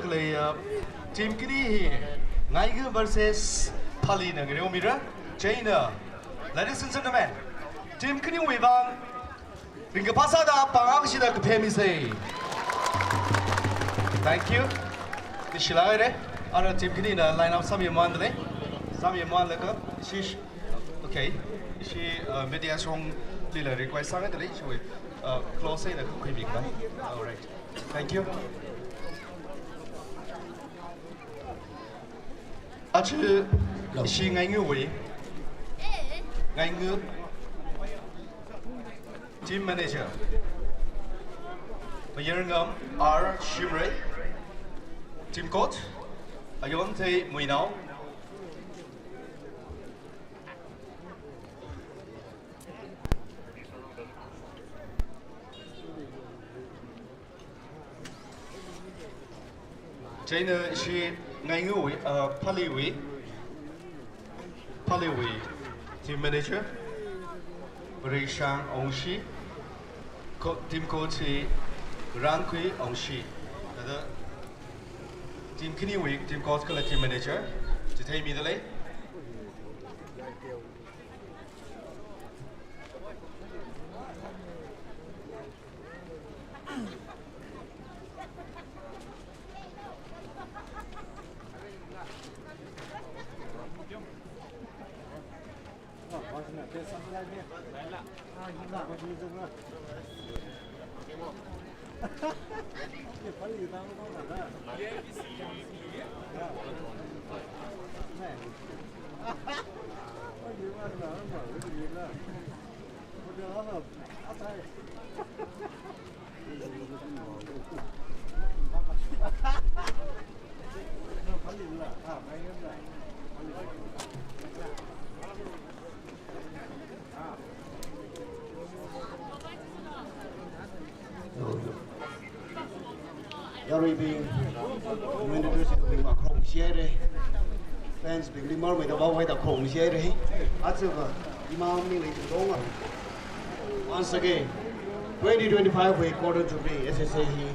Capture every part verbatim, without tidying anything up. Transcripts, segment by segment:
Khalei, uh, team khani hi Ngainga versus Phalina ngareomira. Chieina, ladies and gentlemen, team khaniwui vang ringkaphā sāda pāng akha shida kaphemisa. Thank you. Leishilāk haira. Ara team khanina line up sāmimanlei. Sāmimanlaga, ishi, okay. Ishi, uh, media shonglila request sāngaidalei. Ishi, uh, close eina kakhuimikha. All right. Thank you. Aja, hello, ishi Ngaingawui, Ngainga team manager, Mayarngam R Shimray, team coach, Ayonthei Muinao. Chieina ishi Ngaingawui, uh, Phaliwui, Phaliwui team manager, Vareishang Ongshi, co-, team coach hi Rangkhui Ongshi, kala team khaniwui team coach kala team manager, chitheimidalei. Yaruibing, ningrin tuisai bing, khararchan share. Fans bingli marmeida vāhaida khararchan share. Aja va, imam ni lei tong. Once again, twenty twenty-five wui Golden Jubilee S S A hi,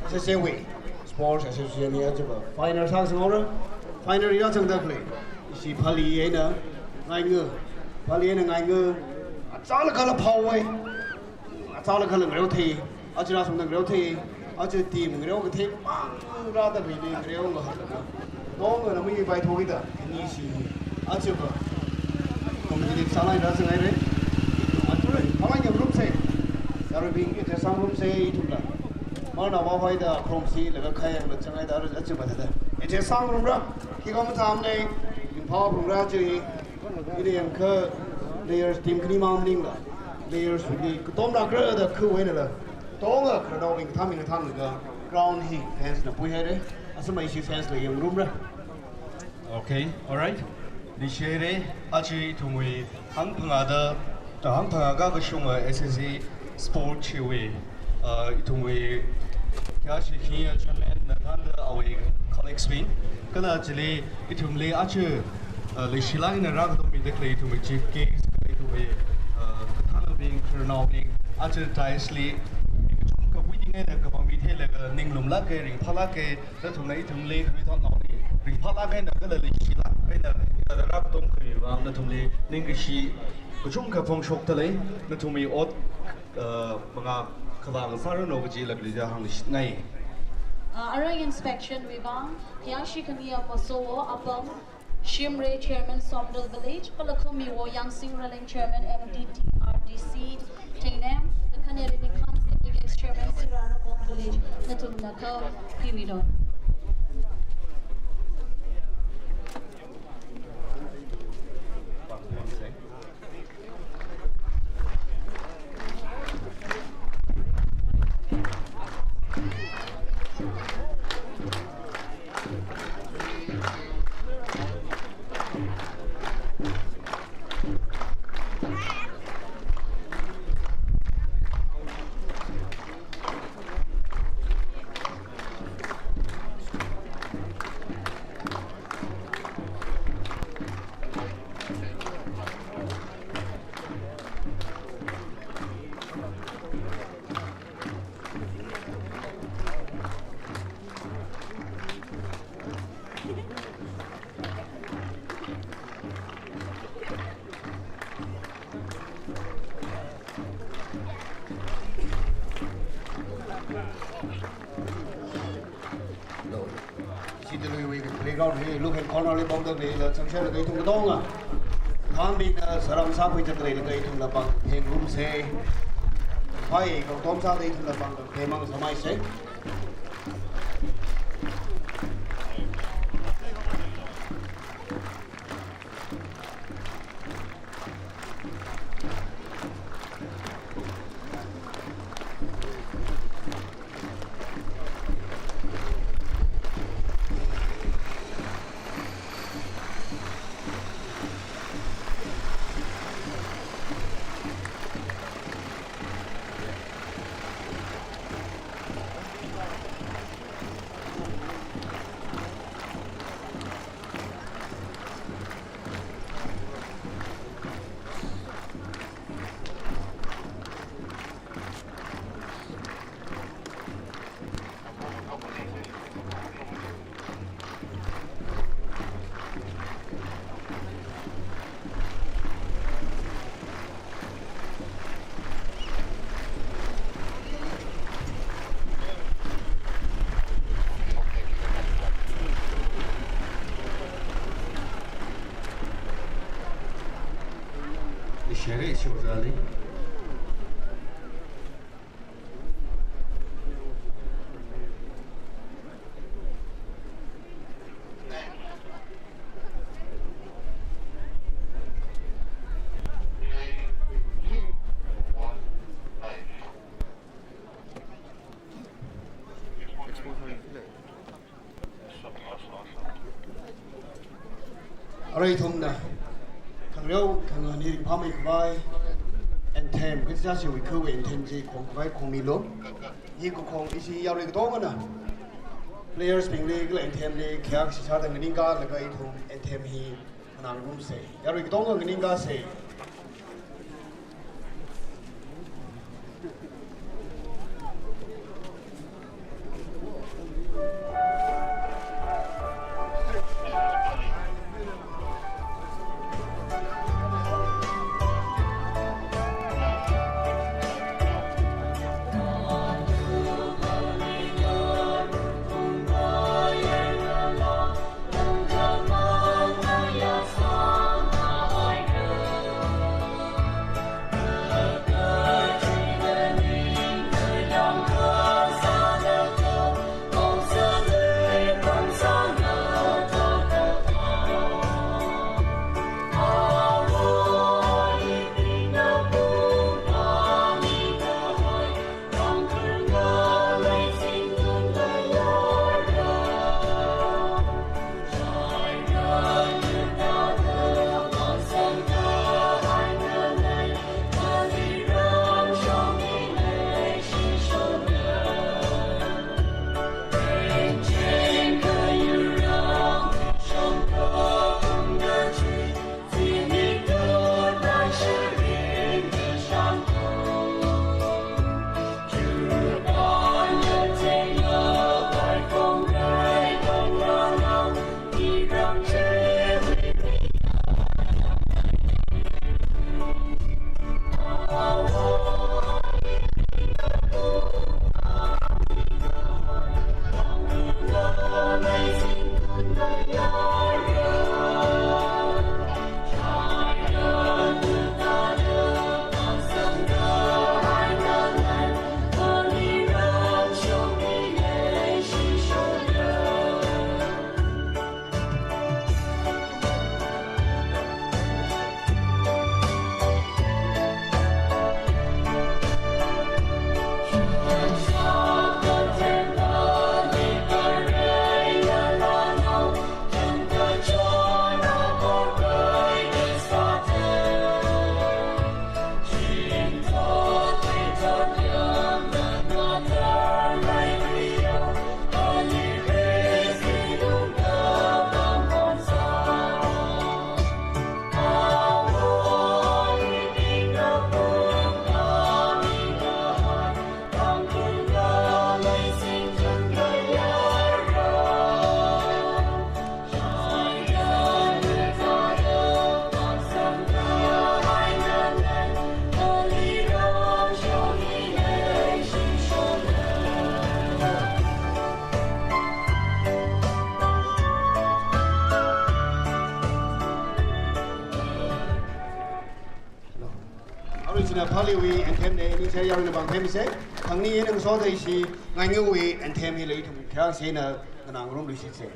S S A wui Sports Association hi aja va final sāngasakhaora. Final ya changda khalei ishi Phali eina Ngainga, Phali eina Ngainga, achālakhala phaowai, achālakhala ngareothei, aja rāshungda ngareothei, aja team ngareo kathei mang rāda khalei ngareongahailakha, tongana mi pai thokida, ini ishi aja va competitive sālāk eina rāzanghaira. Athumli phalang ngarumsa. Yaruibing, ithei sāngarumsa ithumla. Marna vāhaida khararchan share laga khayang la changhaida aja va thāda, ithei sāngarumra. Kick off mathāmana, ringphā phungra chi. Ina yangakha players team khani mang maningla, players wui katom rākra da khuiwui einala, tonga khararnaobing kathāming kathāmlaga ground hi fans na puihaira. Asam ishi fans la yangngarumra. Okay, all right. Leishilākhaira, aja ithumwui hangphangāda, hangphangā kakashunga S S A Sport chiwui, uh, ithumwui khayāshi khayā chairman na thānda awui colleagues bing, kala chili ithumli aja, uh, leishilāk eina rākatommida khalei ithumwui chief guest, kala ithumwui, uh, kathānabing, khararnaobing, aja dais li kachungkha waiting eina kapangmi theilaga ninglumlāka, ringphālāka, nathumna ithumli khanuithotnaoli ringphālāk eina kala leishilāk eina hithāda rākatom khavai vang nathumli ningkashi kachungkha phongshokdalei. Nathumwui ot, uh, mangā khavā sāranu kaji laga leida hāngshitngai. Uh, arui inspection wui vang, khayāshi khami Masowo Apam Shimray, Chairman Somdal Village, kala khamiwo Yangsing Raleng, Chairman M D T R D C Tengnem, kala khaneli Nikhan Singh, Chairman Sirarakhong Village, nathumna khuimilu. Lo. Chithāda iwui playground hi, look and corner li pamda leila, chāngshālaga ithum katonga. Khanbingna sāram sākhui chak leilaga ithumla pāng phengrumsa. Phai, katom sāda ithumla pāng phemang sāmeisa. Ishare shozali. Arui ithumna khangareo khangani ringphāmei khavai anthem, kachichāwui khawui anthem chi khong khavai khongmilu. Hi kakhong ishi yarui katongana players bingli kala anthem li khayākashi sāda nganingkālaga ithum anthem hi nganāngarumsa. Yarui katonga nganingkāsa. Phaleewui anthem ne, ningshi yaruina pāng phemisa. Khangni ina ngasoda ishi Ngaingawui anthem hila ithum khayāng sena nganāngarumluishitsa.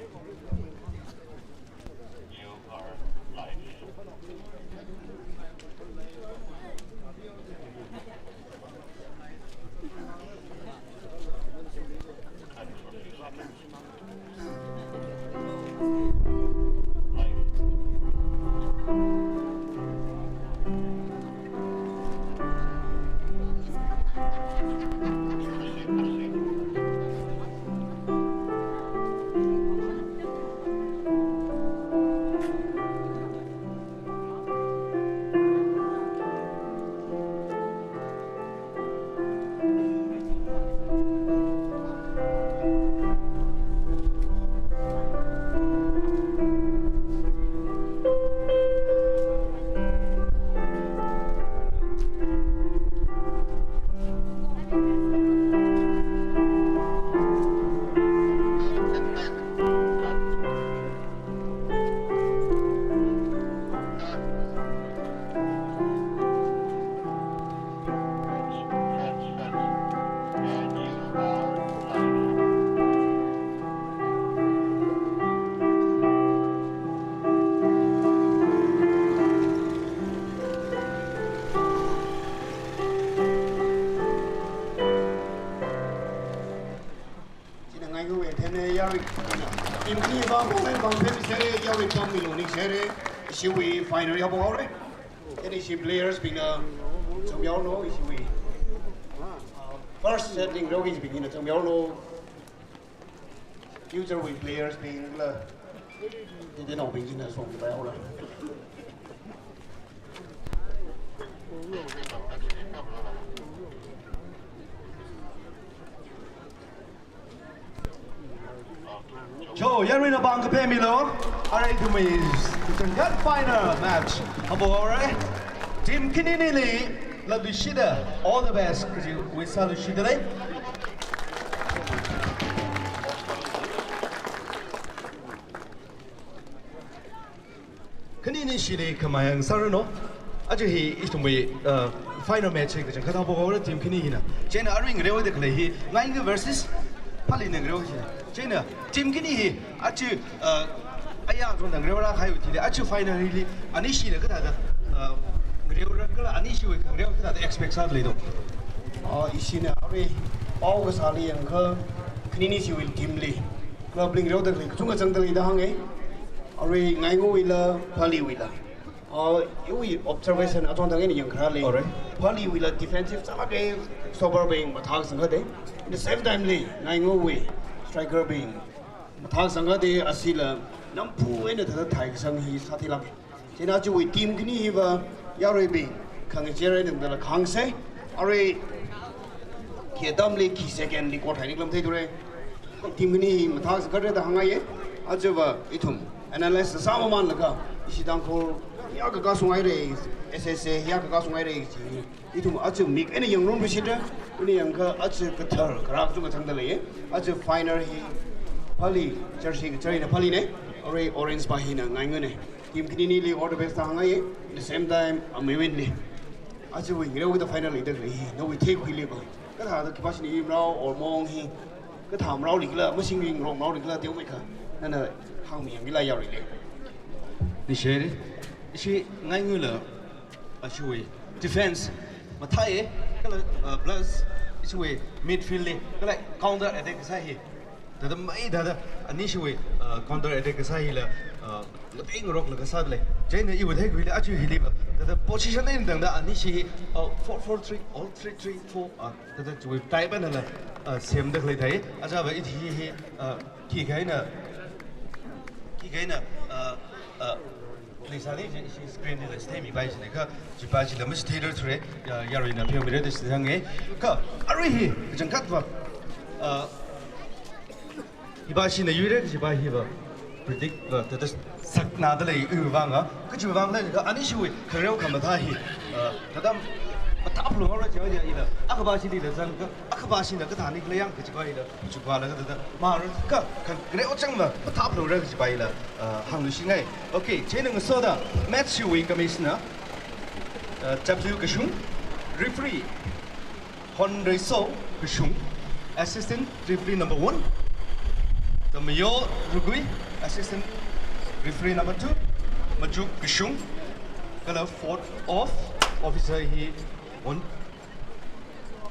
China Ngaingawui anthem ne, yarui. Team khani pāng pāng pāng phemisa, yarui pāngmilu ningshi. Ishiwui final ya pāng haora. Chieina ishi players bingna chāmyaolu, ishiwui, uh, first setting rao ki bingna chāmyaolu. Future wui players bing la. Didi no bing china song bai haora. Cho, yaruina pāng kaphemilu. Arui ithumwui kachangkhat final match haophok haora. Team khaninili lapluishida, all the best kaji wish sāluishida lei. Khanini shili khamayang sāranu. Aja hi ithumwui, uh, final match hi kachangkhat haophok haora team khani hina. Chieina arui ngareoda khalei hi Ngainga versus Phalee na ngareo hi. Chieina team khani hi aja, uh, aya zongda ngareora kahaiwui thili aja final hili anishina kathāda, uh, ngareora kala anishiwui khangareo kathāda expect sāda leido. Uh, ishina arui pao kasāli yangakha khanini shiwui team li club li ngareoda khalei kachungkha zangda leida hānga. Arui Ngaingawuila, Phaleewuila. Uh, iwui observation achon thang eina yangkharāli. Alright. Phaleewuila defensive sālāka, stopper bing mathākasang kade. In the same time li, Ngaingawui striker bing mathākasang kade, asila nampu eina thāda thaikasang hi sāthilāka. Chieina ajawui team khani hiva yaruibing khangachei eina tangdala khāngsa. Arui khi atamli khi second li quarter final lam theithura. Team khani mathākasang kade da hāngngaiya. Ajava ithum analyze sāmamanlaga ishi Tangkhul ya kakā sunghaira, S S A ya kakā sunghaira chi. Ithum aja mik eina yangngarumluishitra, ina yangakha aja kathar kharā kachungkha zangda leiya. Aja final hi Phalee jersey kachar hina Phaleena, arui orange pa hina Ngaingana. Team khaninili all the best da hāngngaiya. In the same time, ameiwinli. Ajawui ngareo kathā final leida khalei hi, nawui theikhuiliva, kathāda khipāshina iwui marao or maong hi kathā maraoli khala, mashingwui ngarong maraoli khala, teomeikha nana hāngmi yangmila yaruili. Ningshire, ishi Ngaingala, ashiwui defense mathāya, kala, uh, plus ishiwui midfield li kala counter attack kasā hi, thāda mai thāda anishiwui, uh, counter attack kasā hila, uh, ngateirok laga sāda lei. Chieina iwui theikhuili aja hiliva, thāda position eina tangda anishi hi, uh, four four three or three three four, uh, thāda chiwui type einala, uh, semda khalei thei. Ajava ithi hi, uh, khikha eina, khikha eina, uh, uh, leisāli chi, chi screen lila chitheimipai chine kha, chipa chila machitheirar thura, ya, yaruina pheomira da chithanga. Kha arui hi kachangkhatva, uh, hipa china yuira, chipa hiva predict va thāda saknada lei iwui vanga. Kachiwui vang leikha anishiwui khangareo khamathā hi, uh, thāda mathāphalungra jiya ila. Akhapa chilila zangakha, akhapa china kathāni khala yang kachipa ila, chukpa laga thāda mara kha, khangareo changva mathāphalungra kachipa ila, uh, hāngluishingai. Okay, chieina ngasoda match chiwui commissioner, uh, Chapzu Kashung, Referee, Hon Reiso Kashung, assistant referee number one. Tamayo Rugui, assistant referee number two. Majuk Kashung, kala fourth off officer hi Won,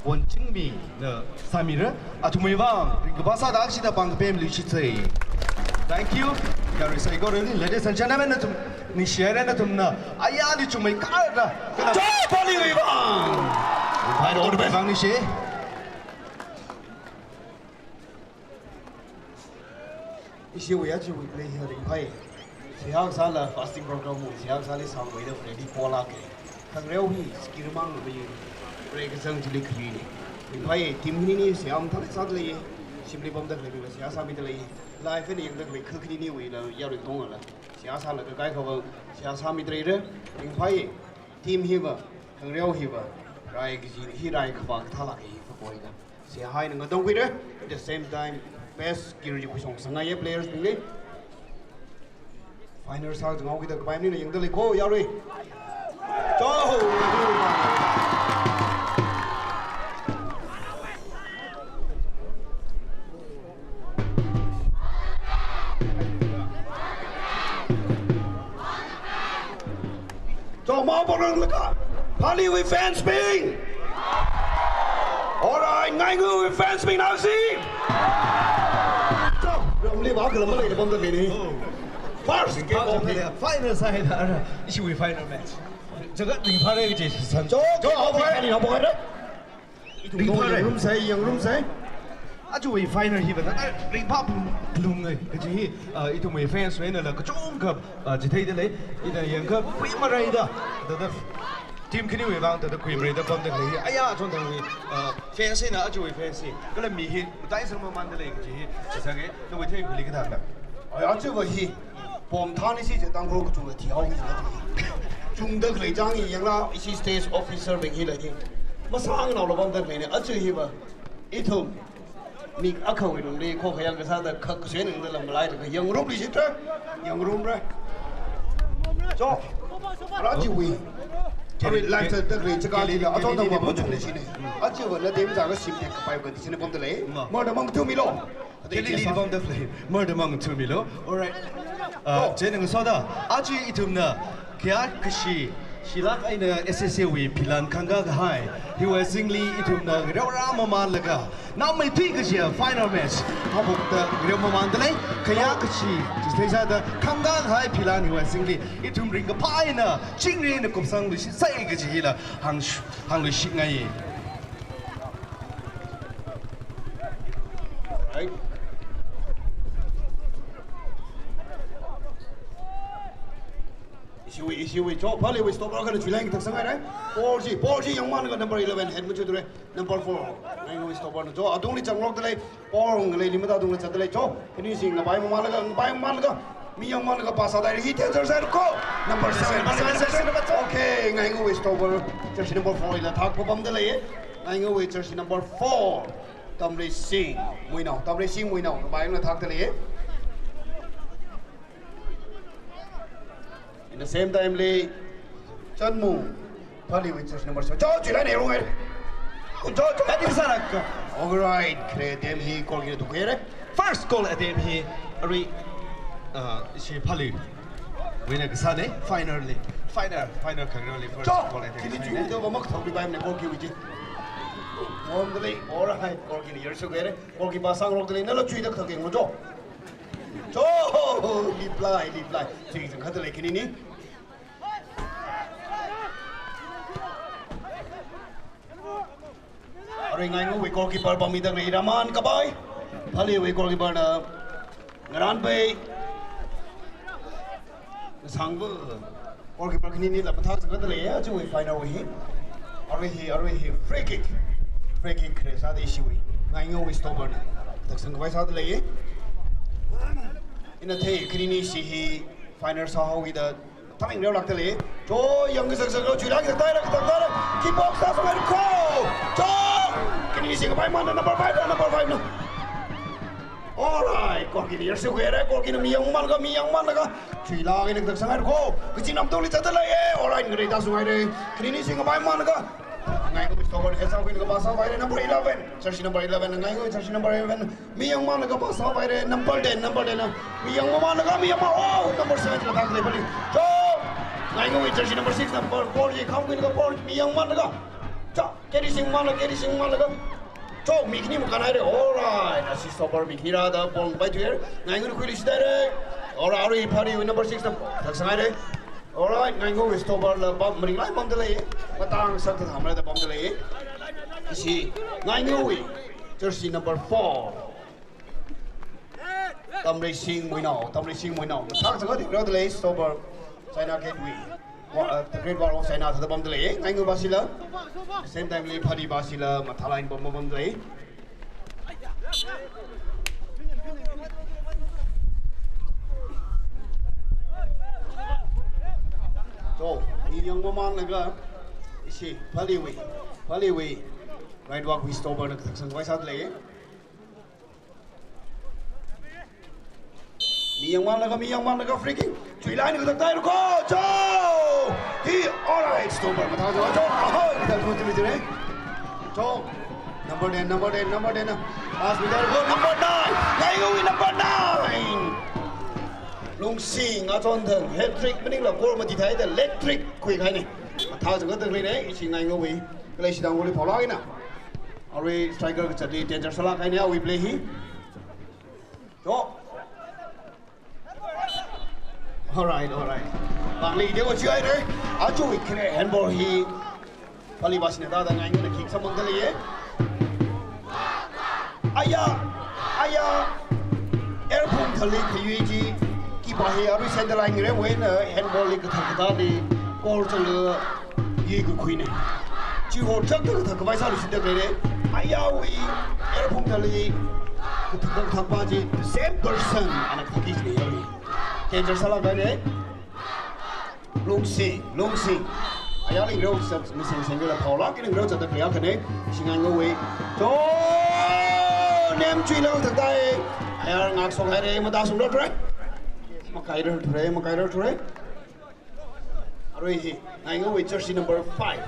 Won Chingmina sāmira. Athumwui vang ringkaphā sāda akshida pāng kapemli shitsei. Thank you. Yarui saikorali, ladies and gentlemen, nathum ningshihaira, nathumna ayarli chungmeikharda. Kala Chopali wui vang. All the best. Vang ningshi. Ishiwui ajawui play hi ringphai. Seihā kasāla fasting program wui seihā kasāli sangwui da ready pola ke. Khangareo hi skill mang mi break kazang chili khalei ni. Ringphai, team hi ni seihā mathālāk sāda lei. Shimli pamda khalei la seihā sāmida lei. Live eina yangda khalei khani niwuila yarui tongla seihā sālaga kaikhava seihā sāmida leira. Ringphai, team hiva, khangareo hiva, rai kaji hi rai khavā kathālāk hi kapoina. Seihā eina ngatangkhuira. At the same time, best skill chi khuishok sangaiya players bingli. Final sāzanghaokida kapai maningla yangda lei ko, yarui. Cho! Cho, mao pānglāka. Phaleewui fans bing. Alright, Ngaingawui fans bing naosi. Cho, ramli vākhala maleida pamda khalei ni. First game of the final side, ara, ishiwui final match. Jagat ringphāra kaji san. Cho, cho, final ni hapok haira. Ringphāra. Yangngarumsei, yangngarumsei. Ajawui final hiva na, ah, ringphā phalung, phalunga kaji hi, ah, ithumwui fans wui einala kachungkha, ah, chitheida lei. Ina yangkakhui maraida, thāda team khaniwui vang thāda khuimaraida pamda khalei hi. Aya, chonthangwui, ah, fans eina ajawui fans hi, kala mi hi mataisang mamānda lei kaji hi shitsanga. Nawui theikhuili kathāna. Ai, ajava hi pom thani si je Tangkhul kachungla thihaoki jina. Chungda khalei chang hi yangla, ishi stage officer bing hila hi masāngnaola pamda khalei ni. Aja hiva ithum mik akhawui lungli khokhayang kasāda khak kasui ningda lam malailaga yangngarumli shitra. Yangngarumra. Cho, ara chiwui. Kali live sāda khalei chika lila, achon tangva machungli shini. Ajava na dem zanga shim tek kapai kan shini pamda lei. Mardamang thumilo. Kali lili pamda khalei, mardamang thumilo. Alright. Ah, chieina ngasoda, aja ithumna khayākashi, shilāk eina S S A wui philan khangkā kahai hiwui azingli ithumna reora mamānlaga, nao maithui kashi final match hapokta reo mamānda lei. Khayākashi, chithei sāda khangkā kahai philan hiwui azingli ithum ringkaphā eina chingri eina kupsangluishitsei kaji hila hāng, hāngluishitngai. Right. Ishiwui, ishiwui, cho, Phaleewui stopper akhana chuilaga thāksang haira. Ball chi, ball chi yangmānlaga number eleven head machutra. Number four, Ngaingawui stopper na cho, atungli changrokda lei. Ball ngaleili mathātungla zatda lei cho. Khani si ngapai mamānlaga, ngapai mamānlaga, mi yangmānlaga pass sāda hi danger sāra ko. Number seven, number seven, number seven. Okay, Ngaingawui stopper, jersey number four hila thak papamda lei. Ngaingawui jersey number four, Tamrei Singh Muinao, Tamrei Singh Muinao, ngapai mamānlaga thakda lei. In the same time li, Chanmung, Phaleewui jersey number seven. Cho, chila ne rungai. Cho, cho, kati saraka. Alright, khare dem hi goal kina tukere. First goal attempt hi, arui, uh, ishi Phaleewui eina kasāna, finally. Final, final khangareo li first goal attempt. Cho, kiti chu, to ba mak thok di bai ne goal kiwui chi. Alright, goal kina yarshokere. Goalkeeper sangrokda lei, nala chuida khak yanglu cho. Cho, reply, reply. Ching chang khat lei khani ni. Arui Ngaingawui goalkeeper pāngmida khalei Raman kapai. Phaleewui goalkeeper na ngaranpai. Sangva. Goalkeeper khani nila mathā sangkhat lei, aja wui final wui hi. Arui hi, arui hi free kick. Free kick khare sāda ishiwui Ngaingawui stopper na thak sangkhavai sāda lei. Ina thei khani ni ishi hi final sāhaoda thaning reo lākda lei. Cho, yang kasak sak reo chuilāk sak tailāk sak tailāk. Kick box sāsunghaira ko. Cho! Khani ni ishi kapai man number five na, number five na. Alright, goal kina yarshokere, goal kina mi yangmanlaga, mi yangmanlaga. Chuilāk eina thak sanghaira ko. Kaching namtungli zatda lei, eh. Alright, ngarei tāsunghaira. Khani ni ishi kapai manlaga. Ngaingawui stopper head sākhuilaga pass sāpaira number eleven. Jersey number eleven, ngaingawui jersey number eleven. Mi yangmalaga pass sāpaira number ten, number ten. Mi yangmalaga, mi yangma, oh, number seven kathak leipali. Cho! Ngaingawui jersey number six, number four, ye kham khuilaga four, mi yangmalaga. Cho! Keri singmalaga, keri singmalaga. Cho, mi khani makānhaira. Alright, asi stopper mi khani rāda ball ngapaithuihaira. Ngaingawui khuiluishithaira. Alright, arui Phaleewui number six na kathak sanghaira. Alright, ngaingawui stopper la pam maringlai pamda lei. Matang sak thamrada pamda lei. Ishi ngaingawui jersey number four. Tamreising Muinao, Tamreising Muinao. Thak sangkha dingrada lei stopper China Gateway. Wa-, uh, the Great Wall of China thāda pamda lei. Ngaingawui bashila. Same time li Phalee bashila mathālāk eina pam pamda lei. Cho, mi yangmamānlaga, ishi, Phaleewui, Phaleewui, right wing wui stopper na kathak sangkhavai sāda lei. Mi yangmalaga, mi yangmalaga, free kick. Chuilai ni kathak thai rako. Cho! Hi, alright, stopper mathā cho. Cho! Aha, kathak thai rako. Cho! Number ten, number ten, number ten. Pass mi thai rako. Number nine. Ngaingawui number nine. Lungsing Achonthang, hat trick maningla goal mati thāda electric khuikahaina. Mathā cho kathak thai rako. Ishi ngaingawui. Kala ishi tangkhuli phaolāk eina. Arui striker kachili danger sālāk eina awui play hi. Cho. Alright, alright. Bangli dewa chihaira. Aja wui kre handball hi. Phalee bashina thāda ngaingana kick sāmangda lei. Aya, aya. Air phung thali khayui chi. Keeper hi arui center line ngare wena handball li kathak kathāli goal changla yuikakhuina. Chiho chak kathak khavai sāluishitda leira. Ayawui air phung thali kathak kathak pa chi the same person ana kathak ki chi leira. Danger sālāk eina. Lungsing, Lungsing. Ayarli ngareo sā, masing sing la phaolāk eina ngareo sāda khalei akhana. Ishi ngaingawui. Cho! Nem chuila kathak thai. Ayar ngak songhaira, mathā sungrar thura. Makairar thura, makairar thura. Arui hi, ngaingawui jersey number five.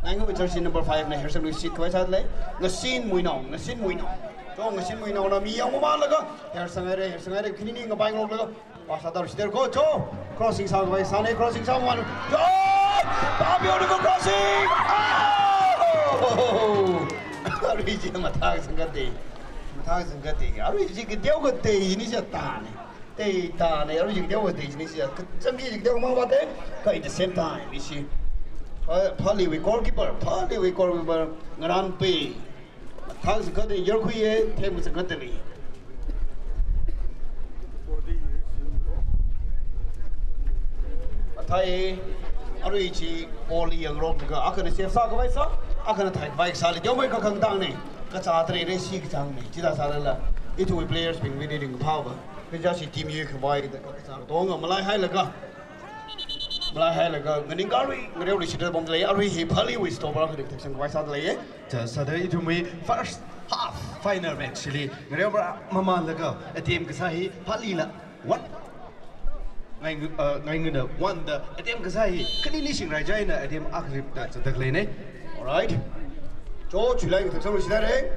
Ngaingawui jersey number five na hersangluishit khavai sāda lei. Ngasin Muinao, Ngasin Muinao. Cho, Ngasin Muinao na mi yangmamānlaga hersanghaira, hersanghaira, khanini ngapai ngaloklaga. Pass sāda luishithaira ko, cho. Crossing sākhavai sāna, crossing sāmamān. Cho! Pāpeo na ko crossing! Oh! Arui chi mathā sangkha thai. Mathā sangkha thai. Arui chi kateokha thai ni chi tāna. Thai tāna, arui chi kateokha thai ni chi. Kachangki chi kateokha mang va thai. Kha at the same time, ishi. Pha-, Phaleewui goalkeeper, Phaleewui goalkeeper, ngaranpei. Thang sangkha thai yarkhuiya, themkha sangkha thai ni. Athei, arui chi ball li yangrok ka, akhana save sākhavai sā, akhana thaikhavai sāli, teomeikha khangtangna, kachā tharai resi kachāngna, chithā sālala, ithumwui players bingwui ringphāva, kaja chi team yuikhavai, kachā katonga malaihailaga, malaihailaga, nganingkharui, ngareoluishitda pamda lei, arui hi Phaleewui stopper akhana kathak sangkhavai sāda lei. Cha sāda ithumwui first half final match li ngareo mara mamānlaga attempt kasā hi Phaleena one. Ngaing-, uh, Ngaingana one da attempt kasā hi khanini Singrai Jaina attempt akha rip da zatda khaleina. Alright. Cho, chuilai kathak sangluishithaira.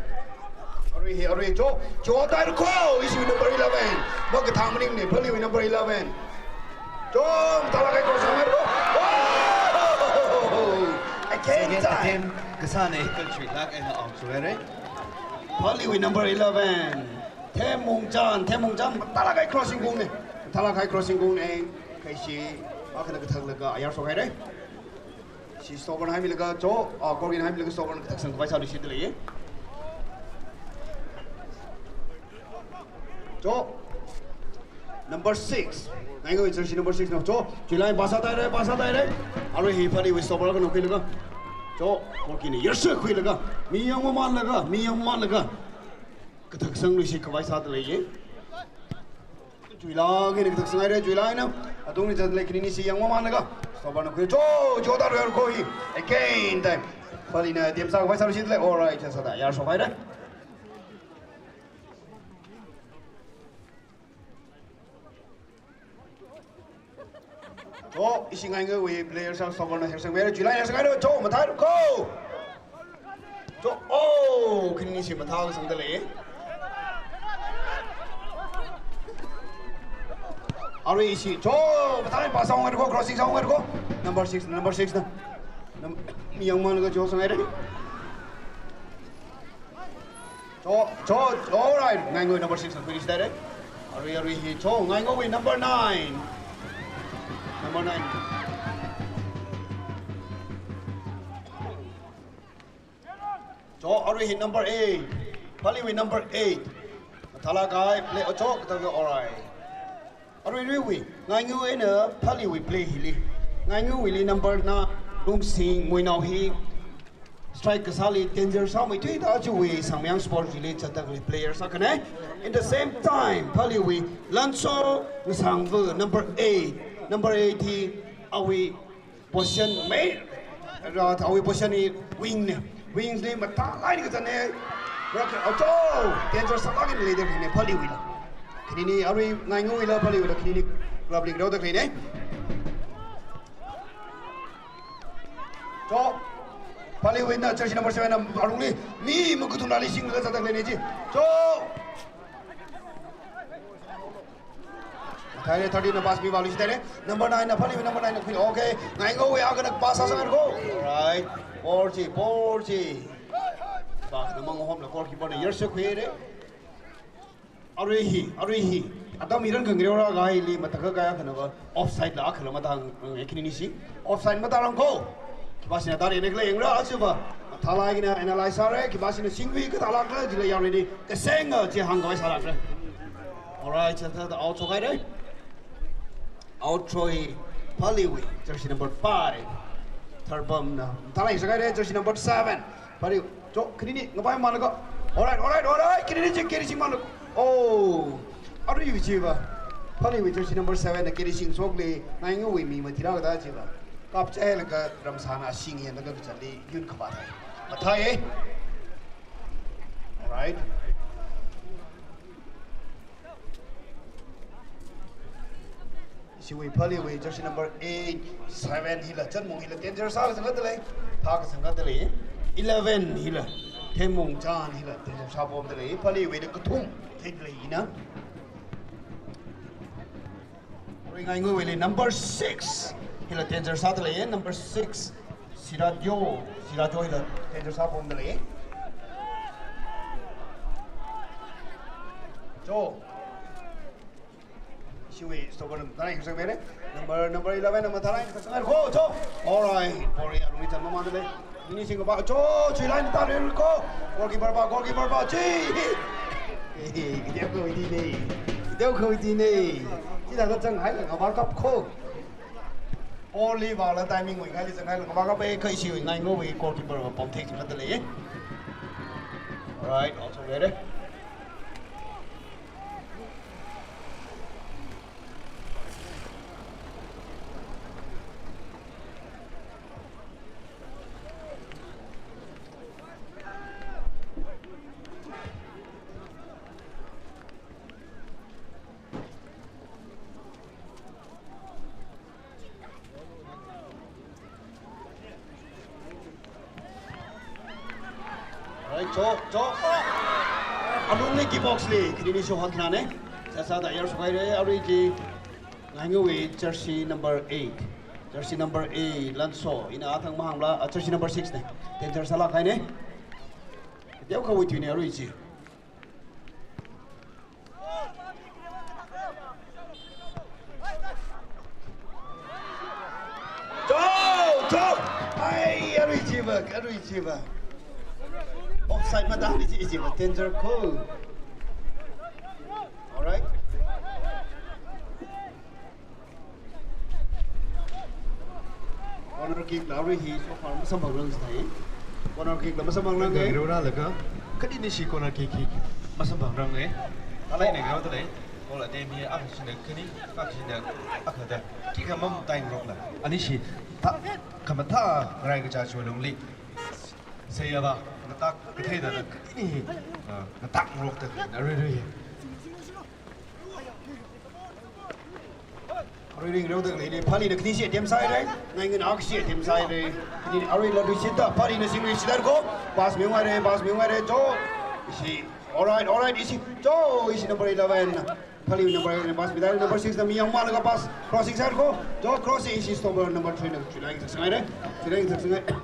Arui hi, arui cho, cho thai rako, ishi number eleven. Makathang maningna, Phaleewui number eleven. Cho, mathālāk eina cross sāmei rako. Oh! Again, second time. Attempt kasāna, kha chuilāk eina out sāhaira. Phaleewui number eleven. Themmungchan, Themmungchan, mathālāk eina crossing kungna. Mathālāk eina crossing kungna. Kha ishi, akhana kathaklaga ayar shokhaira. Ishi stopper na haimilaga cho, ah, goalkeeper na haimilaga stopper na kathak sangkhavai sāluishitda lei. Cho. Number six. Ngaingawui jersey number six na cho. Chuilai pass sāthaira, pass sāthaira. Arui hi Phaleewui stopper akhana khuilaga. Cho, goalkeeper na yarsa khuilaga. Mi yangmamānlaga, mi yangmamānlaga. Kathak sangluishit khavai sāda lei. Chuilāk eina kathak sanghaira, chuilāk eina. Atungli zatlei khanini chi yangmamānlaga. Stopper na khui cho, cho thai rako hi. Again time. Phaleena attempt sākhavai sāluishitda lei. Alright, cha sāda ayar shokhaira. Cho, ishi Ngaingawui player sā stopper na hersangmei, chuilāk eina hersanghaira, cho, mathāi rako. Oh, khanini chi mathāsangda lei. Arui chi, cho, mathālāk eina pass sāngai ko, crossing sāngai ko. Number six, number six na. Num-, mi yangmang ka cho sāngai re. Cho, cho, alright. Ngaingawui number six na finish da re. Arui, arui hi, cho, Ngaingawui number nine. Number nine. Cho, arui hi number eight. Phaleiwui number eight. Mathālāk eina play, oh, cho, kathāda, alright. Arui, aruiwui, Ngaingaw eina Phaleiwui play hili. Ngaingawuili number nine, Lungsing Muinao hi. Strike kasāli danger sāmeithuida chiwui Sangmayang Sports li zatda khalei player sākhane. In the same time, Phaleiwui Lanso Ngasangva number eight. Number eight hi awui position mei, ra, awui position hi wing ne. Wing li mathālāk eina kazat ne. Ra, auto. Danger sālāk eina leida khaleine Phaleiwuila. Khanini arui Ngaingawuila Phaleiwuila khanini club li rāda khaleine. Cho. Phaleiwuina jersey number seven na arungli mi makathumna li singlaga zatda khaleine chi. Cho. Mathālāk eina thirteen na pass mi vālu chithālāk eina. Number nine na Phaleiwui number nine na khui. Okay. Ngaingawui akhana pass sāsang ko. Alright. Ball chi, ball chi. Ba, namang hom la goalkeeper na yarsa khuire. Arui hi, arui hi. Atam iran khangareo rākahaili matakhak kahai akhana va offside la akhala matārange khanini chi. Offside matāran ko. Khipāshina tārane khala yangra aja va. Mathālāk eina analyze sāra, khipāshina singwi kathālākra jila yaorani. Kasenga chi hāngkhavai sālākra. Alright, chithāda out shokhaire. Out shoi Phaleiwui, jersey number five. Tharbamna. Mathālāk eina shokhaire, jersey number seven. Phalei, cho, khanini, ngapai mana ko. Alright, alright, alright, khanini chi, khanini chi mana ko. Oh, aruiwui chi va. Phaleiwui jersey number seven na khanini singshokli, Ngaingawui mi mathira kathā chi va. Kapchai laga ramsana singya laga kachali yun khavāthai. Mathāi, eh? Alright. Chiwui Phaleiwui jersey number eight, seven hila, Chanmung hila, danger sākasang kathā lei, phākasang kathā lei, eleven hila, Themmungchan hila, danger sāpamda lei, Phaleiwuina kathum, thei lei ina. Ngaingawuili number six hila, danger sāda lei, number six, Siratyo, Siratyo hila, danger sāpamda lei. Cho. Chiwui stopper na tārāi kasang mere. Number, number eleven na tārāi kasang ko, cho. Alright, Korea, lungli chan mamān de. Finishing ba, cho, chui line tārāi ko. Goalkeeper ba, goalkeeper ba, chi. Video ko di ne. Video ko di ne. Chithāda zanghailakha World Cup ko. Only ball timing wui kali zanghailakha World Cup e, kha chiwui Ngaingawui goalkeeper ba pamthei kathā lei. Alright, also ready. Alright, cho, cho. Alungli key box li, khanini show hotna ne. Sāsāda yar shokhaire, arui chi. Ngaingawui jersey number eight. Jersey number eight, Lanso. Ina athang mahāngla, ah, jersey number six ne. Danger sālāk kahai ne. Teokha wuithui ne arui chi. Cho, cho. Ai, arui chi va, arui chi va. Offside matāni chi, chi va, danger ko. Alright. Corner kick la arui hi so far masamphangrang sāi. Corner kick la masamphangrang e. Rura laga. Khanini chi corner kick hi masamphangrang e. Talai ne grau talai. Goal attempt hi akha china khani, akha china akha da. Kick ha mamataingarokla. Ani chi ta, khamathā ngarai kacha chiwui lungli. Sāya ba, ngatak kathei da khanini hi. Ah, ngatakngarokta arui rui. Ring rau dang lei, Phalina khani chi attempt sāhaira, Ngaingana khani chi attempt sāhaira. Khani arui la du shita, Phalina singri shita ko, pass mihaira, pass mihaira, jo. Ishi, alright, alright, ishi, jo, ishi number eleven. Phali number eleven pass mihaira, number six na mi yangmalaga pass, crossing sāhaira ko, jo, crossing ishi stopper number three na Chuilang thak sāhaira, Chuilang thak sāhaira.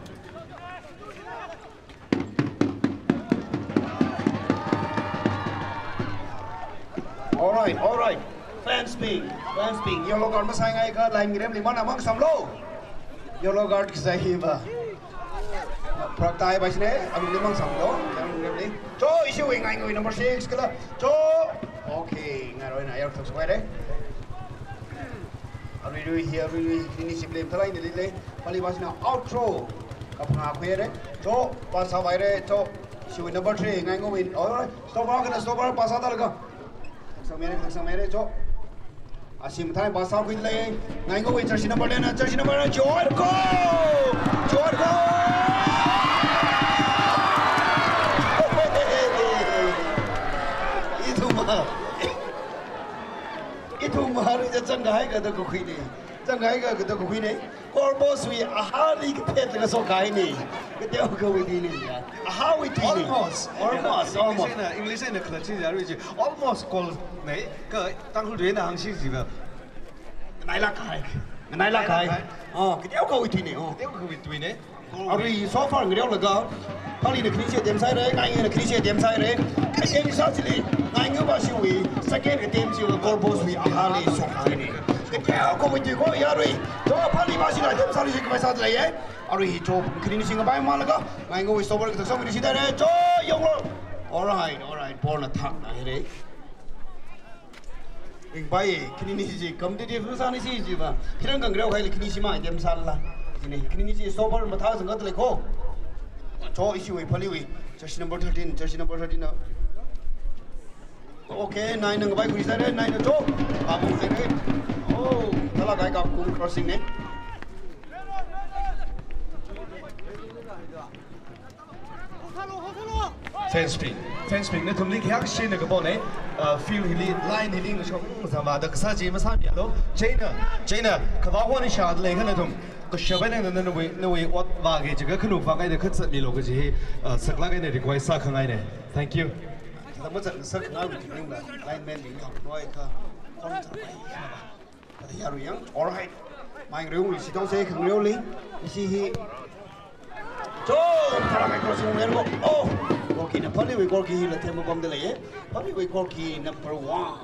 Alright, alright. Fans bing, fans bing. Yellow card masāngai kha line ngaremli mana mang samlo. Yellow card kasā hi ba. Prak tai ba sine, alungli mang samlo. Yellow ngaremli. Jo, ishiwui Ngaingawui number six kala. Jo. Okay, ngaroina yar thak sāhaira. Arui rui hi, arui rui hi, khani chi blame thalai nili lei. Phali ba sina out throw. Kapna khuire. Jo, pass sāhaira, jo. Ishiwui number three, Ngaingawui. Alright, stopper, kana stopper, pass sāda laga. Thak sāmira, thak sāmira, jo. Ashi mathāi pass sākhui lei. Ngaingawui jersey number ten, jersey number ten, Jorko! Jorko! Ithumva. Ithumva, arui ja zangkahai kha da kakhuine. Zangkahai kha da kakhuine. Goal post wui ahali kaphet laga shokkahaine. Kateokha wui tuine ya. Ahawui tuine. Almost. Almost, almost. English eina, English eina khala chi ya rui chi. Almost goal nei, kha Tangkhul tuina hāngsi jiva. Nganailāk kahai. Nganailāk kahai. Nganailāk kahai. Oh, kateokha wui tuine, oh. Kateokha wui tuine. Arui so far ngareolaga, Phalina khani chi attempt sāhaira, Ngaingana khani chi attempt sāhaira. Attempt hi sā chili, Ngaingawa shiwui second attempt chiva goal post wui ahali shokkahaine. Kateokha wui tui ko ya arui. Jo, Phali ba shila attempt sāli chi khavai sāda leiye. Arui hi jo, khani chi ngapai malaga, Ngaingawui stopper kathak sāmira shita haira. Jo, yonglo. Alright, alright. Ball na thakna haira. Ringpai, khani chi competitive sāni chi jiva. Khirang khangareo haili khani chi ma attempt sālala. Chine, khani chi stopper mathā zangkhat lei ko. Jo, ishiwui Phaliwui. Jersey number thirteen, jersey number thirteen na. Okay, nine na ngapai khuisa haira, nine na jo. Kapu haira. Oh, thala kai kapu crossing ne. Fans bing, fans bing nathumli khayākha shina kapone, uh, field hili, line hili ngashok zama da kasā chi masāmilu. Chieina, chieina, kavā hon shāda lei kha nathum. Kashap eina na, na, nawui, nawui ot vāki jiakha khanuk vāngaida khatsat milu kaji hi, uh, saklāk eina request sākhangaine. Thank you. Thāda matsat sākhangai wui ning la, lineman ning la, noi kha, kon cha pai kha ba. Thāda yarui yang, alright. Mai ngareo li, shitong se khangareo li, ishi hi. Jo, thala kai crossing ngareo. Oh, goal ki na Phaliwui goal ki hila themma pamda leiye. Phaliwui goal ki number one.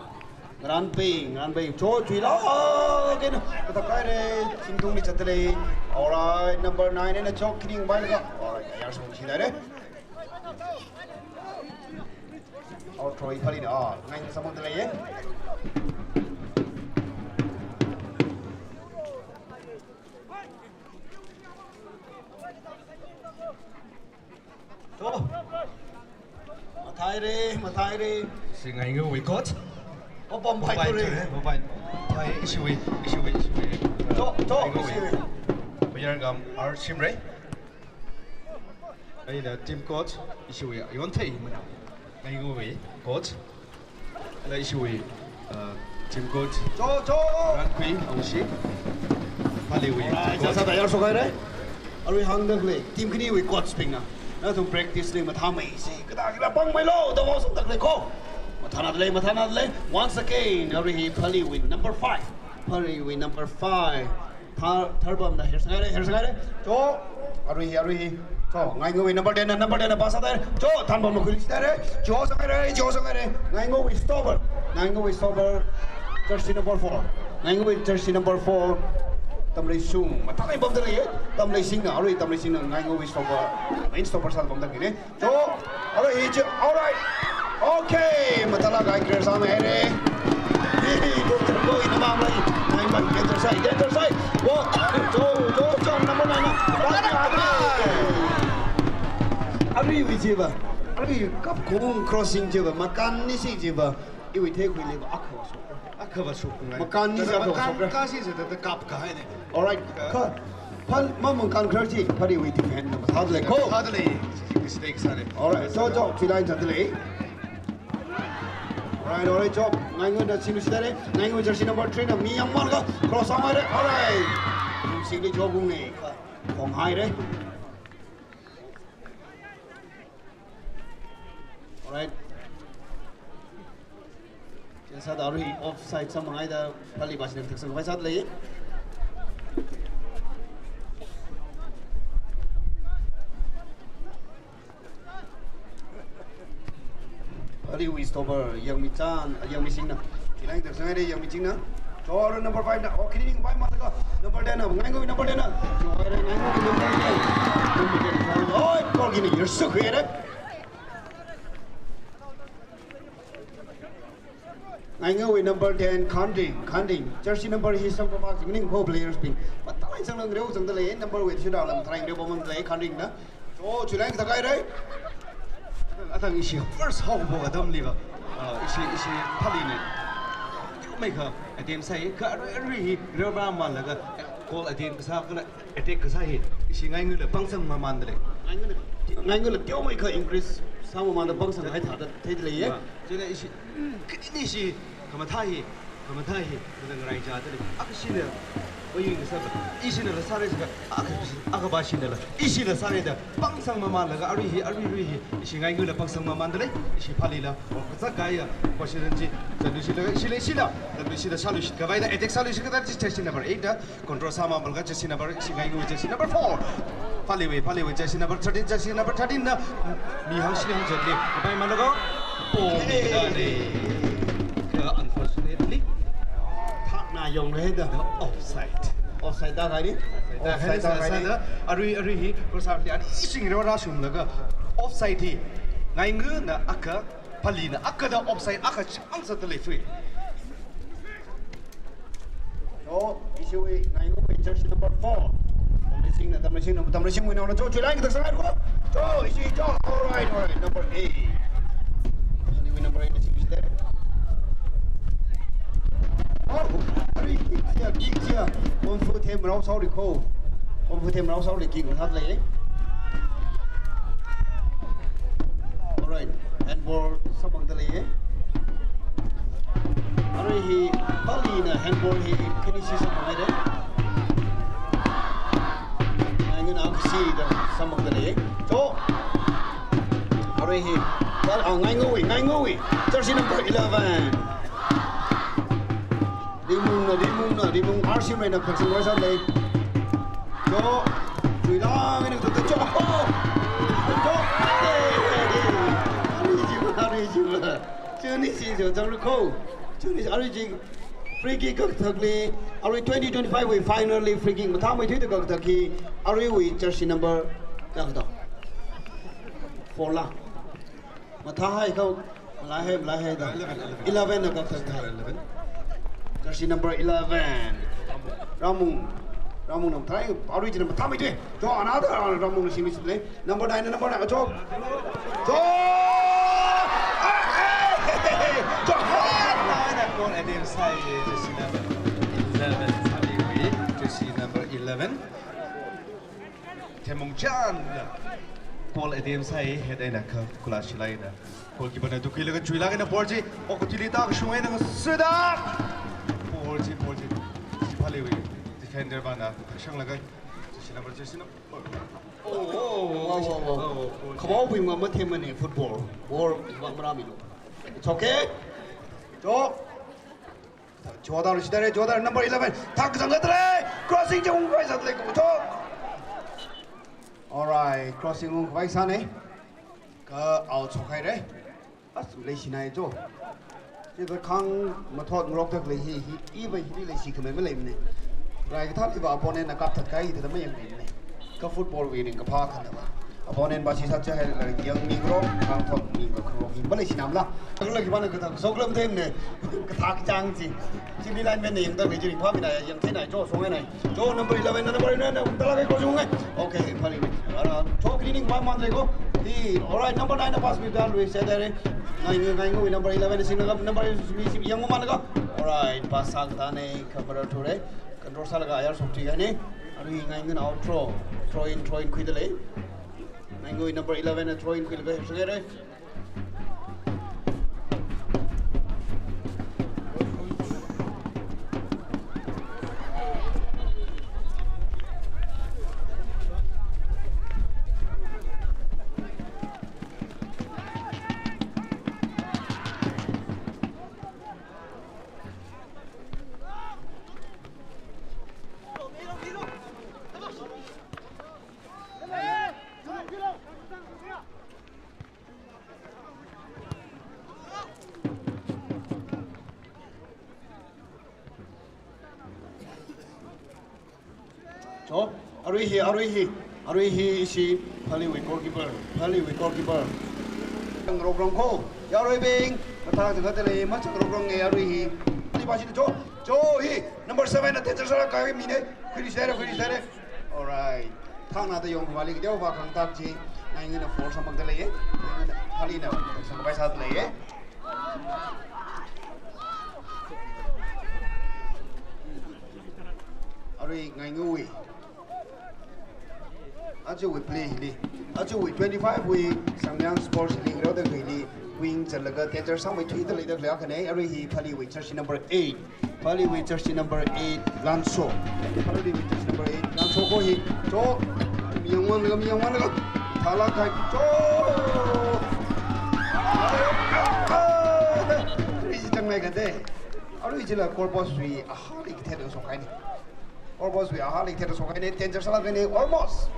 Ngaranpei, Ngaranpei, jo, chuilāk eina, kathak haira, chingthungli zatda lei. Alright, number nine eina jo, kining bai laga. Alright, yar sung shi haira. Out throw hi Phalina, ah, ngai samang da leiye. To. Mathāhaira, mathāhaira. Ishi Ngaingawui coach. Apam pai ture. Apam pai ture, apam pai. Thai, ishiwui, ishiwui, ishiwui. To, to, Ngaingawui. Ishiwui. Mayarngam R Shimray. Eina team coach, ishiwui Yonthei Manao. Ngaingawui coach. Kala ishiwui, uh, team coach. Jo, jo. Rangkui, Aushi. Phaliwui. Alright, team coach. Sasa tayar shokhaira. Arui hāngda khalei, team khaniwui coach bingna. Nathum practice li mathāmeisi. Kathāda kila pāngmeilu, da vāsangda khalei ko. Mathānada lei, mathānada lei. Once again, arui hi Phaliwui number five. Phaliwui number five. Thar, Tharbamna hersangaira, hersangaira. Jo, arui, arui. Jo, Ngaingawui number ten na, number ten na pass sāhaira. Jo, Tharbamna khuili shita haira. Jo sāhaira, jo sāhaira. Ngaingawui stopper. Ngaingawui stopper. Jersey number four. Ngaingawui jersey number four. Tamleishung. Mathālāk pamda leiye. Tamleishungna, arui Tamleishungna Ngaingawui stopper. Main stopper sāda pamda khalei. Jo, alright, jo, alright. Okay, mathālāk eina clear sāmeihaira. Hi, hi, go in the ball, like, nine by, danger side, danger side. Go, jo, jo, jo, number nine. Aruiwui jiva, arui kapkung crossing jiva, makān ni si jiva. Iwui theikhuili va akhava shok. Akhava shok ngai. Makān ni si akhava shok. Makān kashi si da, da kapkahaine. Alright. Ka. Kha, Phal, mamang kan kharchi, Phaliwui defend na mathāda lei ko. Mathāda lei. Mistake sāne. Alright. Jo, jo, field line zatda lei. Alright, alright, chop. Ngainguna singluishithaire. Ngaingu jersey number three na mi yangmalaga cross sāmhaire. Alright. Singli chop ungne. Khonghaire. Alright. Chieina sāda arui offside sāmahai da Phalibashina thaksanghai sāda lei. Phaliwui stopper Yangmichan, Yangmisingna. Kilang thaksanghai da Yangmisingna. Chora number five na. Oh, kini ning bai mata ka. Number ten na. Ngaingu number ten na. Chora Ngaingu number ten. Number ten. Oh, goal kini yersuk here. Ngaingu number ten, Khanding, Khanding. Jersey number hi samkaphā jingning ko players bing. Matalai sanglang reo sangda lei, number wui shida lam tharai reo bamang lei, Khanding na. Oh, chulang thakai rai. Athang ishi first half bo atamliva. Ah, ishi, ishi Phaline. Teomeikha attempt sāi, kha arui, arui hi reo bamalaga goal attempt kasā kala attack kasā hi ishi Ngaingula pangsang mamanda lei. Ngaingula, Ngaingula teomeikha increase sāmamanda pangsanghai thāda theida leiye. Chieina ishi, mm, kani ishi khamathā hi, khamathā hi, kala ngarai chāda lei. Akhashina, bayu ngasaba, ishina la sārai sāka, akha, akhabashina la, ishila sārai da, pangsang mamalaga, arui hi, arui rui hi, ishi Ngaingula pangsang mamanda lei, ishi Phalila, oh, kazak kaya, kwashiranji, zanushi la, ishila, ishila, zanushi la, sāluishit khavai da, attack sāluishit khavai da, jersey number eight da, control sāmamalaga jersey number, ishi Ngaingu jersey number four. Phaliwui, Phaliwui jersey number thirteen, jersey number thirteen na. Mi hangshi hangzatli. Bai malaga. Oh, mi da ne. Kha unfortunately. Thakna yong le da. Offside. Offside da kaini. Offside da kaini. Arui, arui hi, cross out li, ani ishing rewa rashumlaga. Offside hi. Ngainguna akha, Phalina akha da offside akha chang sāda lei free. Oh, ishiwui Ngainguwui jersey number four. Tamrisingna, Tamrisingna, Tamrisingwui naona cho, chulang thaksanghai ko. Cho, ishi cho. Alright, alright. Number eight. Ishiwui number eight, ishi, ishi there. Oh, arui kick chia, kick chia. Kung Fu Themrao sāhaora ko. Kung Fu Themrao sāhaora kick mathāda lei. Alright, handball sāmangda lei. Arui hi Phalina handball hi khani ishi sāmanghaire. Ngainguna akhashida sāmangda lei. Cho. Arui hi Phal, ah, Ngainguwui, Ngainguwui jersey number eleven. Rimungna, Rimungna, Rimung R C Mena khangsin wai sālei. Cho, chuilāk eina kata cho. Cho. Arui jiva, arui jiva. Chuni si cho, chang ru ko. Chuni arui ji free kick kakathakli, arui twenty twenty-five wui final li free kick mathāmeithuida kakathak hi, aruiwui jersey number kakathak. Four la. Mathāhai ko, malaihai, malaihai da. Eleven, eleven. Eleven na kakathak thai. Eleven. Jersey number eleven. Ramung. Ramungna thai, arui jina mathāmeithui. Cho, another, ah, Ramungna singluishit lei. Number nine, number nine, cho. Cho. Cho. Nine, goal attempt sāi, jersey number eleven. Sāli wui, jersey number eleven. Themungchanna goal attempt sāi, head eina kha, kula shilaina. Goalkeeper na tukkhuilaga chuilāk eina ball chi, okathuili tākashung eina ngasāda. Ball chi, ball chi. Chi Phaliwui defender vāna shanglaga. Jersey number, jersey number. Oh, oh, oh, oh, oh, oh. Khavao bui ma mathemmane football. Ball ma marāmilu. It's okay. Cho. Cho da ru shidare, cho da number eleven. Thak zang latre. Crossing je ungkhavai sāda lei ko cho. Alright, crossing ungkhavai sāne. Kha out shokhaire. As leishinai cho. Chi kha khang mathot ngaroktak lei hi, hi, iva hili leishi khamei maleimane. Rai kathāliva opponent na kapthat kahai hithāda mayangmeimane. Kha football wui ringkaphā khanava. Opponent va shisat chahailala yangmi ngarok, khang thot mi ngarok hi maleishinamla. Kala khipāna kathak sok lam themne. Kathak chang chi. Chili lineman na yangtak lei chi ringphāmina yangtheinai cho, songainai. Cho number eleven, number eleven, na umtala kai ko sungai. Okay, Phali. Ara, cho kini ning bai man lei ko. Hi, alright, number nine na pass mida lui sādare. Ngaingu, Ngaingu number eleven singlaga, number mi si yangmamalaga. Alright, pass sākatā nei, camera ture. Control sālaga ayar sokti kaine. Arui Ngainguna throw. Throw in, throw in khuida lei. Ngaingu number eleven na throw in khuilaga sākare. Cho, arui hi, arui hi, arui hi ishi Phalee wui goalkeeper, Phalee wui goalkeeper. Changrokrang ko, yaruibing, mathang thang kata lei, machangrokrang-e arui hi. Phalee pa shi cho, cho hi, number seven na danger sālāk kahai mi ne, khuili share, khuili share. Alright. Thangna da yong vali kideo va khangtak chi, nine na four samang da lei, Phalee na, samang bai sā da lei. Arui ngaingawui. Ajawui play hili. Ajawui twenty-five wui Sangmyang Sports League rao da hili. Wing zalaga danger sāmei thui da lei da lei akhane. Arui hi Phalee wui jersey number eight. Phalee wui jersey number eight, Lanso. Phalee wui jersey number eight, Lanso ko hi. Cho. Miyang wan laga, miyang wan laga. Thala kai. Cho. Arui chi chang nai kate. Arui chila goal post wui ahali kithei da shokhaine. Goal post wui ahali kithei da shokhaine, danger sālāk kahaine, almost.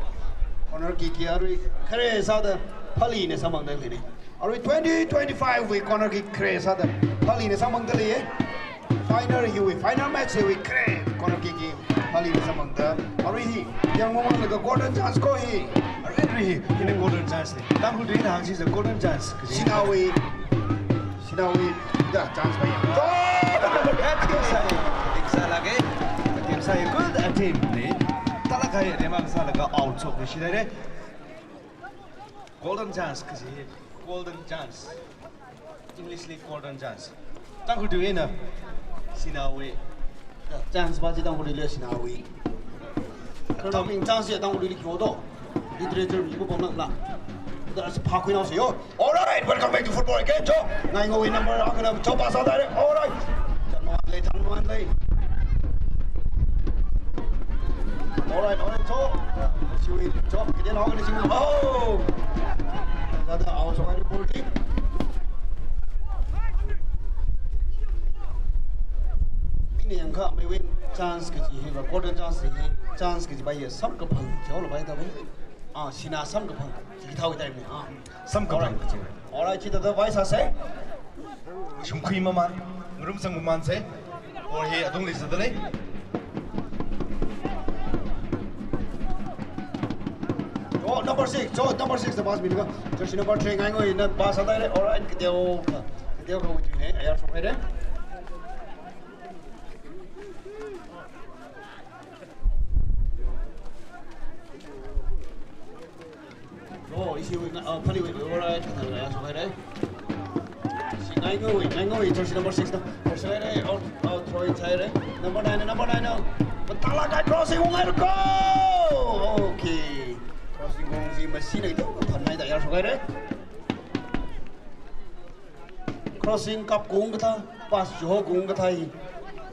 Corner kick hi arui khare sāda Phalee na samang da leine. Arui twenty twenty-five wui corner kick khare sāda Phalee na samang da leiye. Final hiwui, final match hiwui khare corner kick hi Phalee na samang da. Arui hi, yangmang laga golden chance ko hi. Arui, arui hi, hina golden chance ne. Tangkhul tuina hāngsi sa golden chance. Sinawui. Sinawui, da, chance pai. Attempt sāi, attempt sālāke. Attempt sāi, good attempt ne. Thala kai, attempt sālaga out shok ne shi lei. Golden chance kaji, golden chance. English li golden chance. Tangkhul tuina. Sinawui. Chance pa chi Tangkhulli lei Sinawui. Khararming chance ya Tangkhulli kyo do. Literature mi ko pamlang la. Da si pha khuinao se yo. Alright, welcome back to football again, Cho. Ngaingawui number akha na Cho pass out direct. Alright. Tangwan lei, tangwan lei. Alright, alright, Cho. Siwi, Cho. Kide nao kide siwi. Oh. Zada out so kali ball kick. Ina yangkha meiwui chance kaji hi, golden chance hi, chance kaji bai ya samkaphang, jao la bai da bai. Ah, Sina samkaphang, kaji thao time ni, ah. Samkaphang kaji. Alright, chithāda bai sāse. Shungkhui maman, ngarum sang maman se. Or hi atungli sāda lei. Oh, number six, Cho, number six da pass mi ka. Jersey number three, Ngaingawui na pass sāda lei. Alright, kideo. Kideo ka wuti ne, ayar shok hai de. Oh, ishi wui, uh, Phalee wui, alright, kata la, so hai de. Ishi Ngaingawui, Ngaingawui, jersey number six na. Jersey hai de, out, out, throw in hai de. Number nine, number nine, oh. Mathālāk kahai crossing, wung hai ko. Okay. Crossing kong si masi na itu, phan mai da, ayar shok hai de. Crossing kap kong kathā, pass jo kong kathā hi,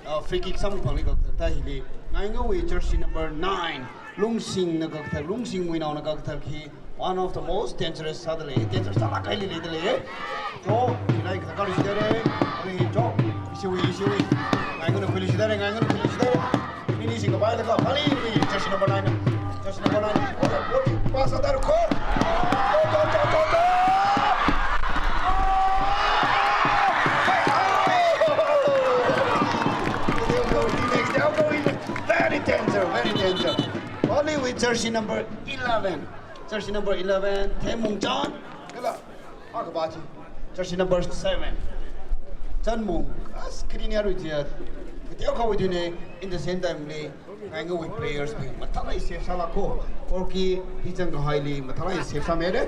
uh, free kick samphangli kakathā hili. Ngaingawui jersey number nine, Lungsing na kakathā, Lungsingwui nao na kakathā hi, one of the most dangerous sāda lei, dangerous sālāk kahaili leida lei. Jo, ilai kathā kali shida lei, kali jo, ishi wui, ishi wui. Ngaingana khuili shida lei, Ngaingana khuili shida lei. Finishing kapai laga, Phalee, jersey number nine. Jersey number nine. Pass out there, goal. Goal, goal, goal, goal, goal. Very danger, very danger. Phalee wui jersey number eleven. Jersey number eleven, Themmungchan. Kala. Akha pa chi. Jersey number seven. Chanmung. As kini ni arui jia. Kati akha wui tui ne, in the same time ni, Ngaingawui players bing mathālāk save sālāk ko. Korki, hi chang kahaili, mathālāk save sāmei de.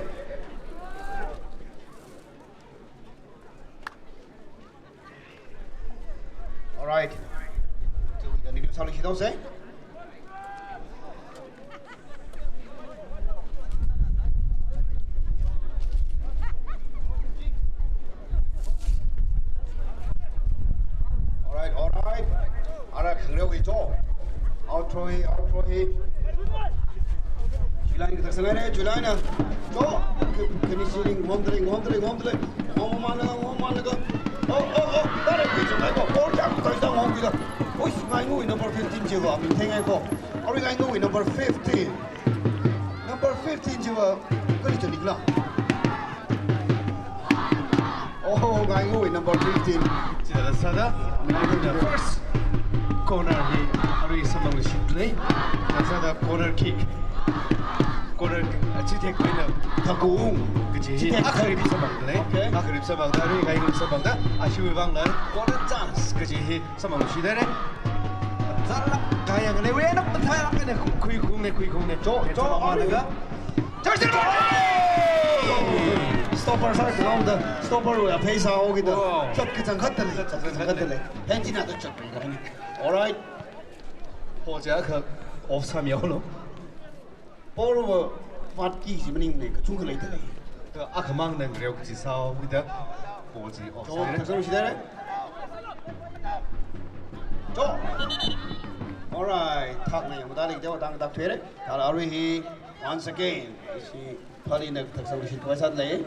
Alright. Tui da ni sālu shi dong se. Alright, alright. Alright, khangreo hi cho. Out throw hi, out throw hi. July ni tak sangai re, July na. Cho. Kani siling, ngom tele, ngom tele, ngom tele. Ngom mana, ngom mana ka. Oh, oh, oh. Tare ki chungai ko. Ball jak, tai tang ngom kita. Oi, Ngaingawui number fifteen chiva, mi thengai ko. Arui Ngaingawui number fifteen. Number fifteen chiva, kali chalik la. Oh, Ngaingawui number fifteen. Chila sāda, Ngaingawui first corner hi. Samphang lei. Chānsāda corner kick. Corner, ah, Chithek Khuina. Thakung. Kaji hi. Chithek Khuina. Akharip samphang lei. Okay. Akharip samphangda, arui ngaingarok samphangda. Ashiwui vangla corner chance kaji hi samphang lei. Zara kayang lei, wena pathai lak ne, khui khung ne, khui khung ne. Cho, cho, samphang arui. Laga. Stopper sā ground da. Stopper wui aphei sāhaokida. Wow. Chat kachangkhat da lei. Chat kachangkhat da lei. Henjina da chat pai da lei. All right. Ho ja kha off sāmihaolu. Ball va vat ki chi maningne, kachungkha leida lei. Kha akhamang nang reo chi sāhaokida. Ball chi off. Cho, sāra. Thaksaluishit haira. Cho. All right. Thakna yangda lei, deo dang dak thuira. Thāla arui hi once again. Ishi Phalina thaksaluishit khavai sāda lei.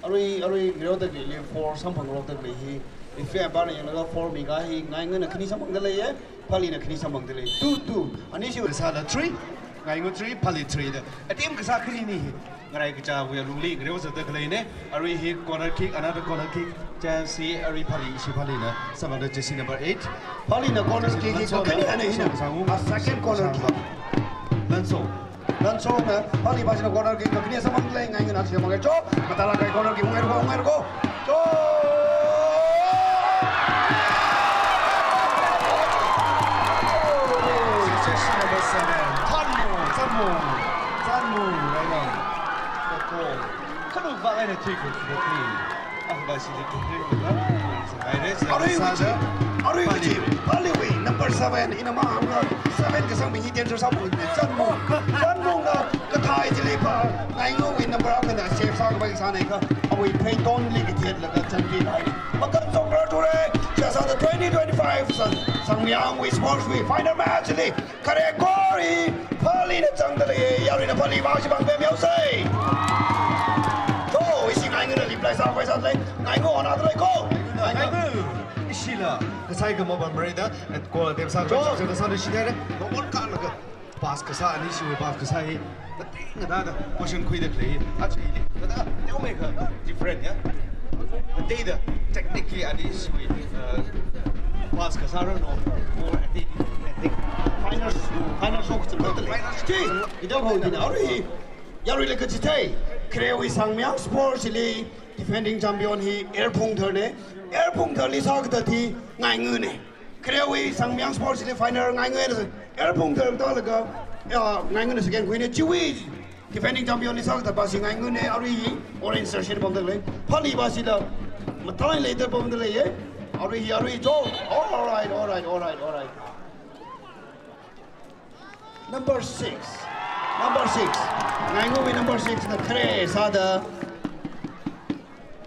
Arui, arui, ngareoda khalei four samphangrokda khalei hi. If you are yanglaga four mi kahai hi, Ngaingana khani samphangda leiya, Phalina khani samphangda lei. Two two. Anishiwui kasāla three. Ngainga three, Phali three da. Attempt kasā khanini hi. Ngarai kachāwui alungli ngareo sāda khaleina. Arui hi corner kick, another corner kick. Chance hi arui Phali, ishi Phalina samphangda jersey number eight. Phalina corner kick hi kakhani ana hina. A second corner kick. Lanso. Lansona, Phali bashina corner kick kakhani samphangda lei, Ngaingana chi mangei cho, mathālāk kahai corner kick, ungaiko, ungaiko. Cho! Jersey number seven, Thanmu, Thanmu, Thanmu, right on. Good goal. Khanukva eina three goal, three. Arui kachi, arui kachi, Phaliwui number seven, ina mahānga seven kasang mi hi danger sāpui, Thanmu. Thanmuna kathei chili pā, Ngaingawui number akhana save sākhavai sānei kha, awui pheitonli kathetlaga chanki hai. Makan sokra ture, chānsāda twenty twenty-five sang, Sangmyangwui sports wui final match li. Khare kori, Phalina zangda lei, yaruina Phali vang shibang pemyao sai. Cho, ishi Ngaingana reply sākhavai sāda lei, Ngainga ona da lei ko. Ngainga. Ishila, kasai kama bamreda, at goal attempt sā, cho, sā, sā, sā, sā, sā, no one kan laga. Pass kasā, anishiwui pass kasā hi. Katinga da da, position khuida khalei. Actually, kada, teomeikha different ya. Kateida, technically, anishiwui, uh, pass kasā rano, more athletic, athletic. Final, final show kachangkhat da lei. Final show. Chi, ida ho dina, arui, yaruila kachithei, kharewui Sangmyang Sports li, defending champion hi, Air Phungthar ne, Air Phungthar li sākathat hi, Ngaingana. Kharewui Sangmyang Sports li final Ngaingana, Air Phungthar tālaga, ya, Ngaingana second khuina, chiwui defending champion li sākathat pashi Ngaingana, arui hi orange jersey pamda lei. Phali pashila mathālāk leida pamda leiya. Arui hi, arui cho. All right, all right, all right, all right. Number six. Number six. Ngaingawui number six na khare sāda.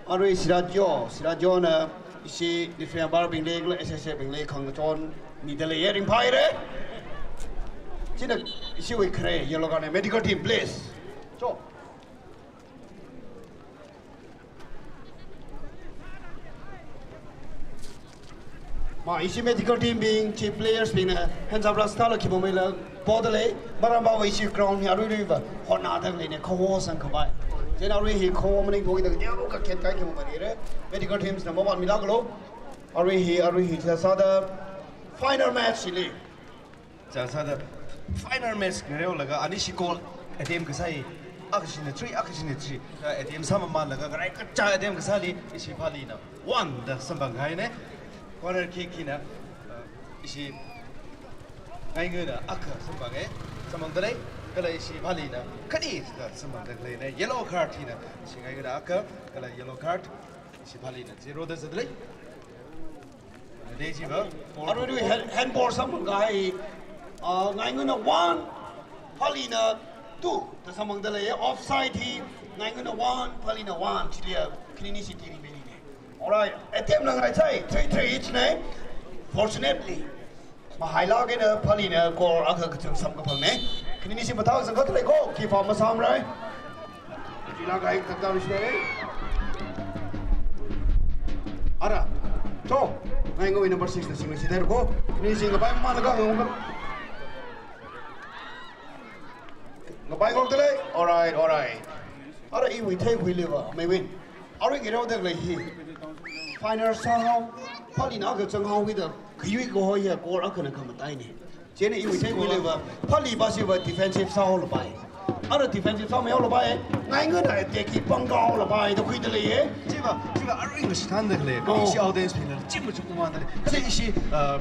Arui Sirajo, Sirajona, ishi Nifriambar bingli, S S A bingli, khangachon, mida lei, ringphāhaira. China, ishiwui khare, yellow card, medical team, please. Cho. Ma, ishi medical team bing, chi players bingna, hands up rasta la khipamei la, poda lei, maram va ishi ground hi arui arui va, hotnada leina, khawo sangkhavai. Chieina arui hi khawo maningthokida, deo kakhet kahai khipamei re, medical teams na mavan milaklo, arui hi, arui hi, chānsāda, final match li. Chānsāda final match ngareolaga anishi goal attempt kasā hi, akhashina three, akhashina three. Ka attempt sāmamanlaga ngarai kachā attempt kasāli ishi Phalina one da samphanghaina. Corner kick hina, uh, ishi Ngaingana akha samphange, samphangda lei, kala ishi Phalina khani da samphangda leina. Yellow card hina ishi Ngaingana akha, kala yellow card ishi Phalina zero da zatda lei. Arui arui hand, handball samphang kahai, ah, Ngaingana one, Phalina two da samphangda lei, offside hi, Ngaingana one, Phalina one, chiliya, khaninishi tiri beni ne. All right, attempt lang rai chai, three three each ne. Fortunately, mahailāk eina Phalina goal akha kachung samkaphang ne. Khaninishi mathā sangkhat lei ko, keeper masāmrai. Chila kai kakam shite. Ara, cho, Ngaingawui number six na singna shite ko. Ni sing kapai mana ka ngam. Ngapai ngok tele. All right, all right. Ara iwui thei hui liva, may win. Arui ngareoda khalei hi. Final sāhao. Phalina akha zanghaokida, khayui kahoi hiya goal akhana khamataina. Chieina iwui theikhuilaga, Phalia va shiva defensive sāhaolapai. Ara defensive sāmeihaolapai. Ngaingana attack hi pangkahaolapai da khuida leiya. Chiva, chiva arui ngashithanda khalei. Oh. Ishi audience bingna chi machukmanda lei. Kasi ishi, uh,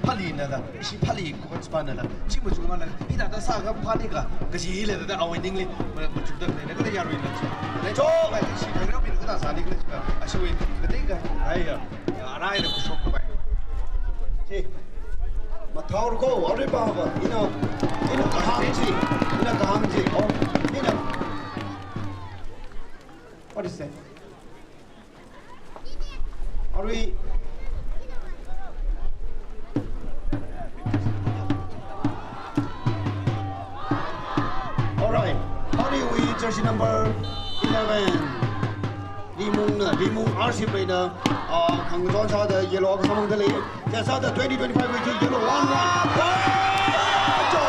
Phalia nala, ishi Phalia coach pa nala, chi machukmanda lei. Hithāda sākha phāni khala, kaji hila da awui ningli ma-, machukda khalei. Kada yaruina chi. Cho! Ishi khangarao bingna kathā sāni khala chiva. Ashiwui, kathei kahai ya. Arai da khuishokpai. Chi. Mathāhaora ko, aruiva va, ina, ina kahāng chi, ina kahāng chi, oh, ina. What is that? Arui. Alright. Phalia wui jersey number eleven. Rimungna, Rimung R C P na, ah, khangachon sāda yellow akha sāmangda lei. Chieina sāda twenty twenty-five wui yellow one one. Cho!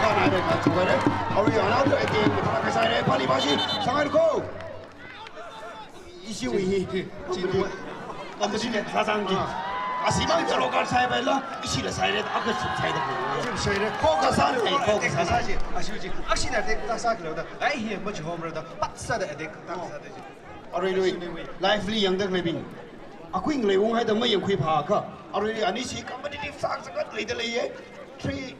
Kanai re, kan chukai re. Arui another again, mathālāk kasā re, Phalia va shi, sāngai ko. Ishiwui hi. Chi, chi, competition sāsang chi. Ah. Ashi mang yellow card sāhaipaila, ishila sāhaira, akha sāhaira. Chi sāhaira. Ko kasā, ko kasā. Kasā chi, ashi chi. Ashi na attack ta sākhala da. Ai hi, machi home run da. Pat sāda attack ta sāda chi. Arui lui, live li yangda khaleibing. Akhui ngalei unghaida mayangkhui phākha. Arui lui ani chi competitive sākasā khat leida leiya. Three.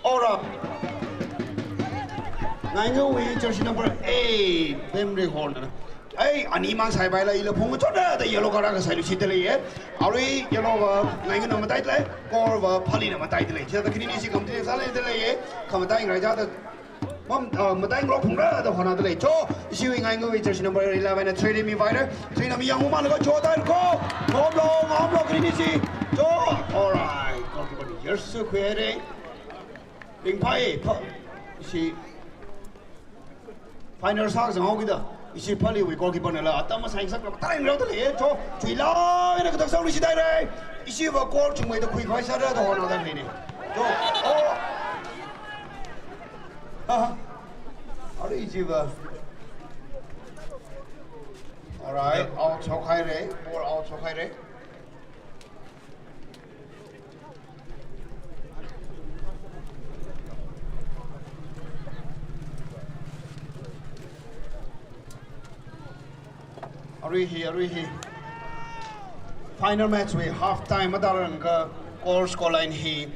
Alright. Ngaingawui jersey number eight, Bemri Horn. Ai, animang sāhaipaila ila phungchotda yellow card akha sāluishitda leiya. Arui yellow va Ngaingana mataida lei, gold va Phaliana mataida lei. Chithāda khanini chi competitive sāleida leiya. Khamataiya ngarai chāda. Mam, ah, mataingarok phungra da hona da lei. Cho, ishiwui Ngaingawui jersey number eleven na three mi vaira. Three na mi yangmamānlaga cho da ko. Ngomlo, ngomlo khanini chi. Cho, alright. Goalkeeper ni jersey khuire. Ringphai, pha, ishi final sākazang haokida. Ishi Phaliwui goalkeeper nala atam masai sak la taring rau da lei. Cho, chuila, ina katak sauri shi da re. Ishi va goal chungmeida khuikhavai sāra da hona da lei ni. Cho, oh. Aha. Arui chi va. Alright, out shokhaira, ball out shokhaira. Arui hi, arui hi. Final match wui half time matāranka goal score line hi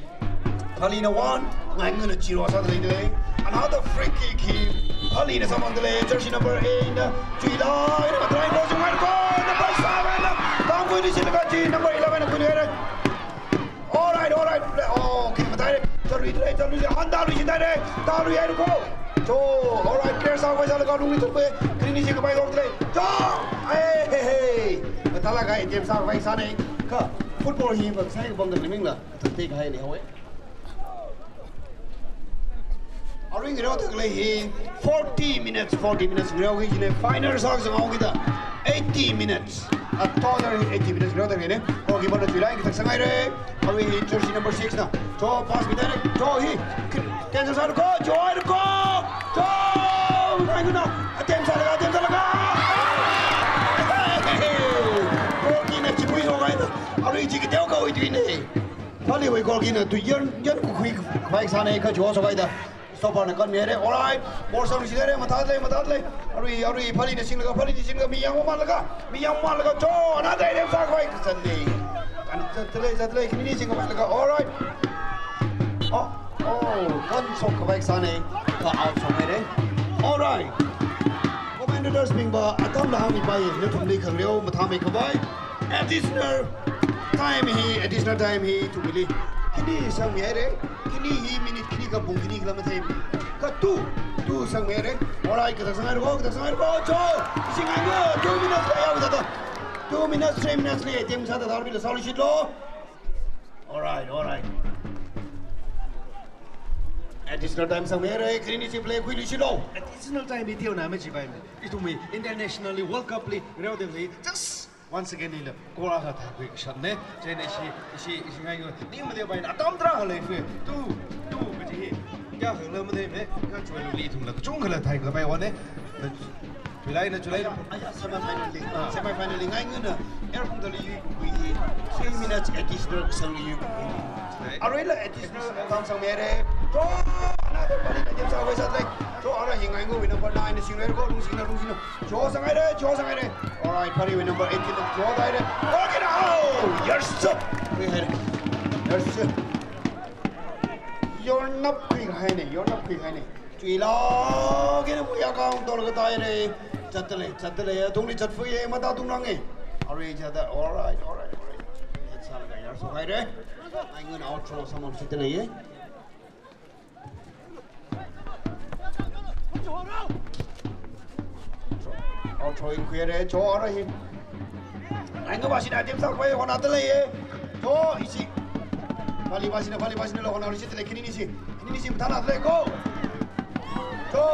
Phaliana one, Ngaingana zero sāda lei. Another free kick hi Phaliana sāmangda lei, jersey number eight na, chuila, ina matrai goal sung ko, number seven na, tangkui ni sila kaji, number eleven na khuihaira. Alright, alright. Oh, okay, matai. Chalui, chalui, chalui, han dalui, chalui, dalui, ai ko. Cho, alright, clear sākhavai sālaga lungli thukpe. Khanini chi khavai lok le. Cho, hey, hey, hey. Mathālāk kahai attempt sākhavai sāna. Kha, football hi va sai bang da liming la. Thate kahai ni haowe. Arui ngreoda khalei hi forty minutes, forty minutes ngreoki kajina, final sākazang haokida. Eighty minutes. A total eighty minutes ngreoda khaleina. Goalkeeper na chuila katak sāngaira. Arui hi jersey number six na. Cho, pass mida re. Cho hi. Cancel sāra ko. Cho, ai ko. Cho. Ngaingana. Attempt sālaga, attempt sālaga. Goalkeeper na chipui so gaida. Arui chi kateo kawui tuina. Phaliwui goalkeeper na tu yan, yan kukhui khavai sāna kha cho so gaida. Stopper na kanmihaira. Alright. Ball sāluishithaira. Mathāda lei, mathāda lei. Arui, arui, Phaliana singlaga, Phaliana singlaga, mi yangmamānlaga, mi yangmamānlaga, cho, another attempt sākhavai kasāna. Kan zatlei, zatlei, khanini singkhavailaga. Alright. Oh, oh, kan shokkhavai sāna. Kha out shokhaira. Alright. Commentators bing va atam la hāngmipai, nathumli khangareo mathāmeikhavai. Additional time hi, additional time hi, ithumli khani sangmihaira, khani hi minute khani kha pung khani khala mathei. Kha two, two sangmihaira. Alright, katak sāngaira ko, katak sāngaira ko, cho. Ishi Ngaingana, two minutes la yau tata. Two minutes, three minutes li attempt sāda darbila sāluishitlo. Alright, alright. Additional time sangmihaira, khanini chi play khuiluishitlo. Additional time hi teona majipai. Ithumwui internationally World Cup li, ngreoda khalei, just once again, ila goal akha thaikhui kasāna. Chieina ishi, ishi, ishi Ngaingana ning matheopai, atam tarākha leifui. Two, two kaji hi. Kayākhala matheimana, kha choi luli ithumla kachungkhala thaikapai vāna. July na, July na. Aya, semi final li. Ah. Semi final li ngaingana, Air Khongthar li yuikhui. Three minutes additional sangli yuikhui. Arui la additional time sangmira. Cho, another Pali na attempt sākhavai sāda lei. Cho, ara hi ngaingawui number nine na singhaira ko, lungsingna, lungsingna. Cho sanghaira, cho sanghaira. Alright, Paliwui number eighteen na cho tāhaira. Okay, now. Yes, sir. Yes, sir. You're not quick, haine. You're not quick, haine. Chuila, kena muya kang tol ka tāhaira. Chatda lei, chatda lei. Tungli chatfuiya, mata tungranga. Arui chatda, alright, alright, alright. Chatlaga yar sokhaira. Ngaingana out throw samphang sāda leiya. Out throw in khuihaira, cho ara hi. Ngaingabashina attempt sākhavai hona da leiya. Cho, ishi. Palibashina, Palibashina lo hona rishit lei, khaninisi. Khaninisi mathāna da lei ko. Cho.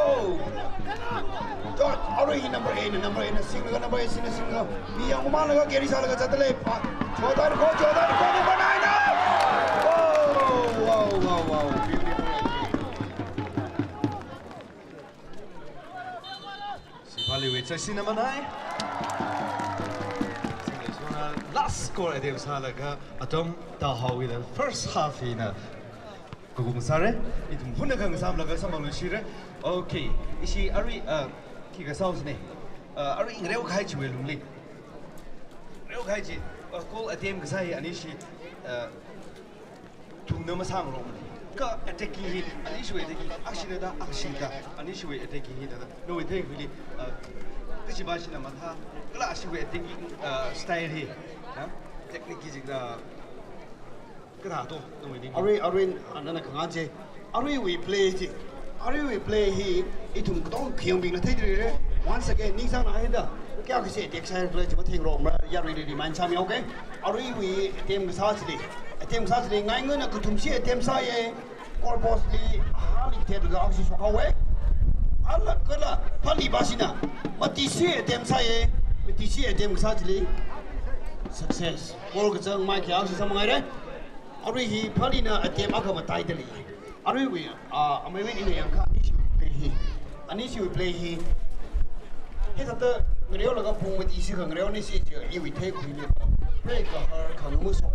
Cho, arui hi number eight na, number eight na, singlaga number eight singna, singlaga. Mi yangmalaga carry sālaga chatda lei. Pa, cho tāhaira ko, cho tāhaira ko, number nine na. Oh, wow, wow, wow. Beautiful. Ishi Paliwui jersey number nine. Last score attempt sālaga atam tāhaowuila first half hina kakum sāra. Ithum hunakha ngasāmlaga samphang luishira. Okay. Ishi arui, uh, khi kasā haosina. Uh, arui ngareo kahai chiwui lungli. Ngareo kahai chi, uh, goal attempt kasā hi anishi, uh, thumna masāngarok. Kha attacking hi, anishiwui attacking, akashina da, akashina da, anishiwui attacking hi da, da. Nawui theikhuili, uh, kachibashina mathā, kala ashiwui attacking, uh, style hi, ha? Technique hi jida, kathā to, nawui theikhui. Arui, arui, ah, nana khangachei. Aruiwui play chi. Aruiwui play hi, ithum katonga khayangbingna theidalei. Once again, ningsangna haida. Kayākha ishi attempt sāhaira khala chi matheingarokmara, yaruili remind sāmi, okay? Aruiwui attempt kasā chili. Attempt kasā chili, ngaingana kathumshi attempt sāya. Goal post li, ahali theitlaga akhashi shokhaowa. Ala kala, Palibashina. Matishi attempt sāya. Matishi attempt kasā chili. Success. Goal kachangmei khayā akhashi samphanghaira. Arui hi Palina attempt akha mataida lei. Aruiwui, ah, ameiwui ina yangakha anishiwui play hi. Anishiwui play hi. Hithāda ngareolaga pung mati shikha ngareonisi chi iwui theikhuili. Play kahar khangamushok.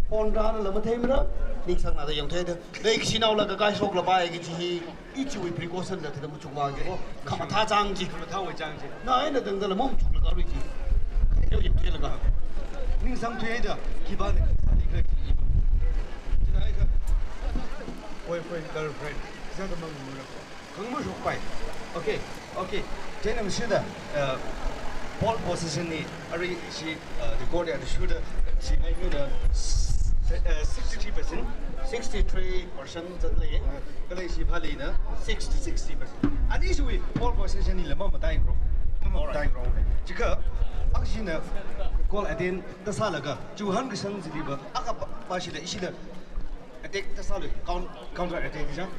Phone rālala matheimara, ningsangna da yangtheida. Leikashinaola kakaishoklapai kaji hi. Ichiwui precaution da thāda machukva kaji ko. Khamathā chang chi. Khamathāwui chang chi. Na eina tangdala machuklaga rui chi. Yao yip theilaga. Ningsangthuida, khipāna, khipāna kha khi. China kha. Boyfriend, girlfriend. Sāda mangamura. Khangamushokpai. Okay, okay. Chieina mashida, uh, pole position hi, arui ishi, uh, record ya shuda, ishi ngaingana, uh, sixty-three percent. Sixty-three percent zat lei. Uh, kala ishi Palina, sixty, sixty percent. Anishiwui pole position hila mamataingarok. Mamataingarok. Alright. Chikha, akashina goal attempt da sālaga, chiwui hānkasang chiliva, akha pa, pashila, ishila, attack da sālui, coun-, counter attack jang.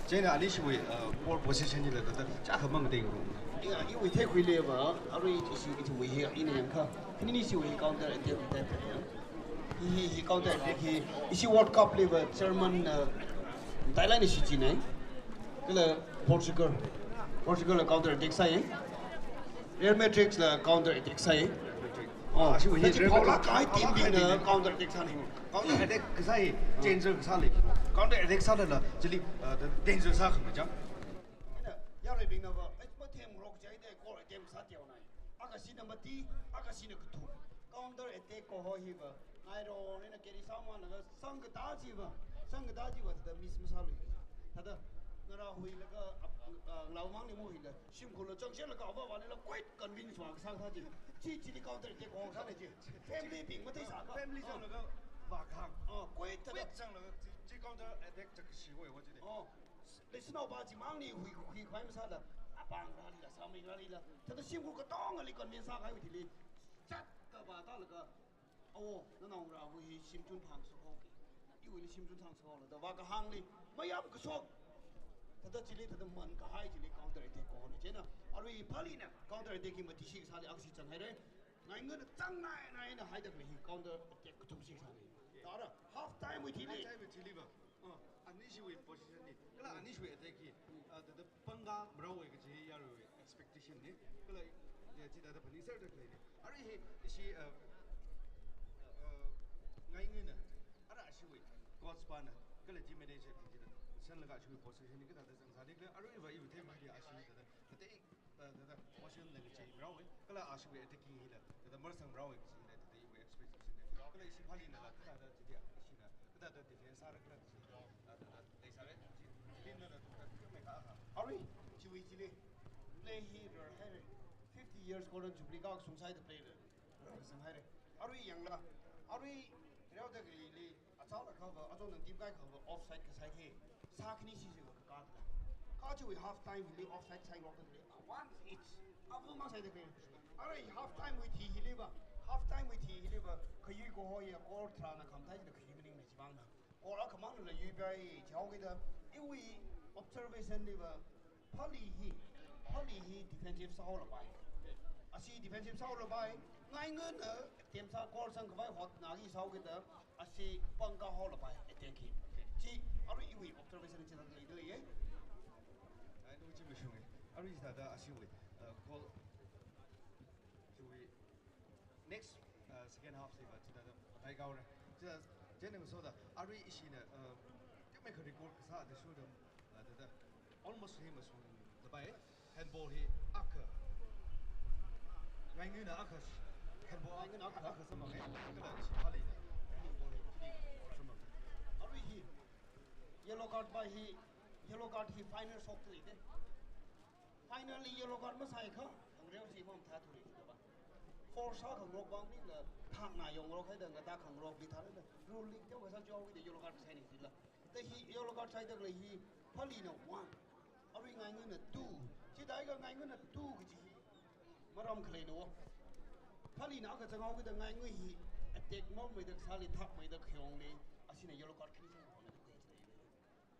Chieina anishiwui, uh, pole position hila da, da, chakha mangateingaro. Ina, iwui theikhuiliva, arui ishi ithumwui hi, ina yangakha. Khaninishiwui counter attack hi type ya. Hi, hi, hi counter attack hi, ishi World Cup liva German, uh, Thailand ishi china. Kala Portugal. Portugal la counter attack sāya. Real Madrid la counter attack sāya. Oh, ashiwui hi kachi Real Madrid. Phaolāk kahai team bingna counter attack sāna. Counter attack kasā hi, danger kasā lei. Counter attack sālala, chili, uh, danger sākhamei chang. Ina, yaruibingnava, ai, mathemrok jai de, goal attempt sā teonai. Akashina mati, akashina kathum. Counter attack kaho hiva, ngairo, nina carry sāmalaga, sangkatā chiva, sangkatā chiva, thāda miss masālui. Thāda, ngarā huilaga, ap-, ah, ngalaomangli mahuila, shimkhurla changshelaga, avāvālila, quite convince vākasā kathā chi. Chi, chili counter attack kaho sāna chi. Family bing matheisākha. Family zanglaga vākahāng. Ah, quite thāda. Quite zanglaga chi, chi counter attack chakashi hoiho chida. Oh, leishinaopa chimangli hui, huikhavai masāla, apāng rālila, sāmei rālila, thāda shimkhur katongali convince sākahaiwui thili, chat da vātālaga, awo, nanaongarāwui hi shimchun phāngasakhaoki. Iwuili shimchun phāngasakhaola, da vākahāngli, mayāmkashok. Thāda chili, thāda mankahai chili counter attack kahona. Chieina, arui Palina counter attack hi matishi kasāli akhashi changhaira. Ngaingana chang nai nai eina haida khalei hi counter attack kathumshi kasāna. Thāda half time wui thili. Half time wui thiliva. Uh, anishiwui position hi. Kala anishiwui attack hi. Uh, thāda pangkā maraowui kaji yaruiwui. Expectation ni, kala, ya, chithāda phaningserda khaleina. Arui hi, ishi, uh, uh, Ngaingana, ara ashiwui coach pana, kala team manager thang china, shanlaga ashiwui position ni kathāda zangsāli khala, aruiva iwui themli ashi thāda, thāda, uh, thāda, position na chei rāhaowa, kala ashiwui attacking hila, thāda marasang rāhaowa, china thāda iwui expectation ni. Kala ishi Phalinala, kathāda, chithāda, ishina, kathāda defense sāra khala, thāda, thāda, leisāra, chi, team nala, thāda, khamei kha, kha. Arui, chiwui chili, play hi rarhaira. Fifty years Golden Jubilee kashung sāhaida play rarkazang haira. Arui yangla, arui reoda khalili, achālakhava, achonang team kaikhava, offside kasā hi. Sākhani sisi kakatla. Kha chiwui half time hili offside sāngarokda khalei. One each. Avu mang sāhaida khalei. Arui half time wui thi hiliva, half time wui thi hiliva, khayui kahoya, goal tharāna khamthai china khayui maningmei chimangna. Goal akhamangla yuipai jihaokida, iwui observation liva, Phali hi, Phali hi defensive sāhaolapai. Ashi defensive sāhaolapai, Ngaingana, uh, team sā goal sangkhavai hotnaki sāhaokida, ashi pangkā haolapai, attack hi. Chi, arui iwui observation chithāda leidalei, eh? Ai, nu chi mashunga. Arui thāda ashiwui, uh, goal, chiwui, next, uh, second half siva, chithāda, mathai kaora. Chithāda, chieina ngasoda, arui ishina, uh, khamei kha record kasā da shurda, uh, thāda, almost hi mashungdapai, handball hi akha. Ngaingana akha, handball Ngaingana akha. Akha samphanga, kala ishi Phalina. Handball hi, samphang. Arui hi, yellow card pa hi, yellow card hi final shokli de. Finally, yellow card masāakha, hāngreo chi mamathāthura da ba. Foul sākhangarok vang maningla, thakna yongngarok haida, ngatā khangarokli thāda, ruling teokha sāchaowida yellow card sāhaina chila. Thāda hi yellow card sāhaida khalei hi, Phalina one. Arui Ngaingana two. Chithākha Ngaingana two kaji hi. Maram khaleina wo. Phalina akha zanghaokida Ngaingana hi, attack mameida kasāli thakmeida khayongli, ashina yellow card khani sāhaina.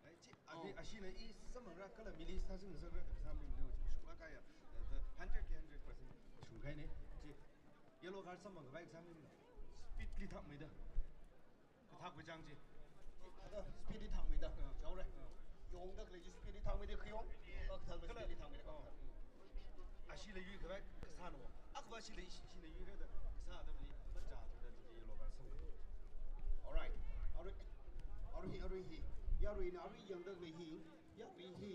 Ai, chi, abi, oh, ashina i samphang rākhala mili sāzing sāra, exam ni mili shungla kaya, eh, the hundred ki hundred percent shungkahaina. Chi, yellow card samphang khavai exam ni speed li thakmeida. Kathak bujang chi. Speed li thakmeida. Ah. Chaora. Ah. Yongda khalei chi speed li thakmeida khayong. Kathak khala speed li thakmeida. Ah. Ashila yuikhavai kasāna wo. Akhava shila, shila yuikhavai da. Kasā da mi, macha da mi yellow card samphang. Alright. Arui, arui, arui hi. Yaruina arui yangda khalei hi. Yarui hi.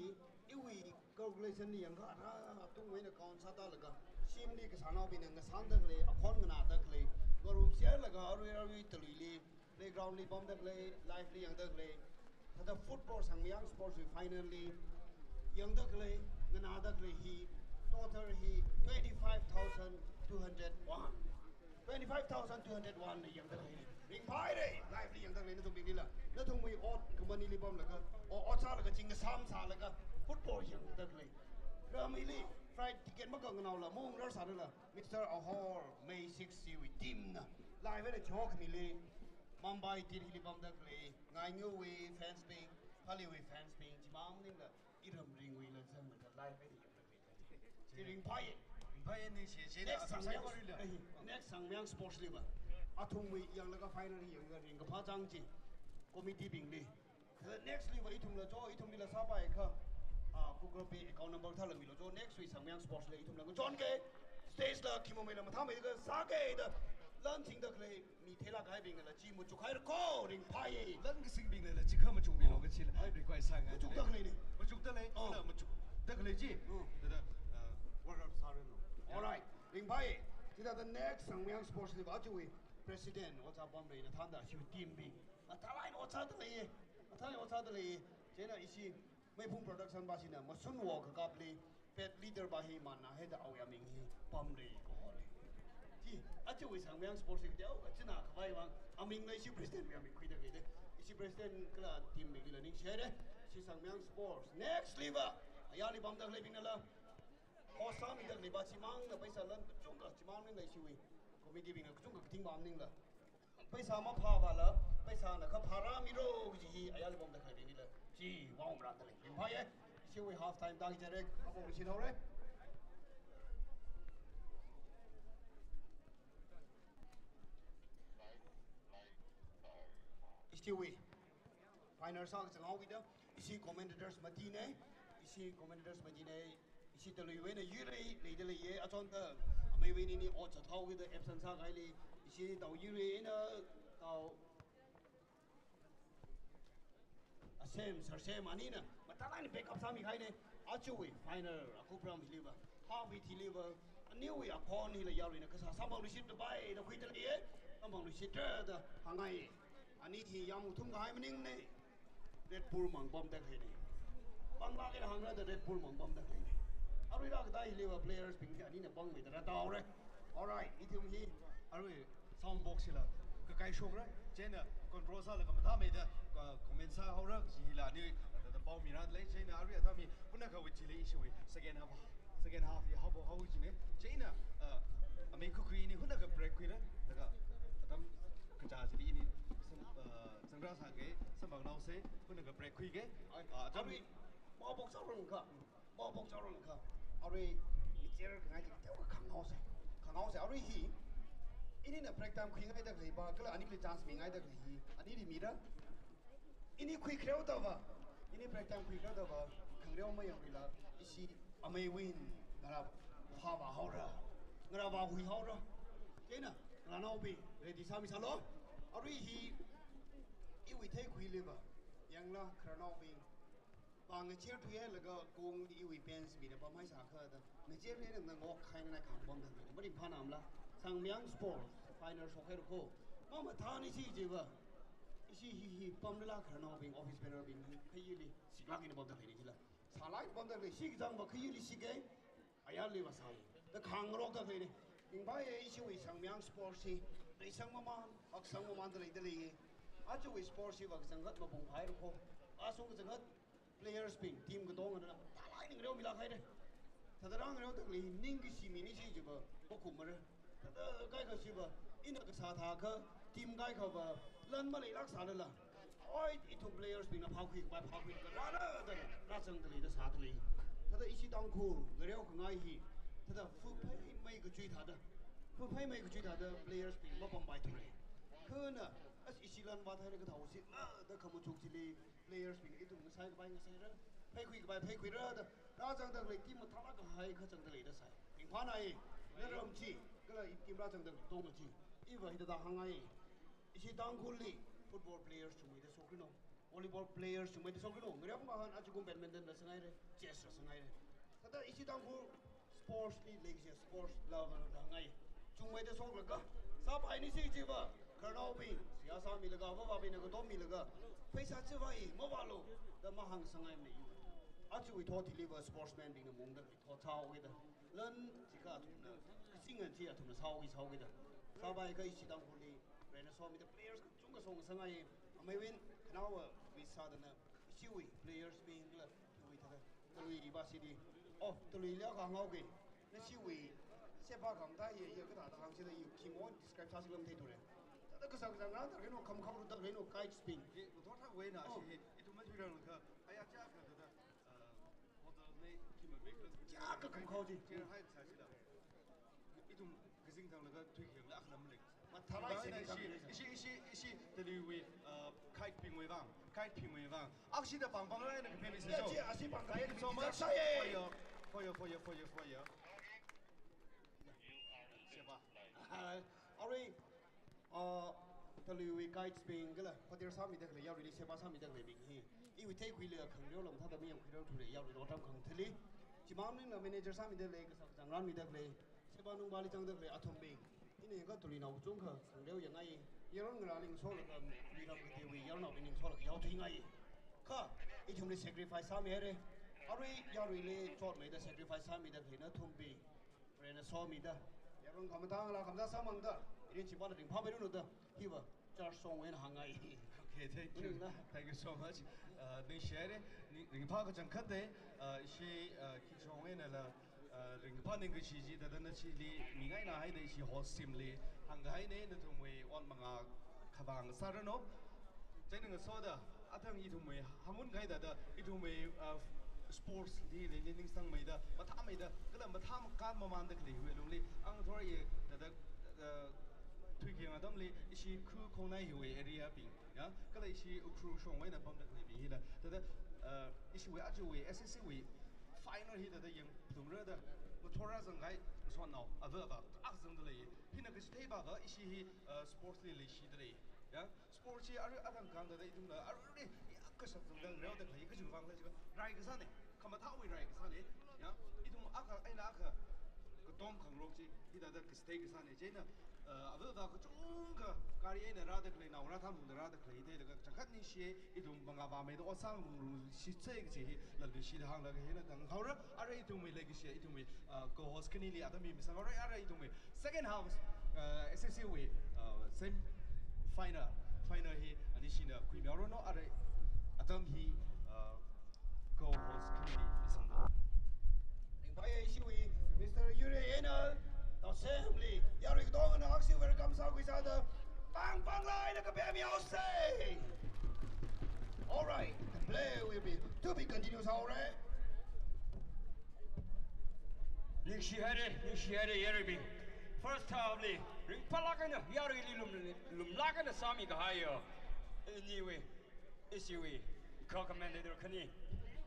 Iwui calculation li yangakha, ara, atungmeina count sāda laga. Shimli kasānaobingna ngasānda khalei, akhon nganāda khalei. Ngarum share laga arui, arui taluili. Playground li pamda khalei, live li yangda khalei. Thāda football Sangmayang Sports wui final li yangda khalei, nganāda khalei hi, total hi twenty-five thousand two hundred one. Twenty-five thousand two hundred one na yangda khalei. Ringphāhaira, live li yangda khalei nathum ringlila. Nathumwui ot company li pamlaga, o, ot sālaga, ching ngasam sālaga, football yangda khalei. Ramili, flight ticket makanganaola, mung rar sālala, Mister Ahor, May six chiwui team na. Live eina chok mili. Mumbai tin hili pamda khalei, Ngaingawui fans bing, Phaliwui fans bing, chimang maningla, iram ringwuila zanglaga live eina yangda khalei. Chi ringphāya. Ringphāya ni chi, chi next na Sangmayang, asai warila. Eh, next Sangmayang Sports liva. Athumwui yanglaga final hi yanglaga ringkaphā zang chi. Committee bingli. Next liva ithumla cho, ithumlila sāpaiakha, ah, Google Pay account number thāla milo cho, next week Sangmayang Sports la ithumla ngachonke, stage la khimamei la mathāmeida sāke da, lan chingda khalei, mi theilāk kahaibingnala chi machukhaira ko, ringphāya. Lan kasingbingnala chikha machukmilo kachila, ai, request sāngai. Machukda khalei ni. Machukda lei, oh, kala machukda khalei chi. Oh. Thāda, ah, workout sāranu. Alright, ringphāya. Chithāda next Sangmayang Sports liva chiwui president, ot sā pamleina thānda, chiwui team bing. Athālāk eina ot sāda leiya. Athālāk eina ot sāda leiya. Chieina ishi Meiphung Production pa shina mashun wo kakapli, pet leader pa hi mana haida awui aming hi pamlei kaholi. Chi, achiwui Sangmayang Sports hi teokha china khavai vang, amingla ishi president wui aming khuida khalei de. Ishi president kala team bingla ningshihaira. Ishi Sangmayang Sports. Next liva, ayarli pamda khaleibingnala. Host sāmida khalei pa chimangna paisa lan kachungkha chimang maningla ishiwui committee bingna kachungkha kating pa maningla. Paisa maphāpala, paisana kha phārāmilo kaji hi ayarli pamda khaleibingnala. Chi, vang umrānda lei. Ringphāya, ishiwui half time tang jarek, apong shin haora. Ishiwui final sākazang haokida, ishi commentators matina, ishi commentators matina, Ishi Taluiwui eina yuirei, leida leiya, achonda ameiwui eina ot sāthaokida absent sākahaili, ishi Taoyuirei eina Tao Asem, Sarsem anina mathālāk eina backup sāmikahaina. Ajawui final akupram hiliva, half hiliva, aniwui opponent hila yaruina kasā samphangluishit dabai da khuida leiya, samphangluishitra da hāngngai. Ani hi yamthum kahai maningna. Red Bull mang pamda khaleina. Panglāk eina hāngra da Red Bull mang pamda khaleina. Aruila kathā hiliva playersbing hi anina pangmeida rātaora. Alright, ithum hi arui sound box hila kakai shokra. Chieina control sālaga mathāmeida, uh, comment sāhaora. Chi hila ani, uh, da pao mira lei. Chieina arui atam hi hunakhawui chili ishiwui second half, second half hi haophok haowa china. Chieina, uh, amei kukui ni hunakha break khuira. Laga atam kachā chili ini sam-, uh, zangra sāga, samphangnaosa, hunakha break khuiga. Ah, atam arui, mapok chaorang kha. Mapok chaorang kha. Arui, ichir kangai teokha khanghaosa. Khanghaosa, arui hi. Inina break time khuingaida khaleiva, kala anili chance mingaida khalei hi. Anili mira. Ini khuikhareo dava. Ini break time khuikhareo dava. Khangareo mayangluila. Ishi ameiwui eina ngarā phāvā haora. Ngarā vāhui haora. Chieina, ngarānaobing, ready sāmisālu. Arui hi, iwui theikhuiliva. Yanglu, ngarānaobing. Pāng ngacheithuilaga kong iwui bench mina pamhaisākha da. Ngacheithuilaga ngok khaingai khang pamda khaleina. Maringphānamala. Sangmayang Sports final shokhaira kho. Mamathāna ishi chiva. Ishi hi hi pamlala ngarānaobing, office bearer bing hi khayili siklāk eina pamda khaleina chila. Sālāk eina pamda khalei, shikazangva khayili sika. Ayarliva sāi. Da khangarokda khaleina. Ringphāya ishiwui Sangmayang Sports hi. Reisang maman, haksang mamanda leida leiya. Ajawui sports hiva kachangkhat mapung phāhaira kho. Asung kachangkhat playersbing, team katongana, mathālāk eina ngareomilāk haira. Thāda rāngareoda khalei, ningkashi mina ishi chiva, pokumara. Thāda kaikha chiva, ina kasā thākha, team kaikhava, lan maleilāk sālala. Oi, ithum playersbingna phākhui kapai, phākhui kapai, rāra da, rāzangda leida sāda lei. Thāda ishi Tangkhul, ngareokhangai hi, thāda fuphei mei kachui thāda, fuphei mei kachui thāda, playersbing mapampaithura. Khana, as ishi lan vāthaira kathā chila, da khamachuk chili, playersbing ithum ngasai kapai ngasaira, pheikhui kapai pheikhuira da, rāzangda khalei team mathālāk kahai kazangda leida sai. Ringphānai, naram chi, kala i team rāzangda tongda chi. Iva hithāda hāngngai. Ishi Tangkhulli football players chungmeida shokranu, volleyball players chungmeida shokranu, ngareovā hān ajakum badminton rāsangaira, chess rāsangaira. Thāda ishi Tangkhul sports li leikashi, sports lover da ngai. Chungmeida shoklaga, sāpaini ishi chiva, ngarānaobing, seihā sāmilaga, avāva̱bingna katommilaga, pheisā chiva i, mavālu, da mahāngsangaimana i. Ajawui thot hiliva sportsmanbingna mungda thot sāhaokida. Lan chikha athumna, kasingan chi athumna sāhaoki sāhaokida. Sāpaikha ishi Tangkhulli, Varena somida players kachungkha shoksangai, ameiwui eina khanaowa wish sādana, ishiwui playersbing kala, iwui thāda. Talui iva sidi. Oh, Talui liakha hānghaoki. Nashiwui, sheba khamathā hi, hi kathāda hāngchida i khimon describe sāsi lam theithura. Thāda kasā kasā ngarānda khainu, khamkhao rutda khainu, kitesbing. Hi, motor thākwui eina, oh, shi hi, ithum mathuirangkha, aya chakha thāda, uh, hotel nei, khima mekla. Chakha khamkhao chi. Chair height sāsila. Ithum kazing thanglaga thuikayangla akhanam lei. Mathālāk eina ishi, ishi, ishi, ishi, Taluiwui, uh, kitebingwui vang, kitebingwui vang. Akshida pāng pāng eina kapheimi sāsa. Yeah, chi, ashi pāng kapheimi sāsa. Thank you so much for your, for your, for your, for your, for your. Sheba. Ah, arui, uh, Taluiwui kitesbing kala, hotel sāmida khalei, yaruili sheba sāmida khaleibing hi. Iwui theikhuili khangareo lam thāda mayangkhuirarthura, yaruili otram khangthili. Chimang ningla manager sāmida khalei, kasā kazang rānmida khalei. Sheba nungvāli zangda khalei athumbing. Ina yangkha Taluinao kachungkha khangareo yangngai. Yaron ngarāli ngasoklaga, Taluiram kateowui yaronnaobingli ngasoklaga yaothuingai. Kha, ithumli sacrifice sāmihaira. Arui yaruili chotmeida sacrifice sāmida khalei nathumbing. Varena somida. Yaron khamathāla khamathā sāmangda. Irin chipana ringphāmeiranu da. Hiva. Church song eina hāngngai. Okay, thank you. Thank you so much. Uh, ningshihaira, ning-, ringphā kachangkhatta, uh, ishi, uh, khi song einala, uh, ringphā ningkashi chi thāda nashili mingainahaida ishi host team li hāngkahaina, nathumwui ot mangā khavang sāranu. Chieina ngasoda, athang ithumwui, hāngun kahaida thāda, ithumwui, uh, sports li, li, li ningsangmeida, mathāmeida, kala mathā makān mamanda khaleiwui lungli, ang thora i, thāda, uh, thuikayang atamli, ishi khu khongnai hiwui area bing, ya, kala ishi Ukhrul shong eina pamda khaleibing hila, thāda, uh, ishiwui ajawui S S C wui Final hi thāda yangtungra da, mathora zanghai, masonnao, ava ava, akha zangda lei. Hina kachithei bava, ishi hi, uh, sports li leishida lei. Ya, sports hi arui atam kang thāda ithumna, arui, ya, kashak zangda ngareo da khalei, kajiwui vang khala jiakha, rai kasāne, khamathāwui rai kasāne. Ya, ithum akha, eina akha, katong khangarok chi, hithāda kachithei kasāne, chieina, uh, ava ava kachungkha, gari eina rāda khalei, naongarā thāmungda rāda khalei, theilaga kachangkhat ningshiye, ithum mangā vāmeida ot sāngarumshi sai kachi hi, lalui shida hānglaga hina tanghaora, arui ithumwui leikashi, ithumwui, uh, co-host khanili atam hi misanghaora, arui ithumwui second half, uh, S S C wui, uh, semi final, final hi, anishina khuimihaoranu, arui atam hi, uh, co-host khanili misangda. Ringphāya ishiwui Mister Yuri Enal, Thaosemli, yarui katongana aksi welcome sākhui sāda, pang pang laina kapemihaosa. All right, the play will be to be continued, all right. Ningshihaire, ningshihaire, yaruibing. First half li, ringphālāk eina, yaruili lum, lumlāk eina sāmi kahaiya. Anyway, ishiwui, co-commentator khani,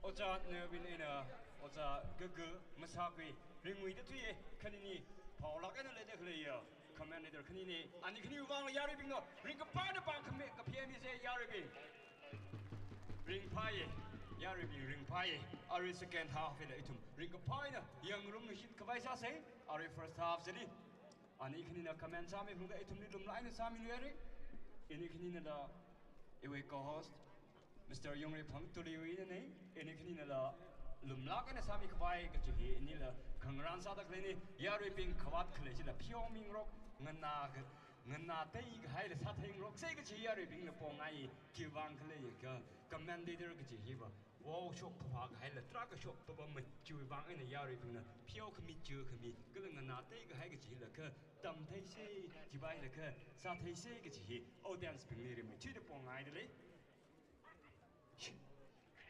Ojā Nevin eina, Ojā Gaga masākhui, ringwui da thuiye, khanini, phaolāk eina leida khaleiya, commentator khanine, ani khaniwui vang yaruibingna, ringkaphā eina pang khami, kapemisa yaruibing. Ringphāye, yaruibing ringphāye, arui second half hila ithum, ringkaphā eina, yangngarumluishit khavai sāsa, arui first half chili. Ani khanina comment sāmi phungda ithumli lumlāk eina sāmiluihaire. Ini khaninala iwui co-host, Mister Yungri Phangtuliwui eina, ini khaninala lumlāk eina sāmi khavai kachi hi inila khangarān sāda khaleine, yaruibing khavāt khalei chila pheomingarok, nganā ka, nganāthei kahaila sātheingaroksa kachi yaruibingna pongai, khiwui vang khaleiakha, commentator kachi hiva. Wow, shok phāphā kahaila, tarākha shok phāpamma, chiwui vang eina yaruibingna, pheokhami, chukhami, kala nganāthei kahai kachilakha, tamtheisa, chipailakha, sātheisa kachi hi, audience bingli rimei, chida pongaida lei.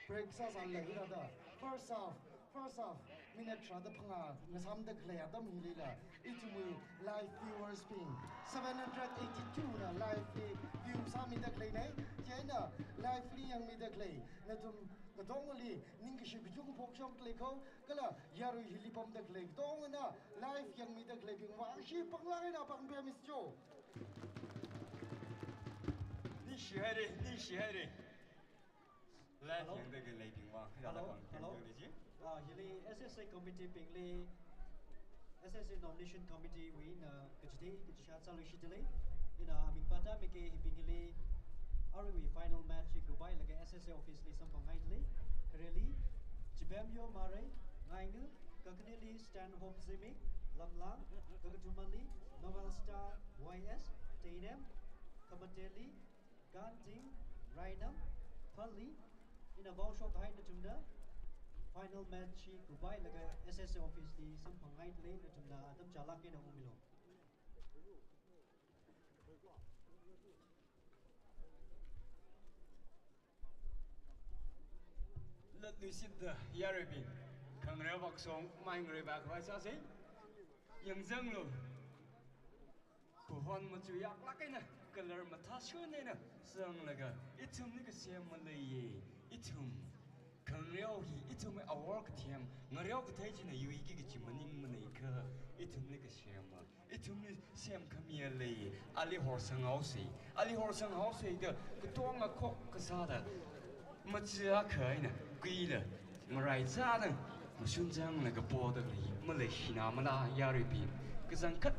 Break sāsālei hithāda. First half, first half, minute tharāda phangā ngasāmda khalei atam hilila, ithumwui live viewers bing, seven hundred eighty-two na live li view sāmida khaleine, chieina live li yangmida khalei, nathum katongali ningkashi kachung phokshok lei kho, kala yarui hili pamda khalei katongana live yangmida khaleibing vang ashi panglāk eina pangpemisa cho. Ningshihaire, ningshihaire. Live Hello? Yangda khaleibing vang, Hello? Hello? Pangpemda lei chi. Ah, hili S S A committee bingli, S S A nomination committee wui eina kachithei kachishā sāluishitda lei. Ina aming pātāmiki hibing hili, aruiwui final match hi kupailaga S S A office li samphanghaida lei. Khareli, Chibemyo Marei, Ngainu, kakhaneli Stanhope Zimik, Lamlang, kakathumali, Novel Star Y S, Teinem, khamateli, Kanting, Rainam, Phalli, ina vaoshok kahai nathumna, final match hi kupailaga S S A office li samphanghaida lei, nathumna atam chālāk eina ungmilu. Latluishitda yaruibing, khangareo vākasong mai ngareivā khavai sāsa. Yangzanglu. Phahon machuiyaklāk eina, colour mathāshun eina, zanglaga, ithumli kasem maleiye, ithum. Khangareo hi, ithumwui awor kathem, ngareo kathei china yuiki kachi maningmanei kha, ithumli kasem ma. Ithumli semkhamiya lei, ali horsanghaosa, ali horsanghaosa da, katonga khok kasāda, machiakha eina, kuila, marai zāda, mashun zanglaga poda lei, maleishina mala yaruibing, kachangkhat,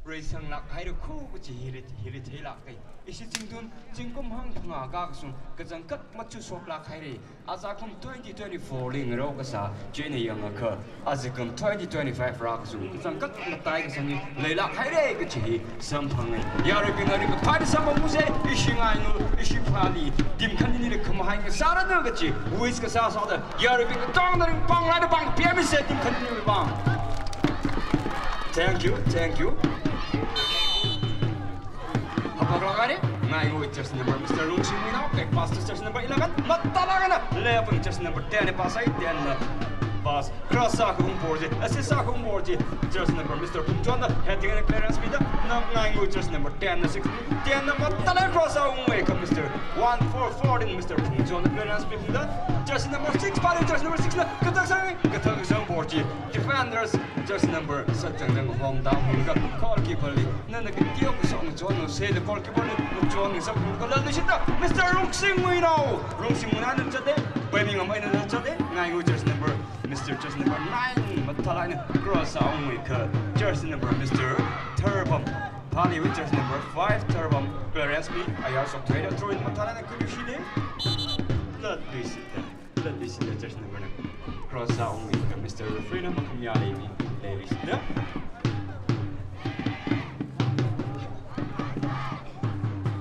reisanglāk haira kho kachi hili, hili theilāka. Ishi zingtun, zingkum hangphangā kakasung, kachangkhat machu shoklāk haira, aja kum twenty twenty-four li ngareo kasā, chieina yangakha, aja kum twenty twenty-five rākasung, kachangkhat matai kasāna, leilāk haira kachi hi samphanga. Yaruibingna ringkaphā eina samphangsa, ishi Ngainu, ishi Phalli, team khaninila khamahai kasāranu kachi, wish kasā sāda, yaruibing katongana ringpāng eina pangpemisa team khaniniwui vang. Thank you, thank you. Hapaklāk haira, Ngainu jersey number Mister Lungshingwui nao, kek pass to jersey number eleven, matālāk eina eleven, jersey number ten, pass ai ten na. Pass, cross sākhaung ball chi, assist sākhaung ball chi, jersey number Mister Phungchonna heading and clearance mida, ngangainga jersey number ten na six, ten na mathālāk cross sāungmei kha Mister one four fourteen, Mister Phungchonna clearance mida, jersey number six pali, jersey number six na kathak sāngai, kathak sāung ball chi, defenders, jersey number seven na home down hungkha goalkeeper li, nana kateo kasā ngachon ngasei da goalkeeper li ngachon ngasā hungkha lal dishita, Mister Rungsingwui nao, Rungsingwui nao na chate, Birmingham eina na chate, ngainga jersey number Mister jersey number nine, mathālāk eina cross sāungmei kha jersey number Mister Tharbam. Paliwui jersey number five, Tharbam. Clearance mi, ayar shokthei da throw in mathālāk eina khuishida. Latluishita, latluishita jersey number nine. Cross sāungmei kha Mister Referee na makhamyā leimi, leilishita.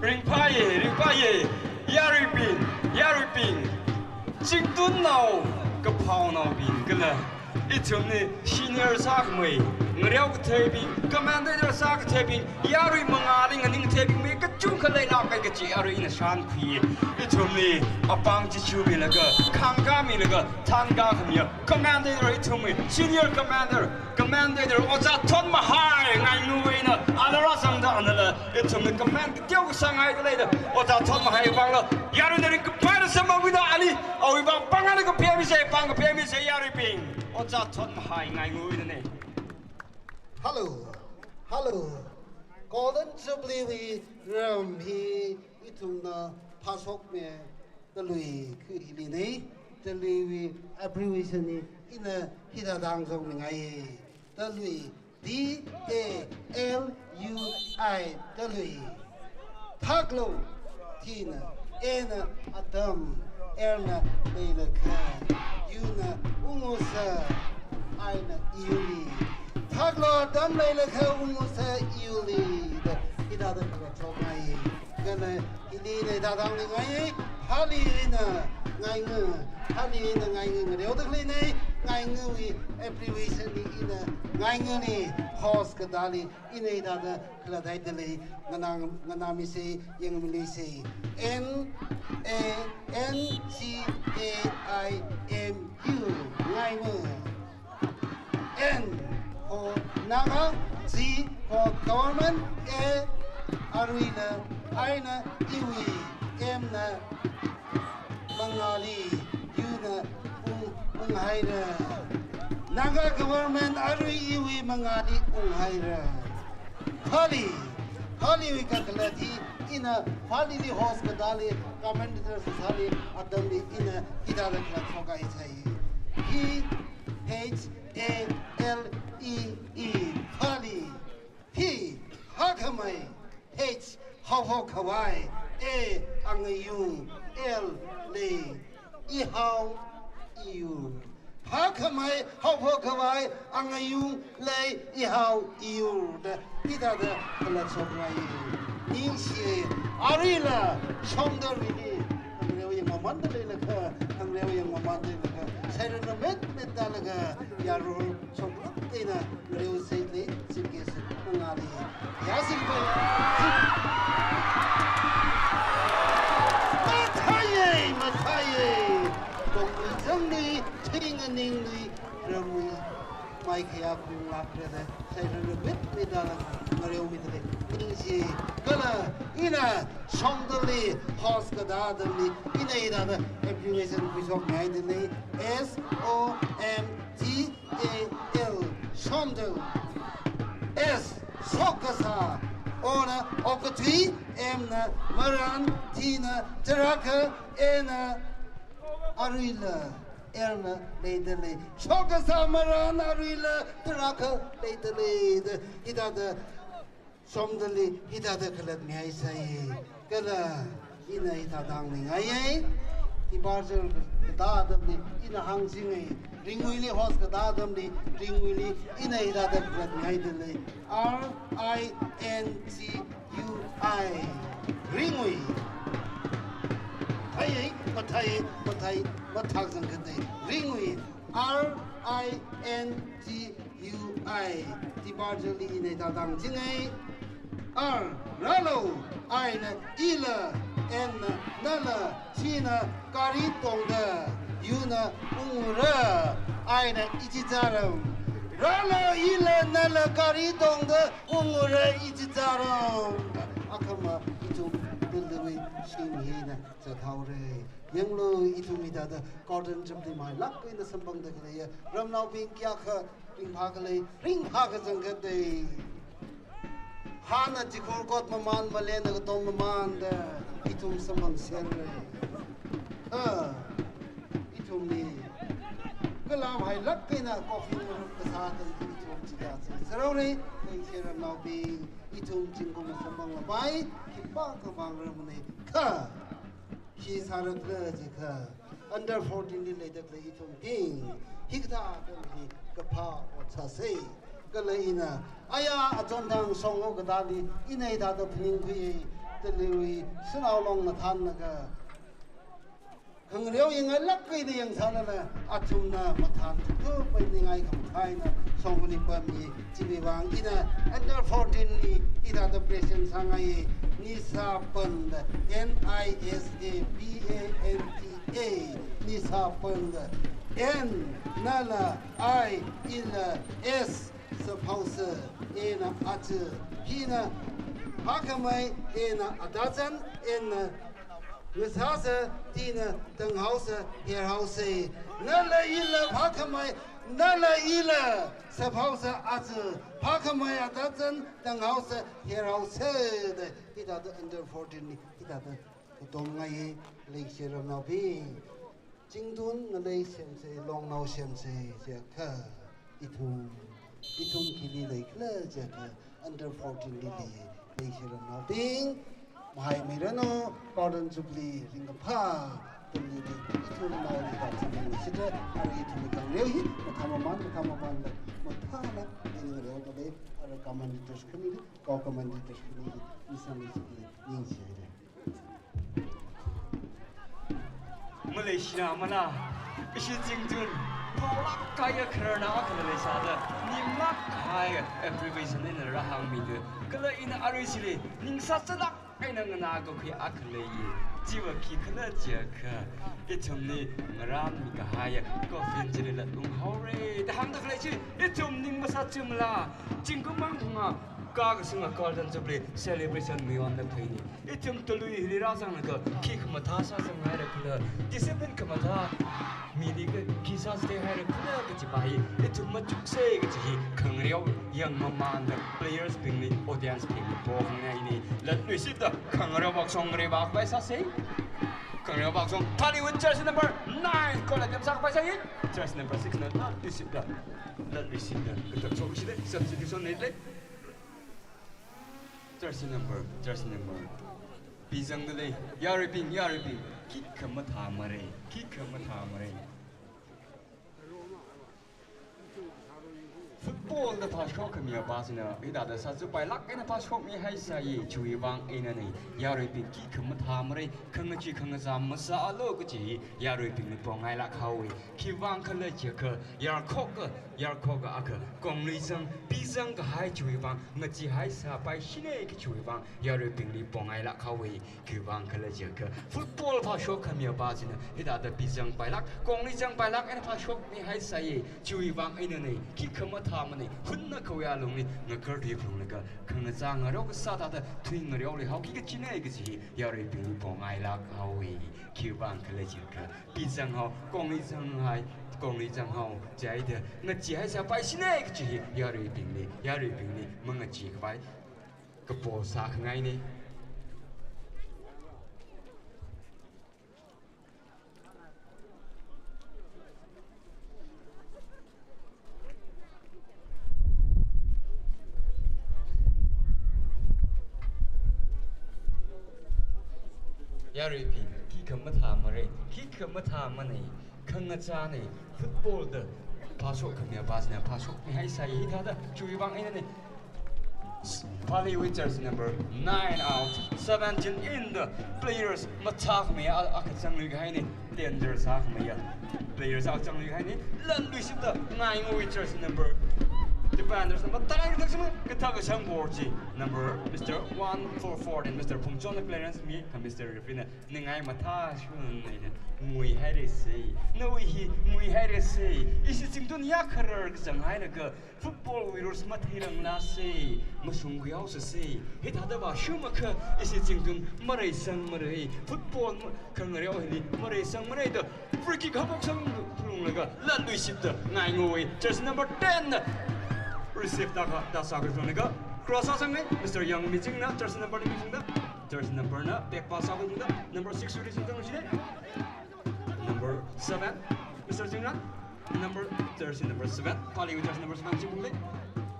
Ringphāya, ringphāya, yaruibing, yaruibing, chingtunnao, kaphānaobing kala ithumli senior sākhamei, ngareo katheibing, commentator sākatheibing, yarui mangāli nganing katheibing mi kachungkha leilākai kachi arui ina shānkhuiya. Ithumli apāng chichumilaga, khāngkāmilaga, thānkā khamiya commentator ithumwui senior commentator, commentator Ojā Thonmahai ngainga eina, ala rāzangda anala ithumli comment kateo kasā ngaida leida, Ojā Thonmahai vangla yaruina ringkaphāna samphangda ali, awui vang pāng ana kaphemisa, pāng kaphemisa yaruibing. Ojā Thonmahai ngainga einana. Hello, hello. Golden Jubilee wui ram hi ithumna phāshokmi Dalui khuilinei, Daluiwui abbreviation hi ina hithāda hāngzongmingai. Dalui, D A L U I, Dalui. Thaklo, T na, A na atam, L na leilakha, U na ungusa, I na iwuili. Thaklo atam leilakha ungusa iwuili da, hithāda kala shokngai. Kala hili ina hithāda hāngmingai, Phali eina ngainga, Phali eina ngainga ngareoda khaleinei, ngaingawui abbreviation li ina ngaingali, host katāli ina hithāda khalathaida lei, nganā, nganāmisei, yangmiluisei. N A N G A I M U, ngainga. N for Naga, G for government, A aruila, I na iwui, M na mangāli, U na ung, unghaira. Naga government arui iwui mangāli unghaira. Phali, Phaliwui kakhalat hi ina Phalili host katāli, commentator sāli, atamli ina hithāda khalat shokngaisai. P H A L E E, Phali. P, phākhamei. H, haophok khavai. A, angayung. L, lei. Ihao, iwui. Phākhamei, haophok khavai, angayung, lei, ihao, iwui da hithāda khalat shokngai. Ningshi, aruila, Shomdalwuili, khangareo yangmamānda leilakha, khangareo yangmamānda leilakha, sairan ramitmitda laga, yarui shoklup eina ngareosei lei, chief guest mangāli. Yāsingpai. Mathāya, mathāya. Tongwui zangnui, thinga ningnui, ramwui maikhayā khuilākra da, sairan ramitmitda laga ngareomida lei. Ningshi, kala ina Shomdalli host katā atamli, ina hithāda abbreviation khuishokngaida lei, S O M D A L, Shomdal. S, sokkasā. O na okathui, M na marān, T na tarākha, A na aruila, L na leida lei. Sokkasā marān aruila tarākha leida lei da hithāda Shomdalli hithāda khalatmihaisai. Kala ina hithāda hāngmingaiya. Departure katā atamli ina hāngchingai. Ringwuili host katā atamli, Ringwuili ina hithāda khalatmihaida lei. R I N G U I. Ringwui. Ai, ai, mathāi, mathāi, mathak zangkhatai. Ringwui. R I N G U I, departure li ina hithāda hāngchingai. R, rālo, I na ila, N na nala, G na gari tongda, yurna ungra, aina ichichāra. Rāla ila nala gari tongda ungra ichichāra. Akhama ithum Tului shim hina zathaora. Yanglu ithum hithāda Golden Jubilee mailāk eina samphangda khaleiya ramnaobing kayākha ringphākhala, ringphākazang khatai. Hāna chikhur kot mamān, malena katom mamānda ithum samphangserra. Kha ithumli kala mailāk eina coffin marup kasā tangda ithum chiyā sāserhaora. Leishiya ramnaobing, ithum zingkum samphanglapai, khipākha vāngarumana. Kha khi sārakhala jiakha, under fourteen li leida khalei ithumbing hikathā atam hi kaphā ot sāsa. Kala ina aya achonthang shongho katāli ina hithāda phaningkhuiya, Tului shanao long nathānlaga khangareo yangailāk eina yangsālala athumna mathān thukthup eina ningai khamathā eina shongli pammi. Chiwui vāng ina under fourteen li hithāda present sāngai. Nisapanta, N I S A P A N T A, Nisapanta. N nala I, ila S, saphaosa, A na aja, P na phākhamei, A na atazan, N na ngasāsa, T na tanghaosa, herhaosa. Nala ila phākhamei, nala ila saphaosa aja, phākhamei atazan, tanghaosa, herhaosa da hithāda under fourteen li hithāda katomngai. Leishiya ramnaobing, zingtun ngalei semsa, longnao semsa jiakha ithum, ithum khili leikhala jiakha under fourteen li lei. Leishiya ramnaobing, mahaimiranu, Golden Jubilee ringkaphā atamli ithum naoli kasamphang shida, arui ithum khangareo hi mathāmamān, mathāmamānla, mathāla eina ngareodalei. Ara commentators khanili, co-commentators khanili, misang misang ningshihaira. Malaysia mana, ishi zingtun, phaolāk kahaiya khararna akhala leisāda, nimlāk kahaiya abbreviation eina rāhāngmida, kala ina arui chili ningsāchanglāk eina nganākakhui akha leiya. Chiva khikhala jiakha, ithumli ngarānmi kahaiya coffin chili latunghaora da hāngda khalei chi, ithum ning masāchimala, zingkum mang phangā kakasanga Golden Jubilee celebration mayonda khuini. Ithum Tului hili rāzanglaga khi khamathā sāzanghairakhala, discipline khamathā, mili ka khi sāzatehairakhala kajipa hi ithum machuksa kaji hi khangareo yangmamānda players bingli, audience bingli pokhangaina. Latluishitda khangareo vāshong, ngarei vākhavai sāsa. Khangareo vāshong, thāli with jersey number nine, goal attempt sākhavai sāsa. Jersey number six na latluishitda, latluishitda katak shokshida, substitution neilei. Jersey number, jersey number. Pizangdalei, yaruibing, yaruibing. Khikha mathāmara, khikha mathāmara. Football da phāshok khamiya pa china, hithāda sāzat pailāk eina phāshokmihaisai, chiwui vāng einana. Yaruibing, khikha mathāmara, khangachee khangazā masālu kaji hi yaruibingli pongailāk haowa. Khiwui vāng khala jiakha, yarkhoka, yarkhoka akha kongluizang, pizang kahai chiwui vāng, ngacheehaisāpaishina kajiwui vāng yaruibingli pongailāk haowa. Khiwui vāng khala jiakha, football phāshok khamiya pa china hithāda pizang pailāk, kongluizang pailāk eina phāshokmihaisai, chiwui vāng einana. Khikha mathāmana, hunna khawui alungli ngakarthui phalunglaga, khangachā ngareo kasā thāda thui ngareolui haoki kajina kaji hi yaruibingli pongailāk haowa. Khiwui vāng khala jiakha, pizang hao, kongluizang hai, kongluizang hao, chieina ngacheehaisāpaishina kaji hi yaruibingli, yaruibingli mangacheekhavai kapo sākhangaina. Yaruibing, khikha mathāmara, khikha mathāmana, khangachāna, football da phāshok khamiya pa china phāshokmihaisai, hithāda chiwui vāng einana. Pali with jersey number nine out, seventeen in da players mathākhamiya akha zangluikahaina, danger sākhamiya players akha zangluikahaina. Latluishitda Ngaingo with jersey number, the Defenders na mathālāk kathak sangmi, kathak kasang ball chi number Mister one four four and Mister Phungchonna clearance mi kha Mister Referee na ningai mathā shun na nguihaira se. Nawui hi nguihaira se. Ishi zingtun ya kharar kazang hailaga football wui rules matheirangla se, mashungkhui haosa se. Hithāda vāshungakha ishi zingtun mareisangmara. Football ma-, khangareo hili mareisangmara da free kick haophok sangphalunglaga latluishitda Ngaingawui jersey number ten na receive tākha, tāsā khalunglaga cross sāsanga, Mister Yangmiching na jersey number li mishungda, jersey number na back pass sākhalungda, number six receive sāsanga. Number seven, Mister Chingran. Number, jersey number seven. Phāliwui jersey number seven chi phungli.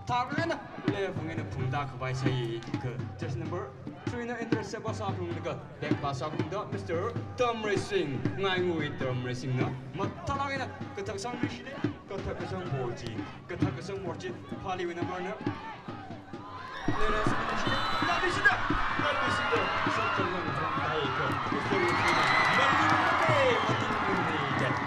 Thākha na, left wing na phungda khavai sāi kha jersey number three na intercept sākhalunglaga back pass sākhalungda Mister Tamreising, Ngaingawui Tamreising na mathālāk eina kathak sangmi shida, kathak kasang ball chi, kathak kasang ball chi, phāliwui number na Latluishitda, latluishitda, latluishitda, sākhanang khalang hai kha, Mister Ruchi, maning mane, maning mane,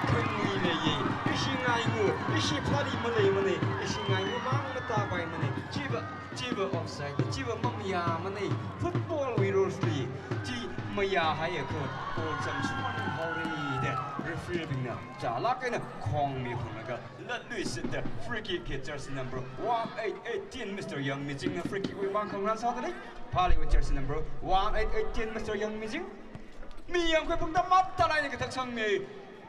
khanui leiya, ishi Ngaingaw, ishi phāli maleimana, ishi Ngaingaw mang matāpaimana, chiva, chiva offside, chiva mamayāmana, football wui rules li, chi mayāhaiakha, goal chāng sumang haora da, referee bingna, chālāk eina khongmi khonglaga, latluishitda free kick hi jersey number one eight eighteen, Mister Yangmiching na free kick wui vang khangarān sādalei. Phāliwui jersey number one eight eighteen, Mister Yangmiching. Miyangkhui phungda mathālāk eina kathak sangmi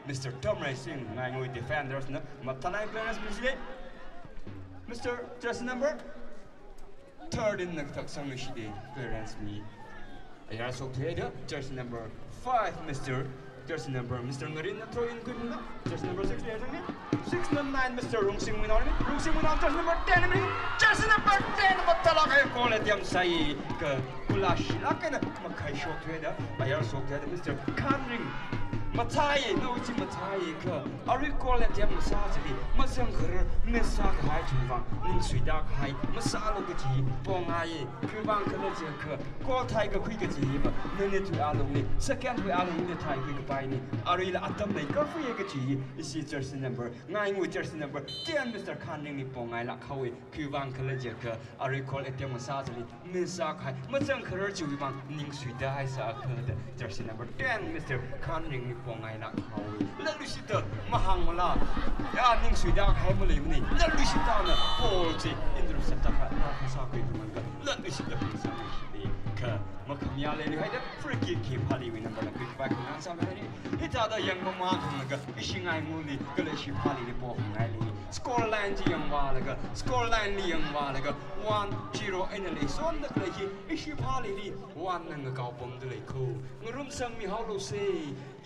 Mister Tamreising, Ngaingawui defenders na mathālāk eina clearance mishida. Mister jersey number thirteen na kathak sangmi shida, clearance mi. Ayar shokthuida, jersey number five, Mister, jersey number, Mister Ngarin na throw in khuiphungda, jersey number six, ayar sangmi. Six na nine, Mister Rungsing Muinao ni, Rungsing Muinao, jersey number ten mi, jersey number ten, mathālāk eina goal attempt sāi kha, kula shilāk eina makhai shokthuida, ayar shokthuida, Mister Khanring. Mathāi, nawui chi mathāi kha, arui goal attempt masā chili, mazangkharar miss sākahai chiwui vang, ningsuida kahai masālu kaji pongaiya, khiwui vang khala jiakha, goal thaikakhui kaji hiva, minute wui alungli, second wui alungli thaikhui kapaina, aruila atam leikaphuiya kaji hi, ishi jersey number, Ngaingawui jersey number ten, Mister Khanring li pongailāk haowa, khiwui vang khala jiakha, arui goal attempt masā chili, miss sākahai, mazangkharar chiwui vang, ningsuida haisā kha da, jersey number ten, Mister Khanring li pongailāk haowa. Latluishitda mahāngmala, ya ningsuida kahai maleimana, latluishitda na ball chi intercept tākha, tākha sākhuiphunglaga, latluishitda phungsāmi shida kha, makhamayā leiluihaida, free kick hi phāliwui number na khuikhavai khangarān sāmi haira. Hithāda yangmamān phunglaga, ishi Ngaingawli, kala ishi phālili pophungngailei. Score line chi yangvālaga, score line li yangvālaga, one zero eina leisonda khalei hi, ishi phālili, one na ngakaopamda lei kho. Ngarumsangmi haolu se,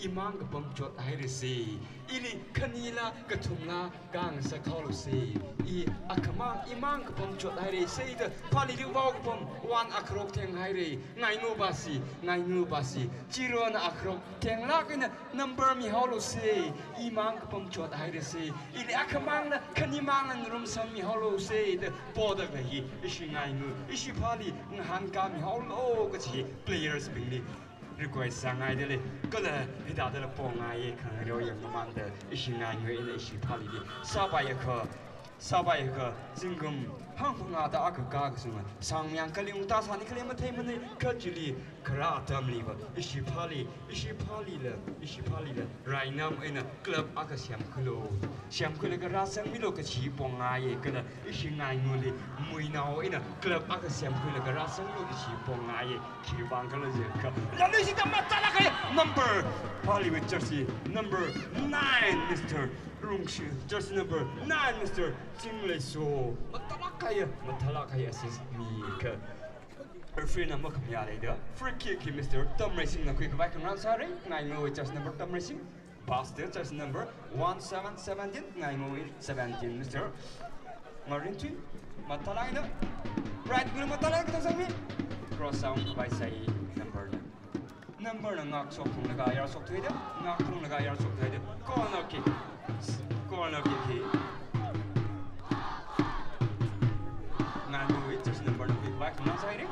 imang kapam chothaira se. Ili khanila, kathumla, kangasak haolu se. I akhamang, imang kapam chothaira se da, phālili vao kapam, one akharok thenghaira. Ngaingaw basi, Ngaingaw basi. Zero na akharok thenglāk eina number mihaolu se, imang kapam chothaira se, ili akhamangna, khanimangna ngarumsangmi haolu se da, poda khalei hi, ishi Ngaingaw, ishi phāli, ngahānkāmi haolu kaji hi, players bingli request sāngaidalei, kala hithādala pongaiya khangareo yangmamānda, ishi Ngaingaw eina ishi phālili, sāpaiakha, sāpaiakha, zingkum hangphangāda akha kakasanga, sangmyang kali ungta sāni khalei matheimana, kha chili, kharā atamliva, ishi phāli, ishi phālila, ishi phālila, rainam eina club akha semkhuilu, semkhuilaga rāsangmilu kaji pongaiya kala, ishi Ngaingawli, Muinao eina club akha semkhuilaga rāsanglu kaji pongaiya, khiwui vang khala jiakha, latluishitda mathālāk eina number, phāliwui jersey number nine, Mister Rungshi, jersey number nine, Mister Chingleiso. Mathālāk eina, mathālāk eina assist mi kha. Referee na makhamayā leida, free kick hi Mister Tamreising na khuikhavai khangarān sāra, Ngaingawui jersey number Tamreising. Pass to jersey number one seven seventeen, Ngaingawui seventeen, Mister Ngarinthui. Mathālāk eina, right wing mathālāk eina kathak sangmi. Cross sākhavai sāi number na. Number na ngakshok phunglaga ayar shokthuida, ngak phunglaga ayar shokthuida, corner kick. Corner kick hi Ngaingawui jersey number na khuikhavai khangarān sāra.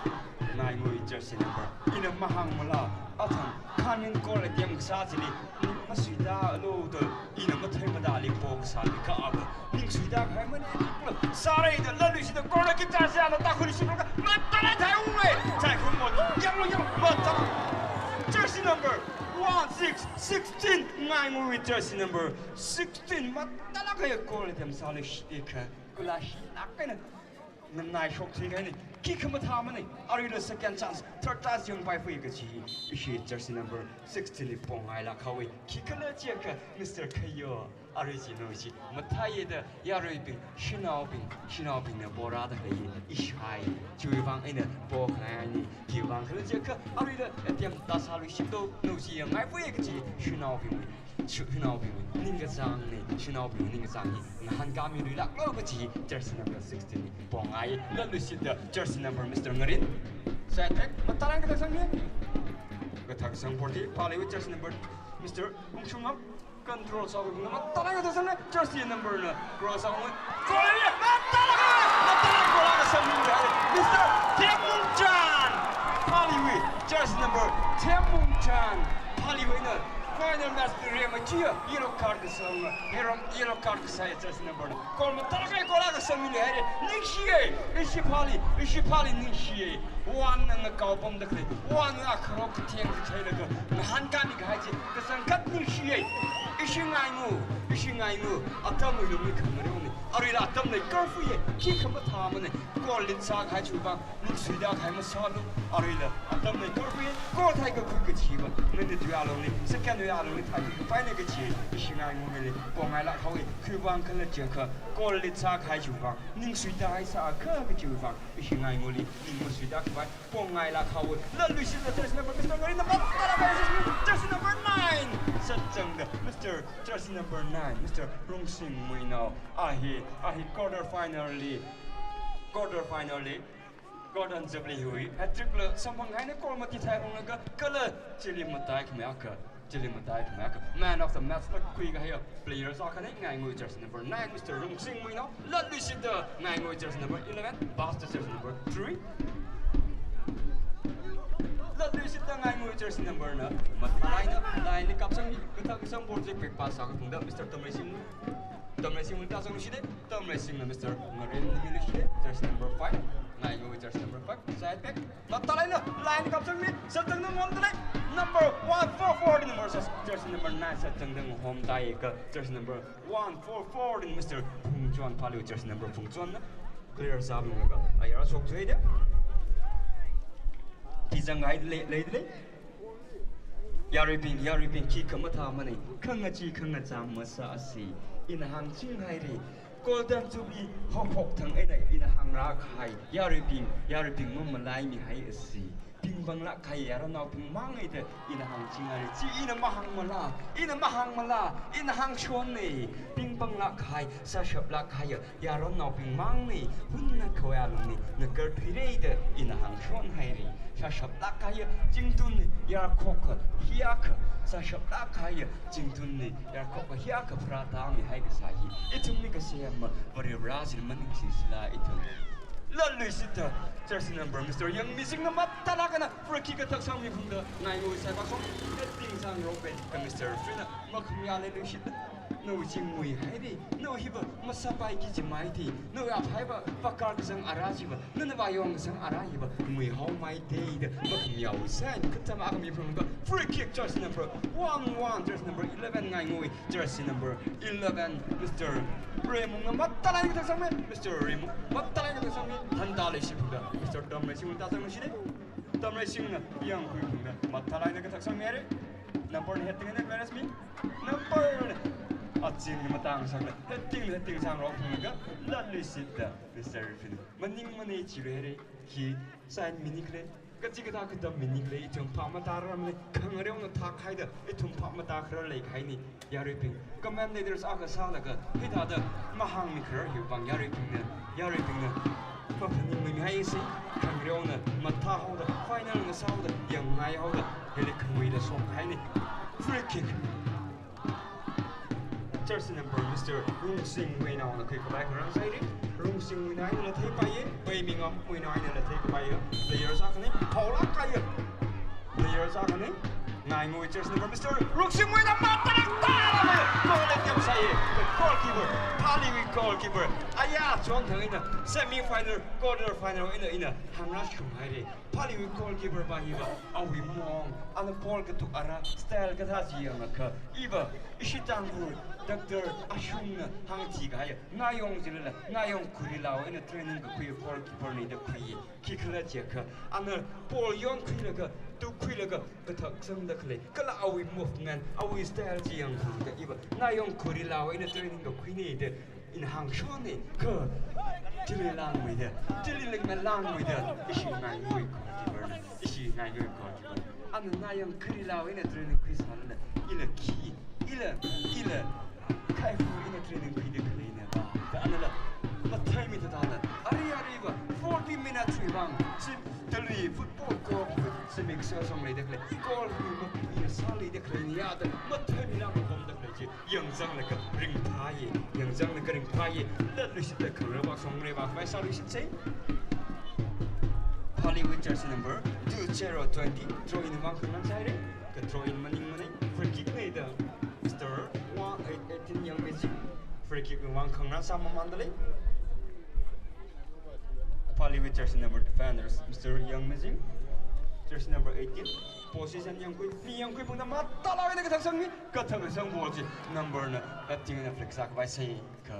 Ngaingui jersey number. Ina mahāngmala, athang khanin goal attempt kasā chili, ning masuida lo da, ina mathei madali po kasā mi ka aba. Ning suida kahai mane, ning kula sārai da, laluishida corner kick chānsā na takhuli shimraka, matalai thai ungwe. Thai khun mo, yanglo yang, matalai. Jersey number one six sixteen, Ngaingui jersey number sixteen, matalai kahai goal attempt sāli shi, ikha, kula shi, lak kaina. Nganai shok thei kahaina, khi khamathā mana, aruila second chance, third chance yangpai fui kachi, ishi jersey number sixteen li pongailāk haowa, khikhala chiakha Mister Khayo, arui chi no chi, mathāya da, yaruibing, shanaobing, shanaobingna pora da khalei, ishai, chiwui vang eina pokhaini, khiwui vang khala chiakha, aruila attempt tāsāluishit do, no chi yangngai fui kachi, shanaobing. Shu-, shanaobing ningkachāngna, shanaobing ningkachāng hi ngahānkāmiluilāklo kachi jersey number sixteen li pongai, laluishitda jersey number Mister Ngarin. Side back, matalai kathak sangna. Kathak sang porti, pali with jersey number Mister Hungshungam. Control sākhui, matalai kathak sangna, jersey number na, cross out ngui. Goal area, matalai, matalai goal kasang mi, Mister Themmungchan. Pali with jersey number Themmungchan. Pali with na. Final match li rema chiya, yellow card kasang, yellow, yellow card kasā jersey number na. Goal matalai goal kasang mi le, ningshiya, ishi pali, ishi pali ningshiya. One na ngakaopamda khalei, one na kharok katheng kathei laga, ngahānkāmi kahai chi, kasang khat ningshiya. Ishi Ngaingu, ishi Ngaingu, atam lungli khangareona. Aruila atam lei curfew ya, khi khamathā mana, goal lit sākahai chiwui vang, ningsuida kahai masālu, aruila atam lei curfew ya, goal thai kakhui kachiva, minute wui alungli, second wui alungli thai kapaina kachi, ishi Ngainguli pongailāk haowa, khiwui vang khala chiakha, goal lit sākahai chiwui vang, ningsuida haisākha kachiwui vang, ishi Ngainguli ning masuida khavai pongailāk haowa, laluishitda jersey number Mister Ngarinna matalai jersey number nine, sāchangda Mister jersey number nine, Mister Rungsing Muinao, a hi, a hi quarter final li, quarter final li, Gordon Zepli hui hat-trick la samphang haina, goal mati thai unglaga kala chili matai khami akha, chili matai khami akha. Man of the match la khuikahaiya player sākhana Ngaingui jersey number nine, Mister Rungsing Muinao, laluishitda Ngaingui jersey number eleven, Buster jersey number three. Laluishitda Ngaingui jersey number na matalaina, line li kapsang, kathak kasang ball chi back pass sākatungda Mister Tamreising, Tamreising wui tāsang shide, Tamreisingna Mister Ngaren nimi shide, jersey number five, Ngaingui jersey number five, side back. Matalaina, line kapsang mi, sāchangda ngomdalei, number one four four, number six, jersey number nine, sāchangda ngahomdai ka, jersey number one four four, Mister Phungchon, pali jersey number Phungchonna clear sāmunglaga, ayar shok thuida. Tizang hai lei, leidalei. Yaruibing, yaruibing, khi khamathā mana, khangachee khangacham masāsi, ina hāngching haira. Golden Jubilee haophok thang eina ina hāngrākahai, yaruibing, yaruibing mamalaimi haisi. Pingpanglāk kahai yaranaobing mangna da ina hāngching haira. Chi ina mahāngmala, ina mahāngmala, ina hāngshonna. Pingpanglāk kahai, sāshaplāk kahai yaranaobing mangna, hunna khawui alungli ngakarthuira da ina hāngshon haira. Sāshaplāk kahai chingtun yarkhok akha, hi akha, sāshaplāk kahai chingtun yarkhok akha, hi akha pharātāmi hai kasā hi ithumli kasem Varivara chili maningshisila ithum. Laluishitda jersey number Mister Yangmisingna matalāk eina free kick kathak sangmiphungda Ngaingui side back song, heading sāngarok pen ka Mister Frina makhamya laluishitda. Nawui chi ngui haira, nawui hiva masāpai kaji maithei, nawui aphaiva pakar kasang ara chiva, nana vāyong kasang ara hiva ngui haomaithei da makhamyawui sign kathā makhamiphalungda, free kick, jersey number one one, jersey number eleven Ngaingui, jersey number eleven, Mister Remungna matalāk eina kathak sangmi, Mister Remung matalāk eina kathak sangmi, handa leishiphungda Mister Tamreising tāsang shide, Tamreisingna yangkhuiphungda matalāk eina kathak sangmi haira. Number heading eina whereas me. Number aching matang sangla, heading, heading sangrokphunglaga, laluishitda Mister Rifin maning manei chi haira, khi sign minikle, kachikathā katam minikle, ithum phap matārar male, khangareona thak haida ithum phap matākharar leikahaina. Yaruibing, commentators akha sālaga hithāda mahāngmikharar hiwui vang yaruibingna, yaruibingna maphaningmei haisi, khangareona mathāhaoda, final ngasāhaoda, yangngai haoda, hili khanguida shokhaina. Free kick. Jersey number Mister Rungsing Muinaona khuikhavai kharang sāhaira. Rungsingwui eina la theipaiya, Paimingamwui eina la theipaiya. Player sākhani, phaolāk kahaiya. Player sākhani, ngaingui, jersey number, Mister Rungsingwui eina matalak tala goal attempt sāya. The goalkeeper, Phaleewui goalkeeper. Aya, chonthang eina semi final, quarter final eina ina hāngrāshung haira. Phaleewui goalkeeper pa hiva, awui maong, ana ball katuk ara, style kathā chi yangakha, iva, ishi Tangkhul, Doctor Ashungna hāngchitheiya, ngayong chilala, ngayong gorilla wui eina training kakhui goalkeeper na da khui. Khikhala jiakha, ana ball yonkhuilaga, tukkhuilaga, kathak sangda khalei, kala awui movement, awui style chi yangakha iva, ngayong gorilla wui eina training kakhuina da ina hāngshonna, kha, chili langmeida, chili langmei langmeida, ishi ngaingui goalkeeper na, ishi ngaingui goalkeeper. Ana ngayong gorilla wui eina training khuisālala, ila khi, ila, ila, khaifu ina training khuida khaleina pa. Kha anala, matheimida tala, ari ariva, forty minutes wui vang, chi, tali football goal, chi mix song leida khalei, goal hi ma, ina sāleida khaleina ya da, matheimida kapamda khalei chi. Yangzanglaga ringphāya, yangzanglaga ringphāya. Latluishitta khangarā vak songre vak vai sāluishitsa. Phaleewui jersey number two zero twenty, throw in vang khangarā sāhaira. Kha throw in maningmana, free kick na da Mister one eight eighteen Yangmei Zing. Free kick vang khangarā sāmamāndalei. Phaleewui jersey number defenders, Mister Yangmei Zing. Jersey number eighteen. Position yangkhui, mi yangkhui pungda matalak eina kathak sangmi, kathak kasang ball chi number na, that thing na flick sākhavai sāya, kha,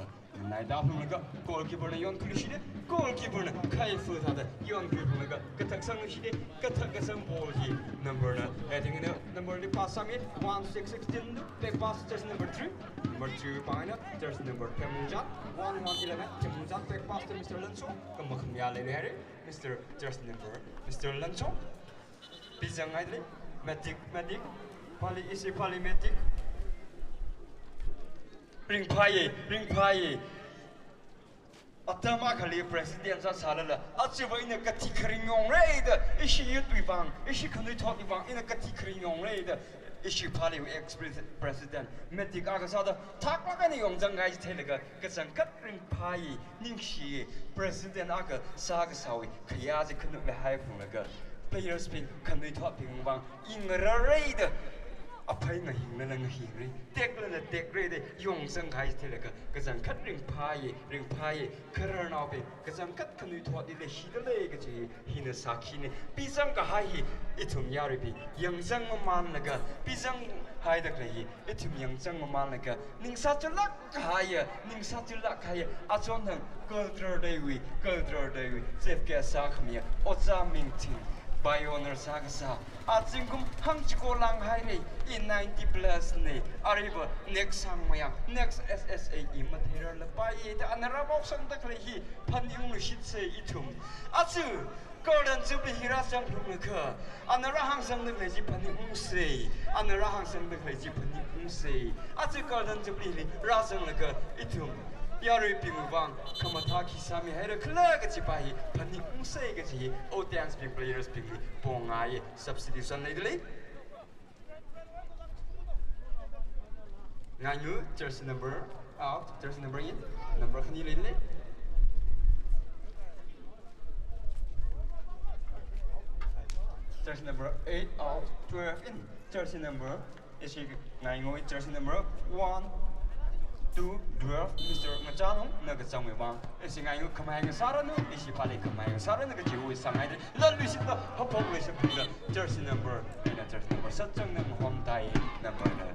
naida phunglaga, goalkeeper na yonkhuishida, goalkeeper na khaifu thāda yonkhui phunglaga, kathak sangluishida, kathak kasang ball chi number na, that thing na number li pass sāmi, one six sixteen, back pass jersey number three, number three pa eina, jersey number Themlungjat, one one eleven, Themlungjat, back pass to Mister Lanso, kha makhamayā leiluihaira, Mister jersey number, Mister Lanso. Pizang hailei, Matic, Matic, Phalee, ishi Phalee Matic. Ringphāya, ringphāya. Atam akhali president sāsālala, achiva ina kathi kharing yongra da, ishi youth wui vang, ishi khanuithotwui vang, ina kathi kharing yongra da, ishi Phaleewui ex-president, Matic akha sāda, thaklāk eina yongzang kahai theilaga, kachangkhat ringphāya, ningshiya, president akha sākasāwui khayā chi khanuk leihai phunglaga, players bing, khanuithotbing vang, ingrarra da, aphei ngahinglala ngahingra, teklala tekra da, yongzang kahai theilaga, kachangkhat ringphāya, ringphāya, khararnaobing, kachangkhat khanuithotli leishidalei kaji, hina sākhina, pizang kahai hi, ithum yaruibing, yangzang mamānlaga, pizang haida khalei hi, ithum yangzang mamānlaga, ningsāchulāk kahaiya, ningsāchulāk kahaiya, achonthang Cultural Day wui, Cultural Day wui, chief guest sākhamiya, Ojā Mingthing, pioneer sākasā, azingkum hangchiko langhaira, i ninety plus na, ariva next Sangmayang, next S S A E matheirarlapaiya da, ana rāvāsangda khalei hi, phaningluishitsa ithum. Aja, Golden Jubilee hi rāzanglakha, ana rāhāngsangda khalei chi phaningungsa, ana rāhāngsangda khalei chi phaningungsa. Aja Golden Jubilee li rāzanglaga ithum yaruibingwui vang khamathā khi sāmihaira khala kaji pa hi phaningungsa kaji hi audience bing, players bingli pongaiya, substitution leidalei. Ngainu, jersey number out, jersey number in, number khani leilei. Jersey number eight out, twelve in, jersey number, ishi ngainu, jersey number one, two, twelve, Mister Ngachanung, na kachangwui vang. Ishi ngainu khamahai ngasāranu, ishi Phalee khamahai ngasāranu kajiwui sāngaida, latluishitta, haphokluishit phungda, jersey number, ina jersey number sāchangna mahomdai, number na,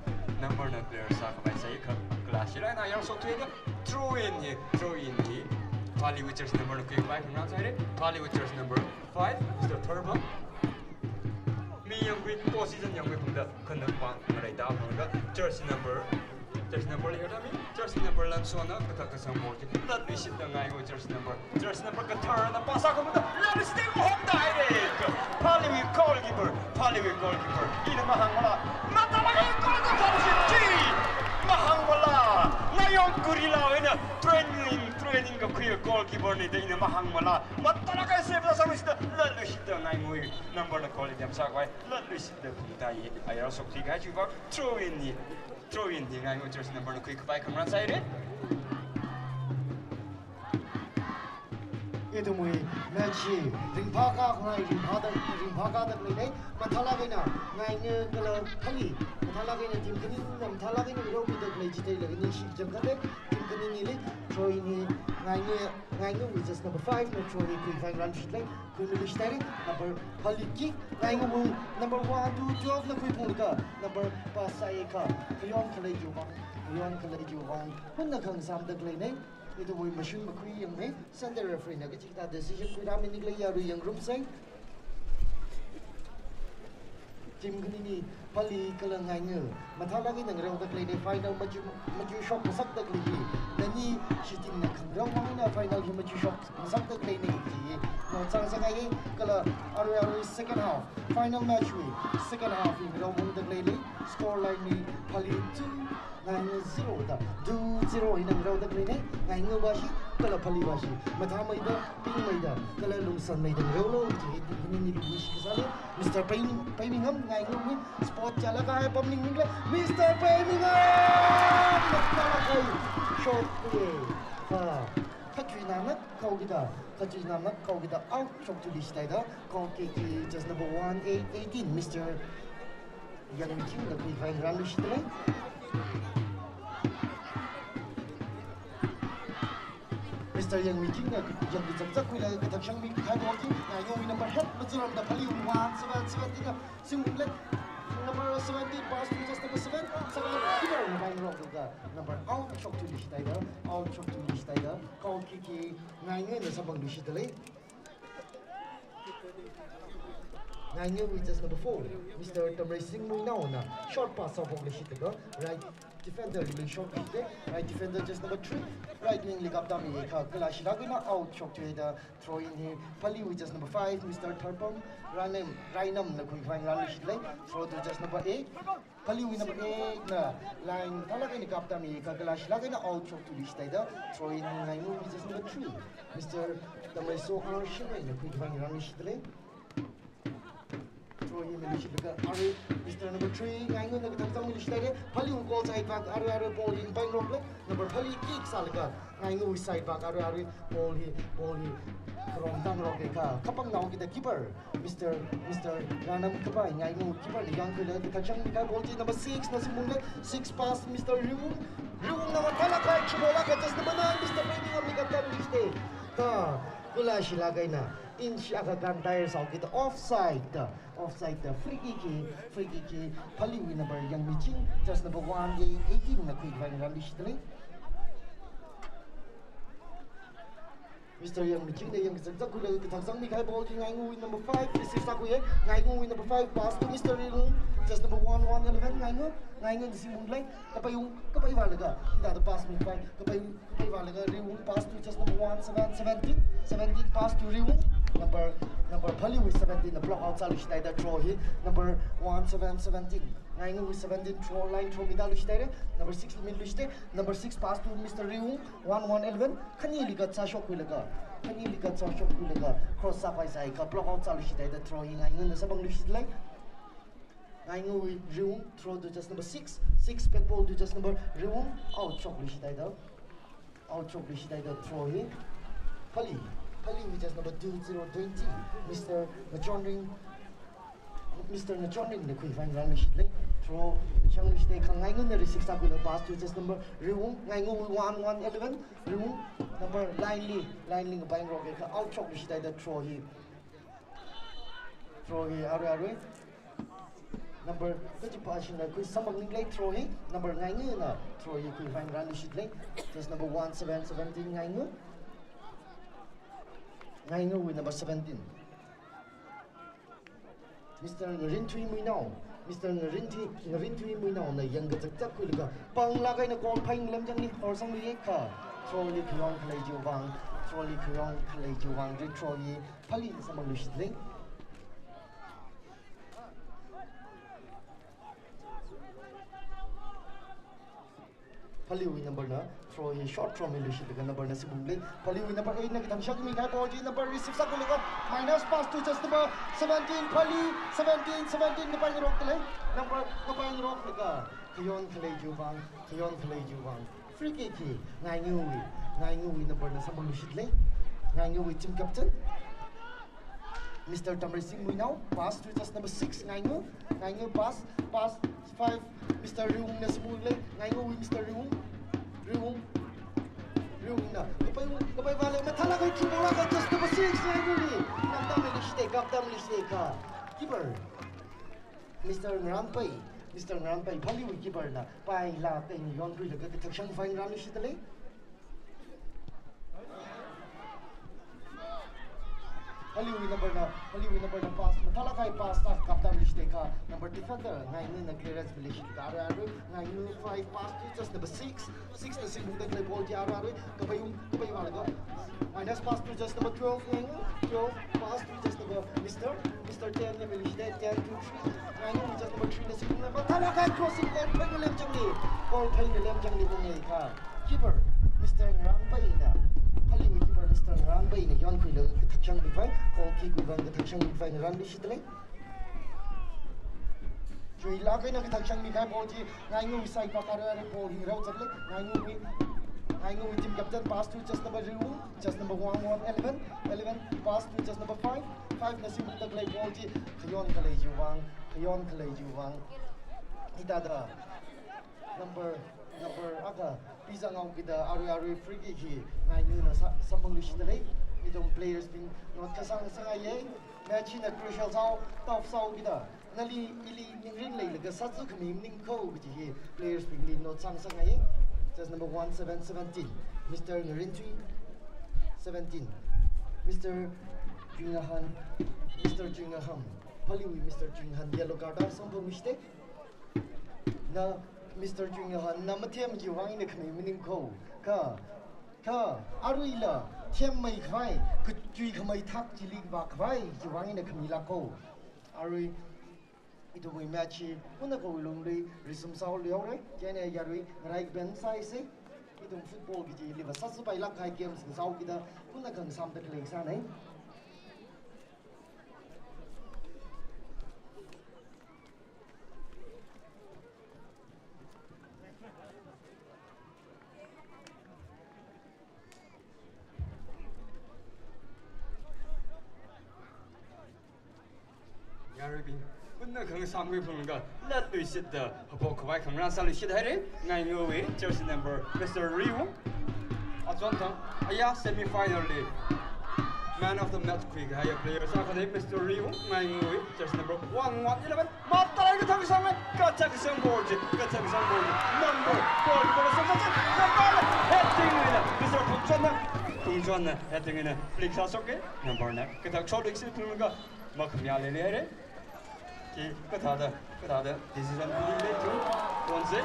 number na clear sākhavai sāya kha, kala shila na yarsok thuida, throw in hi, throw in hi, Phalee wui jersey number na khuikhavai khangarā sāhaira, Phalee wui jersey number five, Mister Tharbang. Mi yangkhui, position yangkhui phungda, khanuk vang, ngareida phungda, jersey number, jersey number li yada mi, jersey number Lansona, kathak kasang ball chi, latluishitta ngainu jersey number, jersey number katharana pass sākhamda, latluishitta mahomdaira, Phalee wui goalkeeper, Phalee wui goalkeeper, ina mahāngmala, matalak eina goal kaphā shi chi, mahāngmala, ngayong gorilla wui eina training, training kakhui goalkeeper na da ina mahāngmala, matalak eina save sāsāluishitda, latluishitta ngainu number na goal attempt sākhavai, latluishitta phungdai, ayar shokti kahai chiwui vang, throw in hi, throw in hi ngainu jersey number na khuikhavai khangarā sāhaira. Ithumwui match hi ringphākā khangai, ringphāda, ringphākāda khalei, mathālāk eina Ngainga kala Phalli, mathālāk eina team khanina, mathālāk eina ngarokmidalei chitheilaga ningshi kachangkhatta, team khaninili, throw-in hi Ngainga, Ngaingawui just number five na throw-in khuikhavai ngarānluishitlei, khuimiluishithaira, number Phalli kick, Ngaingawui number one to twelve na khuiphunglaga, number pass sāakha, khayon khalei chiwui vang, khayon khalei chiwui vang, hunna khangasāmda khaleina, ithumwui mashun makhuiyangna, center referee na kachi kathā decision khuirāmida khalei yarui yangrumsa. Team khanini Phalli kala Ngainga, mathālāk eina ngareoda khaleina, final machu, machushok ngasakda khalei hi, nani shichinna khangareo mang eina final hi machushok ngasakda khaleina chi, no chang sangai kala arui arui second half, final match wui second half hi ngareophungda khaleina, score line hi Phalli two, Ngainga zero da, two zero eina ngareoda khaleina, Ngaingavashi kala Phallivashi mathāmeida, pingmeida kala lungsanmeida ngareolu kaji hi team khanini wish kasāna. Mister Pai, Paimingam, Ngaingawui spot chālakha hai pamning ningle, Mister Paimingam! Mathālāk eina shot khuiya. Kha, kachui nana khaokida, kachui nana khaokida, out shokluishithaida, goal kick hi just number one, eight, eighteen, Mister Yangmichingna khuikhavai ngarānluishitlei. Mister Yangmichingna yangkazakzak khuilaga kathak shangmikahai ball chi, Ngaingawui number head mazaramda Phalliwui one seven seventeen na singphunglei. Number seventeen pass to just number seven, seven, keeper na paingarokda number out shokluishithaida, out shokluishithaida, goal kick hi Ngaingana samphangluishitlei. Ngaingawui just number four, Mister Tamreising Muinaona short pass sāphokluishitlaga, right defender li shokluishita, right defender just number three, right wing li kaptāmiakha, kalāshilāk eina out shokthuida, throw-in hi Phalliwui just number five, Mister Tharpam Rainam, Rainamna khuikhavai ngarānluishitlei, throw to just number eight. Phalliwui number eight na line mathālāk eina kaptāmiakha, kalāshilāk eina out shokluishithaida, throw-in Ngaingawui just number three, Mister Tamreiso R Shingreina khuikhavai ngarānluishitlei. Throw-in miluishitlaga arui Mister number three, Ngaingana kathak zangmiluishithaira, Phalliwui goal side vak arui arui ball hi paingaroklei, number Phalli kick sālaga, Ngaingawui side vak arui arui ball hi, ball hi kharom tangrokakha, kapangnaokida keeper, Mister, Mister Ranam Kapai, Ngaingawui keeper na yangkhuilaga kathak shangmikahai ball chi number six na singphunglei, six pass Mister Riwung, Riwungna mathālāk eina chibolakha just number nine, Mister Paimingam li kaptāmiluishita. Kha, kalāshilāk eina inch akha kānthai sāhaokida offside da, offside da, free kick hi, free kick hi Phalliwui number Yangmiching, just number one, eighteen na khuikhavai ngarānluishitlei. Mister Yangmichingna yangkazakzak khuilaga kathak zangmikahai ball chi Ngaingawui number five receive sākhuiya. Ngaingawui number five pass to Mister Riwung, just number one, one eleven, Ngainga, Ngaingana singphunglei, kapaiyung, kapaivālaga, hithāda pass mikhavai, kapai, kapaivālaga Riwung pass to just number one, seven, seventeen, seventeen pass to Riwung, number, number Phalliwui seventeen na block out sāluishithaida throw hi number one, seven, seventeen, Ngaingawui seventeen throw line throw mitāluishithaira, number six miluishita, number six pass to Mister Riwung, one, one eleven, khanili katsā shokkhuilaga, khanili katsā shokkhuilaga, cross sākhavai sāakha block out sāluishithaida throw hi Ngaingana samphangluishitlei. Ngaingawui Riwung, throw to just number six, six back ball to just number Riwung, out shokluishithaida, out shokluishithaida throw hi Phalli, Phalliwui just number two zero twenty, Mister Ngachonring, Mister Ngachonringna khuikhavai ngarānluishitlei. Throw shangluishita kha Ngaingana receive sākhuilaga pass to just number Riwung, Ngaingawui one, one eleven, Riwung, number line li, line li ngapaingarokakha out shokluishithaida throw hi, throw hi arui arui number kachipashina khui samphangninglei, throw hi number Ngaingana throw hi khuikhavai ngarānluishitlei. Just number one, seven, seventeen, Ngainga, Ngaingawui number seventeen, Mister Ngarinthui Muinao, Mister Ngarinthui, Ngarinthui Muinaona yangkazakzak khuilaga panglāk eina goal phai ngalemchangli horsangluiakha, throw li khayon khalei chiwui vang, throw li khayon khalei chiwui vang, ri throw hi Phallina samphangluishitlei. Phalliwui number na throw hi short throw miluishitlaga number na singphunglei. Phalliwui number eight na kathang shot mikahai ball chi number receive sākhuilaga minus pass to just number seventeen, Phalli seventeen, seventeen ngapaingarokdalei. Number ngapaingaroklaga khayon khalei chiwui vang, khayon khalei chiwui vang. Free kick hi Ngaingawui, Ngaingawui number na samphangluishitlei. Ngaingawui team captain, Mister Tamreising Muinao, pass to just number six, Ngaingaw, Ngaingaw pass, pass five, Mister Riungna samui lei, Ngaingawui Mister Riung, Riung, Riungna, kapai, kapai vale, mathālāk eina thumolāka, just number six, Ngaingawui, namdamli shite, kapdamli shite ka, keeper, Mister Ngaranpai, Mister Ngaranpai, Phaleewui keeper na, pailāk eina yonkhuilaga kathak shang fine run shita lei. Phaleewui number na, Phaleewui number na pass, mathālāk eina pass ta kapdamli shite ka, number defender, Ngaingaw na clearance village ka, arui, arui, Ngaingaw five pass to just number six, six na singphungda khalei ball chi arui, arui, kapai ung, kapai vālaga. Minus pass to just number twelve, Ngaingaw, twelve, pass to just number Mister, Mister ten na village ten, ten to three, Ngaingaw just number three na singphungda, mathālāk eina crossing ball, phaina lemchangli, ball phaina lemchangli ball nei ka. Keeper, Mister Ngaranpai na, Phaleewui keeper, Mister Ngaranpai na, yonkhuilaga kathak shang mikhavai, goal kick wui vang kathak shang mikhavai, Ngaranpai shita lei. Chuilāk eina kathak shang mikhavai ball chi, Ngaingawui side vākharā ball hi rau zat lei, Ngaingawui, Ngaingawui team captain pass to just number Riung, just number one, one, eleven, eleven, pass to just number five, five na singphungda khalei ball chi, khayon khalei chiwui vang, khayon khalei chiwui vang. Hithāda number, number akha pizang haokida arui arui free kick hi Ngaingawna sa-, samphangluishit lei. Ithum players bing note kasang sāngaiye. Match hina crucial sāhao, tough sāhaokida, nali ili ningrin leilaga sāzākhami maning kho kaji hi players bingli note sāng sāngaiye. Just number one seven seventeen, Mister Ngarinthui, seventeen, Mister Chuingahan, Mister Chuingaham, Phaleewui Mister Chuingahan yellow card da samphangluishite. Na Mister Chuingahan na mathem chiwui vang eina khamei maning kho. Kha, kha, aruila themmei khavai, kachui khamei thak chili vākhavai chiwui vang eina khamei lāk kho. Arui, ithumwui match hi, punnakha wuilungli, resume sāhaoluihaore, chieina yarui, ngarai kaben sāhaise, ithum football kajili va sāsāpailāk kahai games sāhaokida, punnakha ngasāmda khalei sānei. Yaruibing, punnakha ngasāmwui phungkha, latluishitda, haophok khavai khangarān sāluishit haire, Ngaingawui, jersey number, Mister Riung. Achonthang, aya semi-final li man of the match khuikahai player sākhanei Mister Riung, Ngaingawui, jersey number one one eleven. Mathālāk eina kathak shang, kathak shang ball chi, kathak shang ball chi. Number four, number seven, number heading eina, Mister Phungchonna, Phungchonna heading eina flick sāshoke, number na kathak shot exit phungkha, makhamayā leili haire. Khi kathāda, kathāda decision pili lei tu, konsei.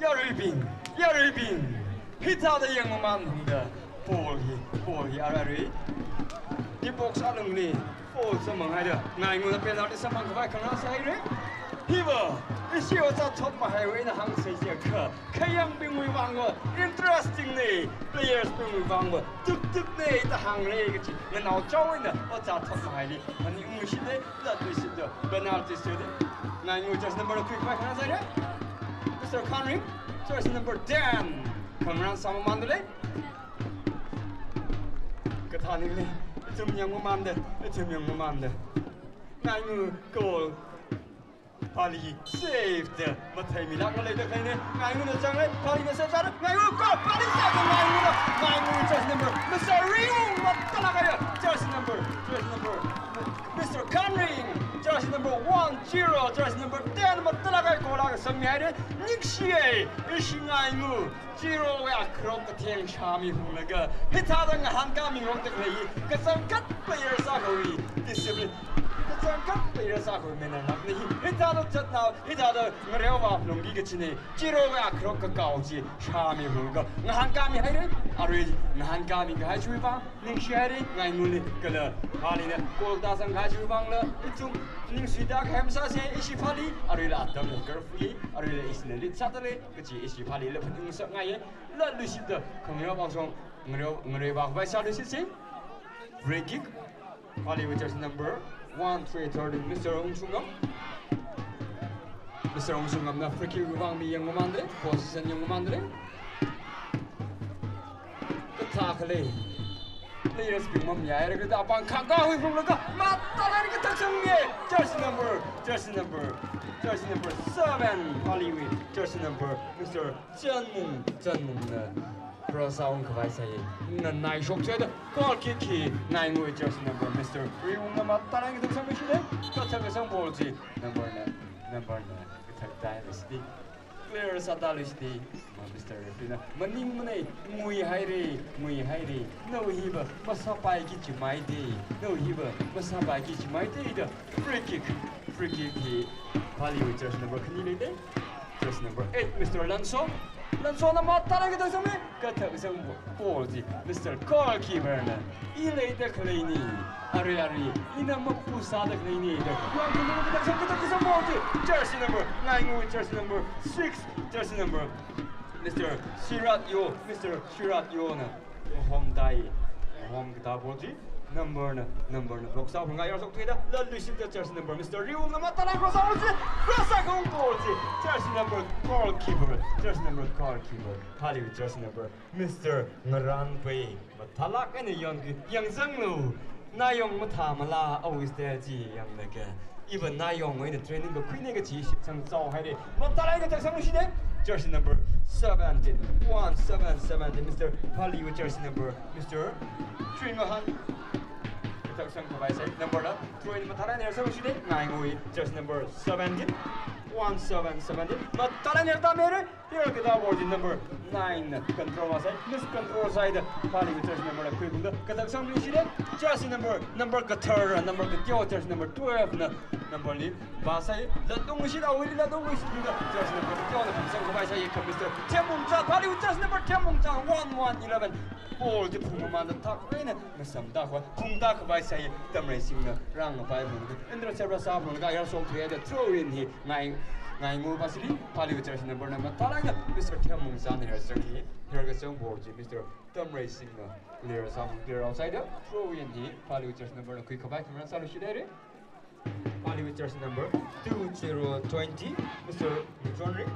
Yaruibing, yaruibing, hithāda yangmamān hungda, ball hi, ball hi ararui. Di box alungli, ball samphang haida, Ngaingawna penalty samphang khavai khangarān sāhaire. Hiva, ishi ojā thot mahaiwui eina hāngsei jiakha, khayangbingwui vangva interesting nei, players bingwui vangva tuktuk nei da hāngrei kachi, nganao chao eina ojā thot mahaili phaningungshit lei, latluishitda penalty sāde. Ngaingaw jersey number khuikhavai khangarān sāhaire. Mister Khanring, jersey number ten, khangarān sāmamānda lei. Kathāning lei, ithum yangmamānda, ithum yangmamānda. Ngaingaw goal. Phale save da matheimilāk maleida khalei nei. Ngaingawna zangrai, Phalena save sāra, Ngaingawna goal, Phale save da Ngaingawna, Ngaingawna jersey number, Mister Riung, mathālāk eina, jersey number, jersey number, Mister Khanring, jersey number one zero, jersey number ten, mathālāk eina goal akha sammi haire, ningshiye, ishi Ngaingaw, zero wui akharok katheng shāmi hunglaga, hithāda ngahānkāmi ngarokda khalei, kachangkhat player sākhawui discipline, kachangkhat player sākhawui manner lāk nei hi, hithāda zatnao, hithāda ngareovā phalungki kachine, zero wui akharok kakao chi shāmi hunglaga, ngahānkāmi haire, arui ngahānkāmi kahai chiwui vang, ningshi haire, Ngaingawli, kala, Phalena, goal tāzang kahai chiwui vangla, ithum, ningshida khem sāse, ishi Phale, aruila atam lei, carefully, aruila ishina lead sāda lei, kachi ishi Phaleli phaningungshap ngaiye, latluishitda, khangareo vāshong, ngareo, ngareo vākhavai sāluishitse. Free kick. Phalewui jersey number one three thirteen, Mister Ungshungam. Mister Ungshungamna free kick wui vang mi yangmamānda lei, position yangmamānda lei. Akhalei. Players bing mamayāra kha apāng khangkā huiphunglaga, mathālāk eina kathak sangmi. Jersey number, jersey number, jersey number seven, Phaleewui jersey number, Mister Chanmung, Chanmungna cross ungkhavai sāi. Nganai shokcheda goal kick hi ngaingui, jersey number, Mister Riwungna mathālāk eina kathak sangmi shide. Kathak kasang ball chi number na, number na kathak tai lei shide. Clear sāda lei shide. Ma Mister Referee na maningmanei, nguihaire, nguihaire. Nao hiva masāpaiki jimaide, nao hiva masāpaiki jimaide da. Free kick, free kick hi Phaleewui jersey number khani leide. Jersey number eight, Mister Lanso. Lansona mathālāk eina kathak sangmi. Kathak kasang ball chi Mister Goalkeeper na, i leida khaleini, arui arui ina mapu sāda khaleini da. Yuan kunu kathak kasang, kathak kasang ball chi jersey number, ngaingui, jersey number six, jersey number, Mister Shirat Yo, Mister Shirat Yona mahom tai, mahom kata ball chi number na, number na block sāphunglaga ayar shoktuida, latluishitda jersey number, Mister Riwungna mathālāk cross sāhaosi, cross sākahai ball chi jersey number, goalkeeper, jersey number, goalkeeper, Phaleewui jersey number, Mister Ngaranpei. Mathālāk eina yangki, yangzanglu. Nayong mathāmala awui style chi yanglaga. Even nayong eina training kakhuine kachi shitsang zao haire. Mathālāk eina kathak sangmi shide. Jersey number seventeen. One seven seventeen. Mister Phaleewui jersey number, Mister Tringahan. Kathak sangkhavai sāi number na. Throw in mathālāk eina sangmi shide. Ngaingui, jersey number seventeen. One seven seventeen. Mathālāk eina tamere. Here kata ball chi number nine na control sāi, miscontrol sāida, Phaleewui jersey number na khuiphungda kathak sangmi shide. Jersey number, number kathara, number kateo, jersey number twelve na number li vāsai, latung shida, awuili latung shida, jersey number kateo na phungsangkhavai sāi, kha Mister Themmungchang, Phaleewui jersey number Themmungchang, one one eleven. Ball chi phungmamānda thak eina ngasamda khavai, phungda khavai sāi, Tamreisingna rāngapai phungda, Indra Sebra sāphungda, ayar shoktuida, throw in hi ngai, ngaingui pasili, Phaleewui jersey number na mathālāk eina Mister Themmungchangna her sangki, her kasang ball chi Mister Tamreisingna clear sāphung, clear outside da, throw in hi Phaleewui jersey number na khuikhavai khangarān sāluishit haire. Phaleewui jersey number two zero twenty, Mister John Ring.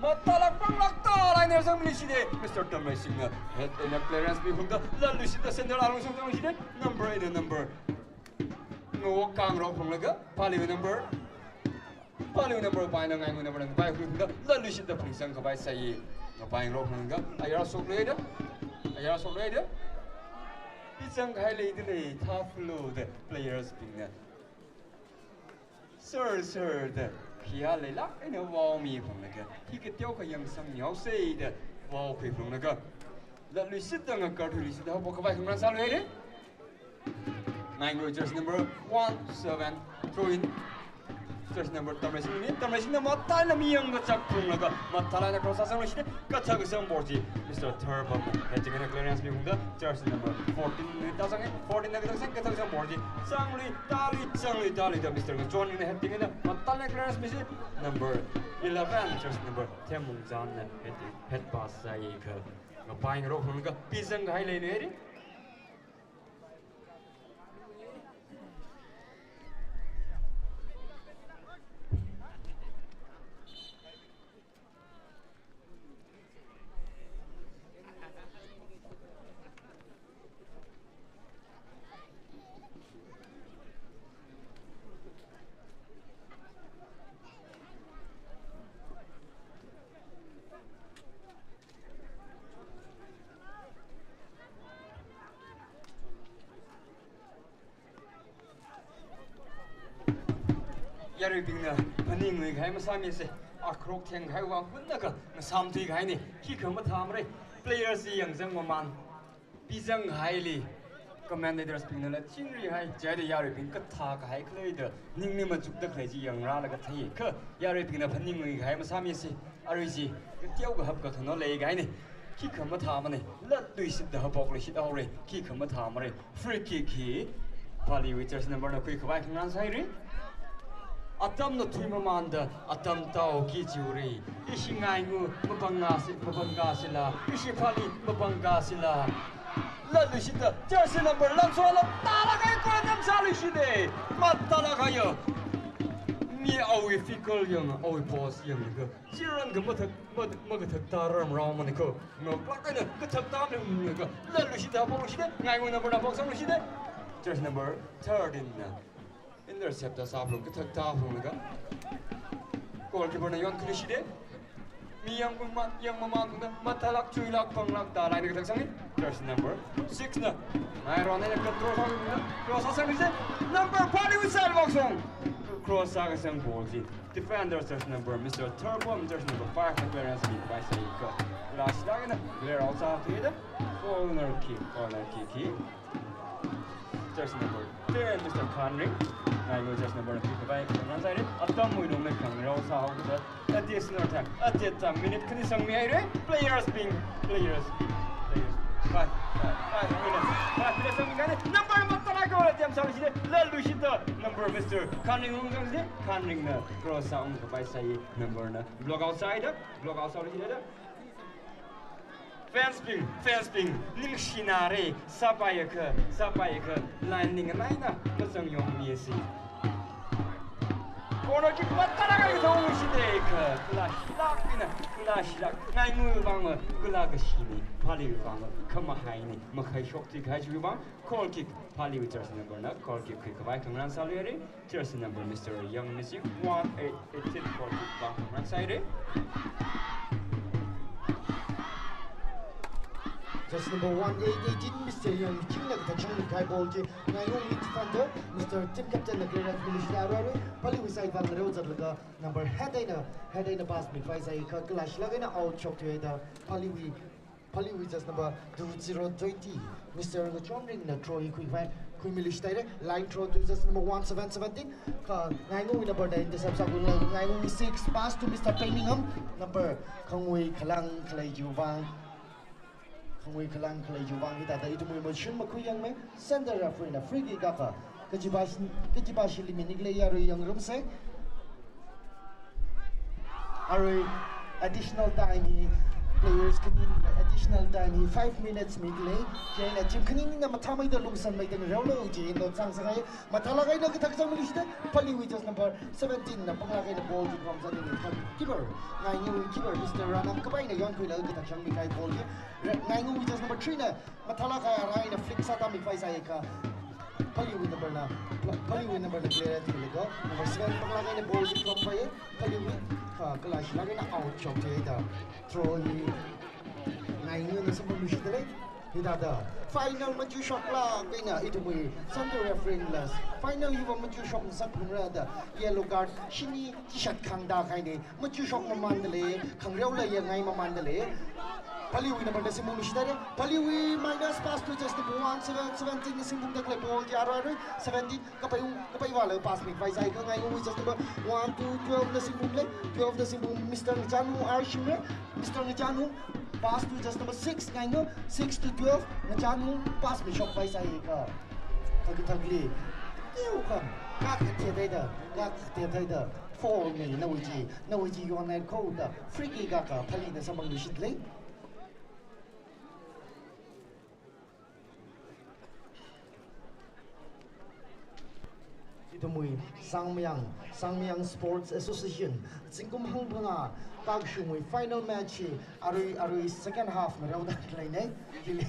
Mathālāk pānglāk tālāk eina sangmi shide, Mister Tamreisingna head eina clearance miphungda, latluishitda center alung sangmi shide, number eina number ngawo kangrok phunglaga, Phaleewui number, Phaleewui number five na ngaingui number na ngapai khuiphungda, latluishitda phungsangkhavai sāi, ngapai ngarok phunglaga, ayar shokluida, ayar shokluida. Pizang kahai leida lei, thāflu da players bingna. Sir, sir da, khayā leilāk eina wow miphunglaga, hi kateokha yangsangmihaosei da wow khuiphunglaga, latluishitda ngakarthuiluishitda haophok khavai khangarān sāluire. Ngaingui jersey number one seven, throw in. Jersey number Tamreisingli, Tamreisingna mathālāk eina miyang kachak phunglaga, mathālāk eina cross sāsangluishide, kathak kasang ball chi Mister Tharbamna heading eina clearance miphungda, jersey number fourteen na tāsang, fourteen na kathak kasang, kathak kasang ball chi zanglui tālui, zanglui tāluida Mister Ngachonringna heading eina mathālāk eina clearance misi, number eleven, jersey number Themmungchangna head, head pass sāi kha, ngapai ngarok phunglaga, pizang kahai leiluire. Yaruibingna phaningngui kahai masāmise, akhrok theng kahai vang hunna kha ngasām thui kahaine, khikha mathāmare, players chi yangzang mamān, pizang kahaili, commentators bingnala chingrihai, chieina yaruibing kathā kahai khalei da, ningli machukda khalei chi yangrālaga thei, kha yaruibingna phaningngui kahai masāmise, arui chi, kateokha hapkathano lei kahaine, khikha mathāmane, latluishitda haophokluishit haore, khikha mathāmare, free kick hi, Phaleewui jersey number na khuikhavai khangarān sāhaire. Atamna thuimamānda, atam tāhaoki jihaore. Ishi ngaingu, mapangasi, mapangkasila. Ishi Phalee, mapangkasila. Latluishitda, jersey number Lansola tālaga goal atam sāluishite. Matālaga yo. Awui figure yangna, awui pose yangna kha, chieina kha mathak, ma, makathak tharan rāmana kha, ngaklāk eina kathak tharan kha, lalluishida phongsida, Ngaingawui number na box sangluishida. Jersey number thirteen na intercept da sāphalung, kathak tharan kha, goalkeeper na yonkhuiluishida. Mi yangmama, yangmamān tungda, mathālāk, chuilāk, panglāk, tālāk eina kathak sangni. Jersey number six na, ngai ron eina control sātungda, cross sāsangluishida. Number four li Wisal Waksong. Cross sākasang ball chi defender, jersey number Mister Tharbom, jersey number five na clearance mikhavai sāi kha, kalāshilāk eina clear out sāthuida. Corner kick, corner kick hi jersey number ten, Mister Khanring, Ngaingawui jersey number na khuikhavai khangarān sāhaira. Atamwui lungli khangarao sāhaoda, additional time, added time, minute khani sangmihaira. Players being, players, players. Five, five, five minutes. Five minutes sangmikahaina. Number mathālāk eina attempt sāluishida, lalluishida. Number Mister Khanring lungli sangluishida, Khanring na cross sāungkhavai sāi, number na block out sāhaida, block out sāluishida. Fans bing, fans bing, ningshināra, sāpaiakha, sāpaiakha, line ning eina mazangyongmiasi. Corner kick mathālāk eina thongshida kha, kalāshilāk eina, kalāshilāk, Ngaingawui vang kala kashini, Phaleewui vang khamahaini, makhaishok thuikahai chiwui vang, goal kick, Phaleewui jersey number na goal kick khuikhavai khangarān sāluihaira. Jersey number Mister Yang Mijing, one eight eighteen, goal kick vang khangarān sāhaira. Jersey number one eight eighteen, Mister Yang Mijing na kathak sangmikahai ball chi, Ngaingawui defender, Mister Team Captain na clearance miluishida, aruirui Phaleewui side vang ngareo zatlaga, number head eina, head eina pass mikhavai sāi kha, kalāshilāk eina out shokthuida, Phaleewui, Phaleewui jersey number two zero twenty, Mister Ngachonring na throw hi khuikhavai, khuimiluishida haira, line throw to jersey number one seven seventeen, kha Ngaingawui number na intercept sākhuilaga, Ngaingawui six, pass to Mister Pengmingham, number khangui khalang khalei chiwui vang, khangui khalang khalei chiwui vang hithāda ithumwui machine makhuiyangmei, center referee na free kick akha, kachipa shi, kachipa shili minikle, arui yangrumsa. Arui additional time hi, players khani additional time hi five minutes mikle, chieina team khanina mathāmeida lungsanmeida ngareolu ji note sāngasakngai. Mathālāk eina kathak sangmiluishida, Phaleewui jersey number seventeen na panglāk eina ball chi khorumsai ni, keeper, Ngaingawui keeper Mister Ranam Kapaina yonkhuilaga kathak sangmikahai ball chi, Ngaingawui jersey number three na mathālāk eina flick sātāmikhavai sāi kha, Phaleewui number na, Phaleewui number na clearance milaga, number seven panglāk eina ball chi khorumpai, Phaleewui, kha kalāshilāk eina out shokthuida, throw hi Ngaingawuna samphangluishida lei. Hithāda final machukshoklāk eina ithumwui center referee la, final hiva machukshoksakphungra da, yellow card shini chishat khangda kahaina, machushok mamānda lei, khangareola yangngai mamānda lei. Phaleewui number na samphangluishida lei. Phaleewui minus, pass to jersey number one seven seventeen na samphangda khalei ball chi aruirui seventeen Kapaiung, Kapaiva la pass mikhavai sāi kha, Ngaingawui jersey number one to twelve na samphangda lei, twelve na samphang Mister Ngachanung R Shimray, Mister Ngachanung, pass to jersey number six, Ngaingaw, six to twelve, Ngachanung, pass mishokhavai sāi kha, thaki thakli, tiu kham, kak the thai da, kak the thai da, foul ni, nawui chi, nawui chi yonai kho da, free kick akha, Phaleena samphangluishida lei. Ithumwui Sangmayang, Sangmayang Sports Association, zingkum hangphangā, takshungwui final match hi, arui, arui second half ngareoda khaleina, hili.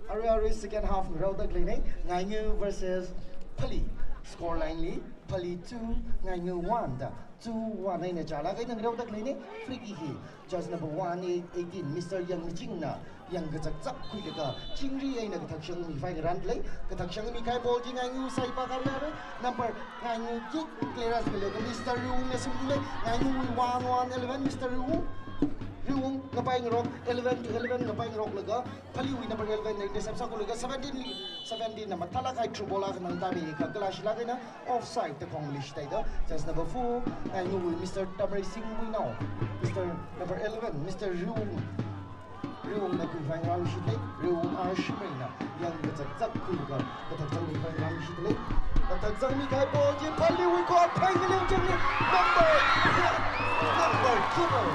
Arui, arui second half ngareoda khaleina, Ngaingaw versus Phalee. Score line li, Phalee two, Ngaingaw one da, two one eina chālāk eina ngareoda khaleina, free kick hi, jersey number one eighteen, Mister Yang Mijing na, yang kazakzak khuilaga, chingri eina kathak sangmikhavai ngarānda lei, kathak sangmikahai ball chi Ngaingaw side pākhararei, number Ngaingaw kick clearance milaga Mister Riwungna samphangda lei, Ngaingawui one one eleven, Mister Riwung, Riwung ngapai ngarok, eleven to eleven ngapai ngaroklaga, Phaleewui number eleven na intercept sākhuilaga seventeen li, seventeen na mathālāk eina through ball akha nganātāmi kha kalāshilāk eina offside da khongli shitaida, jersey number four, Ngaingawui Mister Tamreising Muinao, Mister number eleven, Mister Riwung, Riwungna khuikhavai ngarānluishit lei, Riwung R Shimrayna yang kazakzak khuilaga kathak sangmikhavai ngarānluishit lei. Kathak sangmikahai ball chi Phaleewui goal pheng ngalung chang lei, number, number keeper.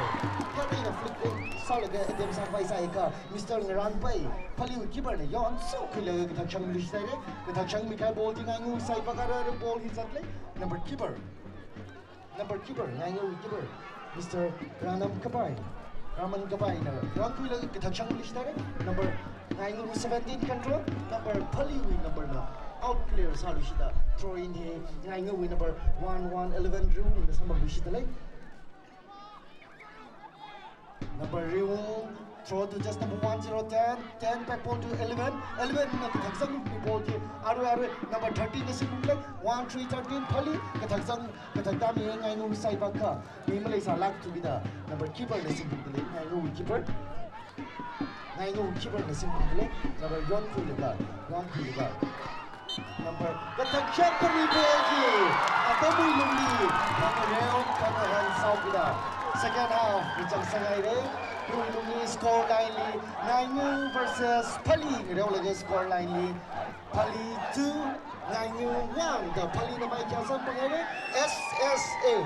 Phaleena flick lei. Laga attempt sāpai sāikha, Mister Ngaranpai, Phalee keeper na yaon sokhuilaga kathak shangluishithaire. Kathak shangmikhai ball chi Ngainga side vākharāra, ball hi zatlei. Number keeper. Number keeper, Ngainga keeper, Mister Ranam Kapai. Raman Kapai na yaonkhuilaga kathak shangluishithaire. Number Ngainga seventeen control, number Phalee number na out clear sāluishita. Throw in hi Ngainga number one one eleven Riu na samphangluishitdalei. Number Riu, throw to just number one zero ten, ten back ball to eleven, eleven na kathak zangmi ball chi, arui, arui, number thirteen na simphungdalei, one three thirteen, Phalee, kathak zang, kathak dami Ngainga side vākha, mi maleisālāk thuida, number keeper na simphungdalei, Ngainga keeper. Ngainga keeper na simphungdalei, number yaonkhuilaga, yaonkhuilaga. Number, kathak shangpari ball chi, Atamwui Lungli, number Reo, number one sākida. Second half, kachang sāngaire, Atamwui Lungli score line li, Ngainga versus Phalee, Reo laga score line li, Phalee two, Ngainga one da Phalee na maikhayā samphangaire, S S A,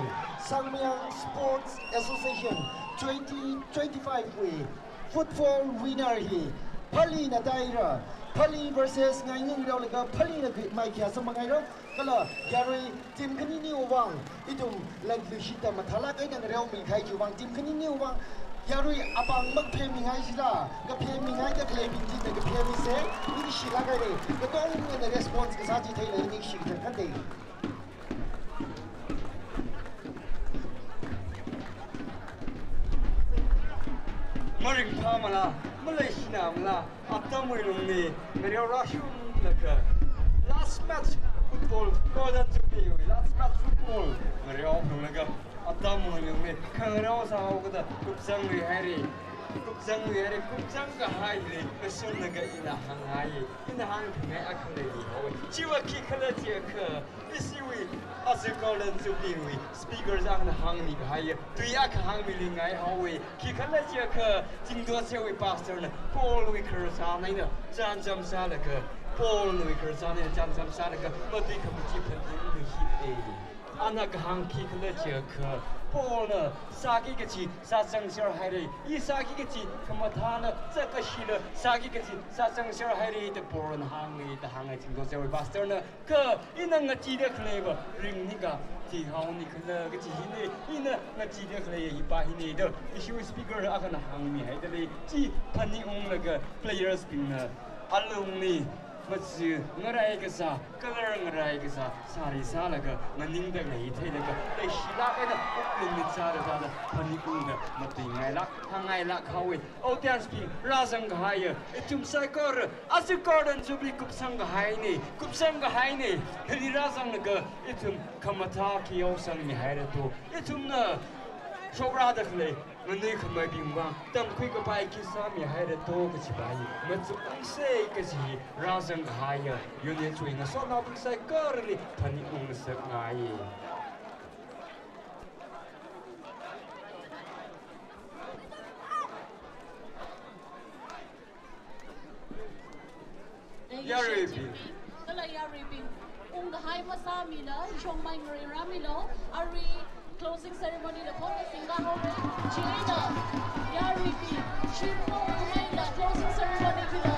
Sangmayang Sports Association twenty twenty-five wui football winner hi Phalee na tāhaira. Phalee versus Ngainga Reo laga Phalee na maikhayā samphangaira. Kala yarui team khaniniwui vang, ithum langluishita mathālāk eina ngareomikhai chiwui vang team khaniniwui vang, yarui apāng makaphemmingaisila, kaphemmingaida khaleibing china kaphemmise, ningshilāk haire, katongana response kasā chi theila ningshi kachangkhatte. Maringphāmala, maleishinamala, Atamwui Lungli, ngareo rāshunglaga. Last match football, Golden Jubilee wui last match football, ngareo phunglaga, Atamwui Lungli khangareo sāhaokida, kupsang luihaire. Kupsang luihaire, kupsang kahaili, kashunglaga ina hānghai. Ina hāngkhangai akha leihaowe. Chiva khikhala jiakha, ishiwui, aja Golden Jubilee wui speaker akhana hāngmikahaiya tui akha hāngmilingai haowe. Khikhala jiakha, Zingdo Sewui pastor na Paul wui khararchan eina chānjam sālaga, Paul wui khararchan eina chānjam sālaga, matui khamachi phaningluishite. Ana kahāng khikhala jiakha, Paul na sāki kachi sāzangserhaire, i sāki kachi khamathāna, zakashila sāki kachi sāzangserhaire da Paul na hānge da hānge Zingdo Sewui pastor na. Kha ina ngacheeda khaleiva ringnika, thihaoni khala kachi hine, ina ngacheeda khalei hipa hine da ishiwui speaker akhana hāngmihaidalei. Chi phaningunglaga players bingna alungli machi ngarai kasā, colour ngarai kasā sari sālaga, nganingda ngai theilaga, leishilāk eina wuklungli zāda zāda phaningungda matuingailāk, hāngngailāk haowe. Audience bing rāzang kahaiya, ithum saikora aja Golden Jubilee kupsang kahaine, kupsang kahaine. Hili rāzanglaga ithum khamathā khi yaosangmihaira to. Ithumna shokrāda khalei nganui khamaibing vang tamkhui kapai khi sāmihaira to kachipa hi machukungse kachi rāzang kahaiya, unit wui ngasotnaobing saikorali phaningung ngasakngai. Yaruibing. Kala yaruibing. Ungkahai masāmila, ishongmai ngareirāmilo, arui closing ceremony la khon singkahaora. Chieina yaruibing, shimkhur ungmaila closing ceremony hila.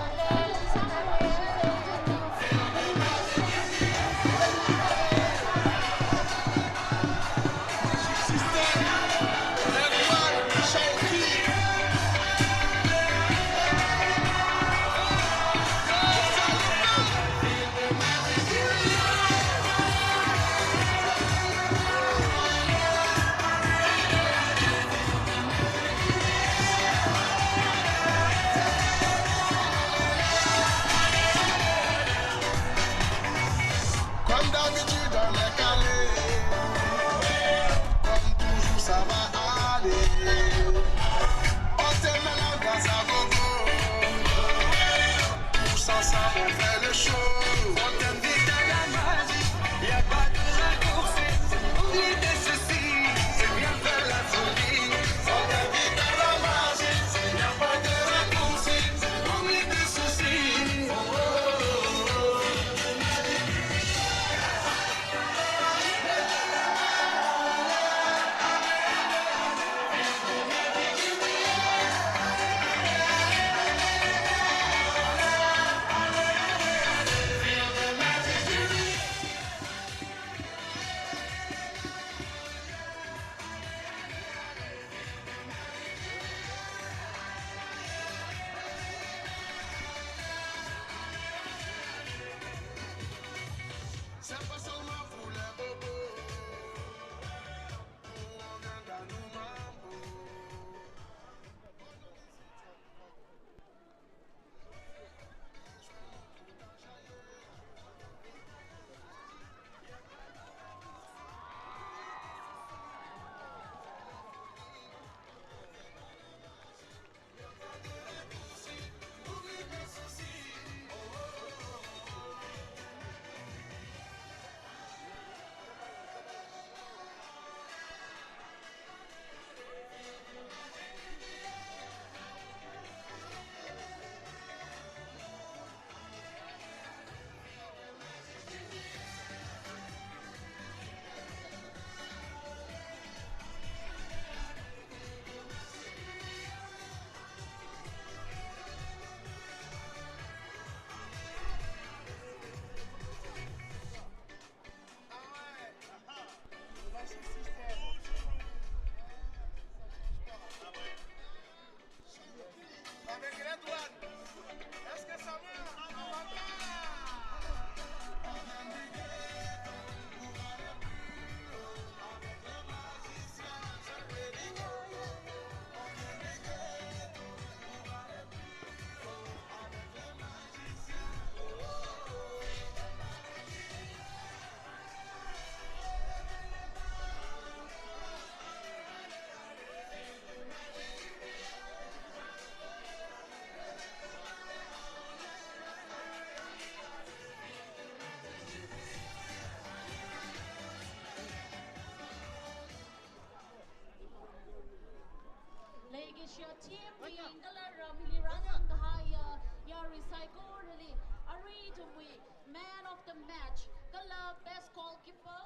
Team bing kala ram hili rāzang kahai ya, yarui saikorali, arui ithumwui man of the match, kala best goalkeeper,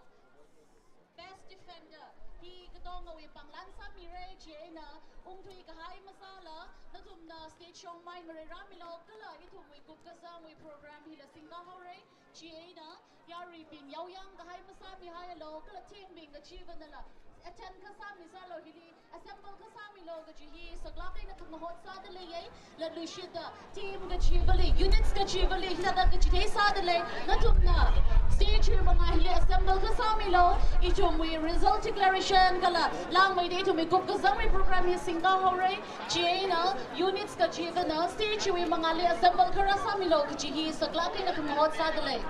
best defender, hi katongawui panglan sāmira. Chieina ungthui kahai masāla, nathumna stage shong mai mareirāmilu, kala ithumwui kupkazangwui program hila singkā haora. Chieina yaruibing yaoyang kahai masāmihaialu, kala team bing kachivanala attend kasā misālu, hili assemble kasā milu kaji hi saklāk eina khamahot sāda leiya. Latluishitda team kachivali, units kachivali hithāda kachithei sāda lei. Nathumna stage manga hili assemble kasā milu, ithumwui result declaration kala langmeida ithumwui kupkazangwui program hi singkā haora. Chieina units kachivana stage wui mangāli assemble kharā sāmilu kaji hi saklāk eina khamahot sāda lei.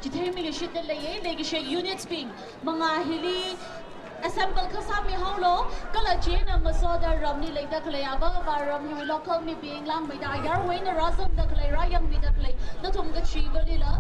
Chitheimiluishitda leiya, leikashi units bing manga hili assemble kasā mihaolu, kala chieina masoda ramli leida khalei ava, ava ram hiwui local mibing langmeida ayarwui eina rāzangda khalei, rāyangmida khalei nathum kachivalila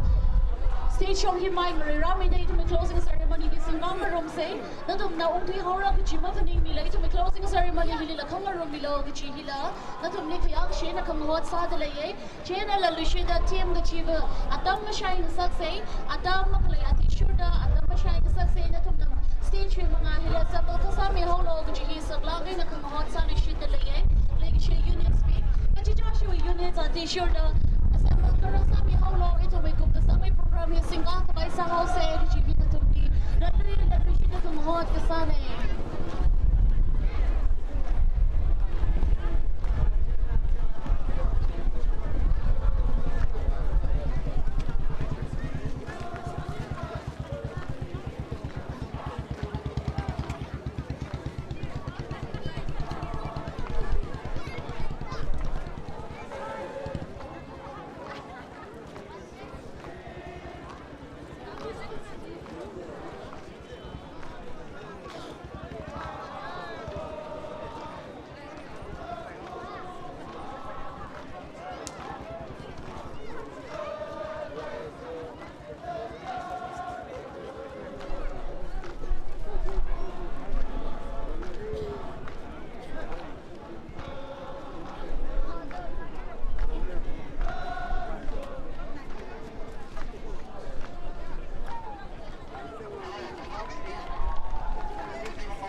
stage shong hi mai mareirāmida ithumwui closing ceremony hi singkā ngarumsa. Nathumna ungthui haora kaji maphaningmila, ithumwui closing ceremony hilila khangarummilu kaji hila nathumli khayākshi eina khamahot sāda leiya. Chieina latluishitda team kachiva atam mashai ngasaksa, atam makhalei athishurda atam mashai ngasaksa. Nathumna stage wui manga hili assemble kasā mihaolu kaji hi saklāk eina khamahot sāluishitda leiya. Leikashi units bing, kachichāshiwui units athishurda assemble kharā sāmihaolu, ithumwui kupkazangwui program hi singkā khavai sāhaosa kaji hi nathumli latli latluishitda khamahot kasāna.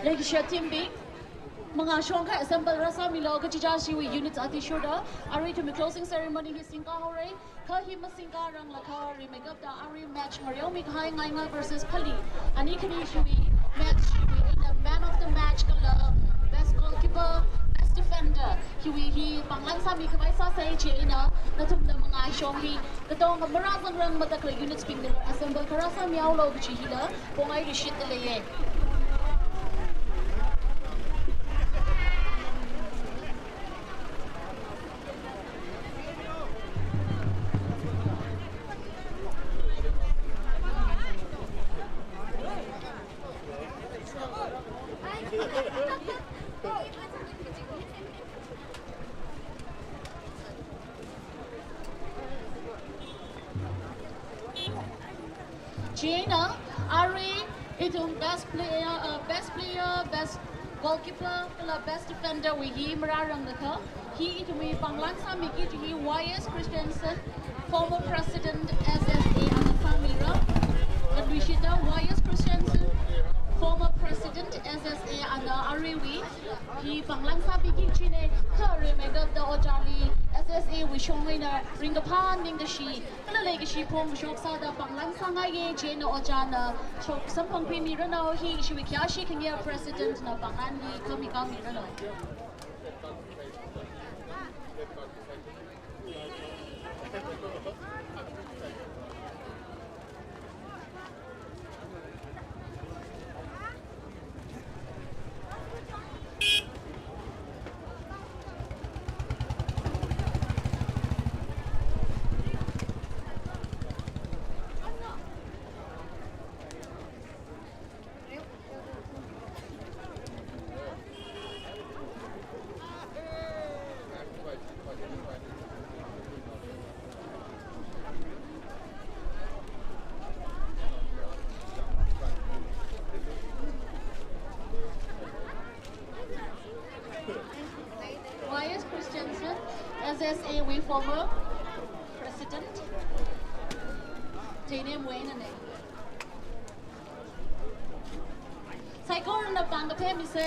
Leikashi team bing manga shongkha assemble rāsāmilu, kachichāshiwui units athishurda. Arui ithumwui closing ceremony hi singkā haora. Kha hi masingkāranglakha rimeikapta arui match ngareomi kahai Ngainga versus Phali, ani khanishiwui match hiwui eina man of the match kala best goalkeeper, best defender hiwui hi panglan sāmi khavai sāsa. Chieina nathumna manga shong hi katonga marāzangrangmada khalei units bingna assemble kharā sāmihaolu kaji hila pongai luishitda leiya. Chieina arui ithum best player, uh, best player, best goalkeeper kala best defender wui hi marāranglakha, hi ithumwui panglan sāmiki kaji hi Y S Christensen, former president S S A ana sāmira. Latluishitda Y S Christensen, former president S S A ana aruiwui hi panglan sāmiki kajina. Kha rimeikapta ojāli S S A wui shong eina ringkaphā ningkashi kala leikashi phongkashok sāda panglan sāngaiya. Chieina ojāna shok samphang phemiranu, hi ishiwui khayāshi khangayā president na panglan hi khami khami ranu. S A wui former president, Teinem Wayne ne. Saikorana pāng kaphemisa.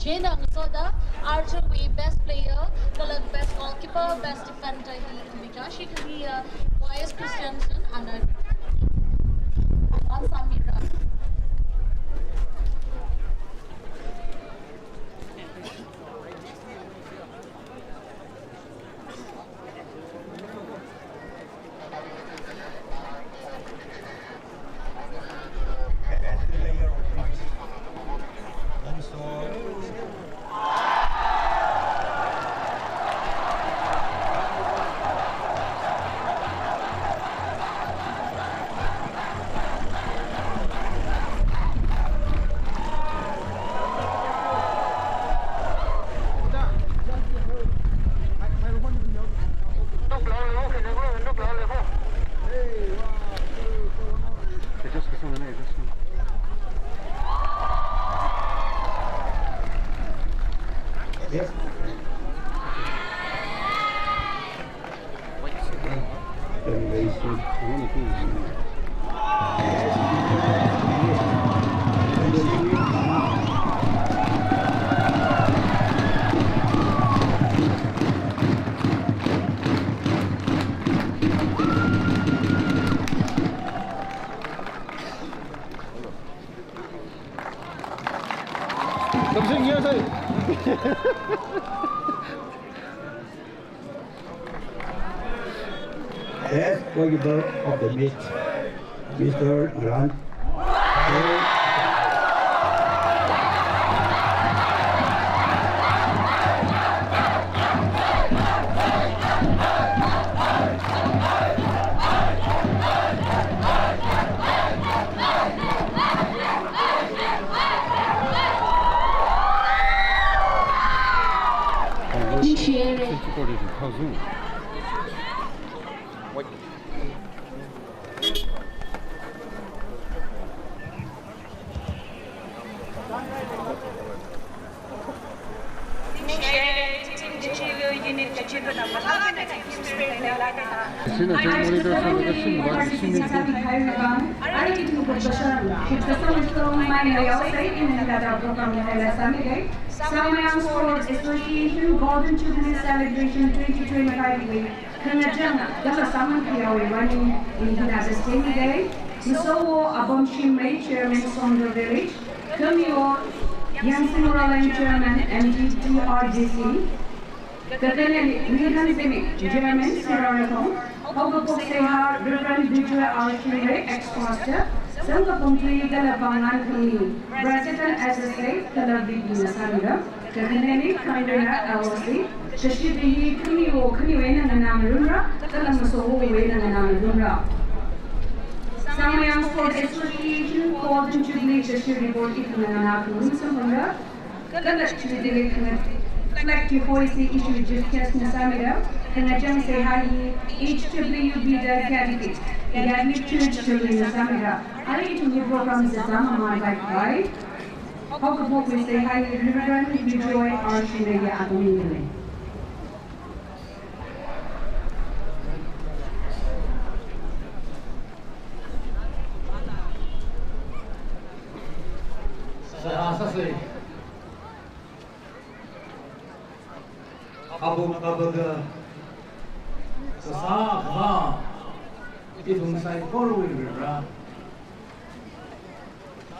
Chieina ngasoda Archer wui best player, kala best goalkeeper, best defender hi khami kashi khami, uh, Y S Christiansen ana ansāmira. Best goalkeeper of the match, Mister Grant. Sangmayang Sports Association Golden Jubilee Celebration twenty twenty-five wui khangachang kala sāman kayāwui vang eina hithāda semi day. Ngasowo Abomshim Mei, Chairman, Somdal Village, Khamiwo Yangsing Roland, Chairman, M T T R D C, kakhaneli Ringhan Zimik, Chairman, Sirarakhong, haokaphok seihā Reverend Vijay R Shingrei, ex-pastor, Sangkapung Tui kala Pānglan Khami, President S S A kala V P na sāmira. Kakhaneli Khandana L O C, kashida hi khamiwo khaniwui eina nganāngarumra, kala ngasowowui eina nganāngarumra. Sangmayang Sports Association Golden Jubilee kashi report ithumna nganāngarumsa pamra. Kala chili khanga flag hoist issue chief guest na sāmira. Khangachang seihā hi H W B da Catholic Church Church na sāmira. Arui ithumwui program sāsā mamai bye bye. Haokaphok seihā hi Reverend Vijay R Shingrei ya atamli. Seihā sāsa. Abu kabaga sāsā khavā ithum saikorawui Vare.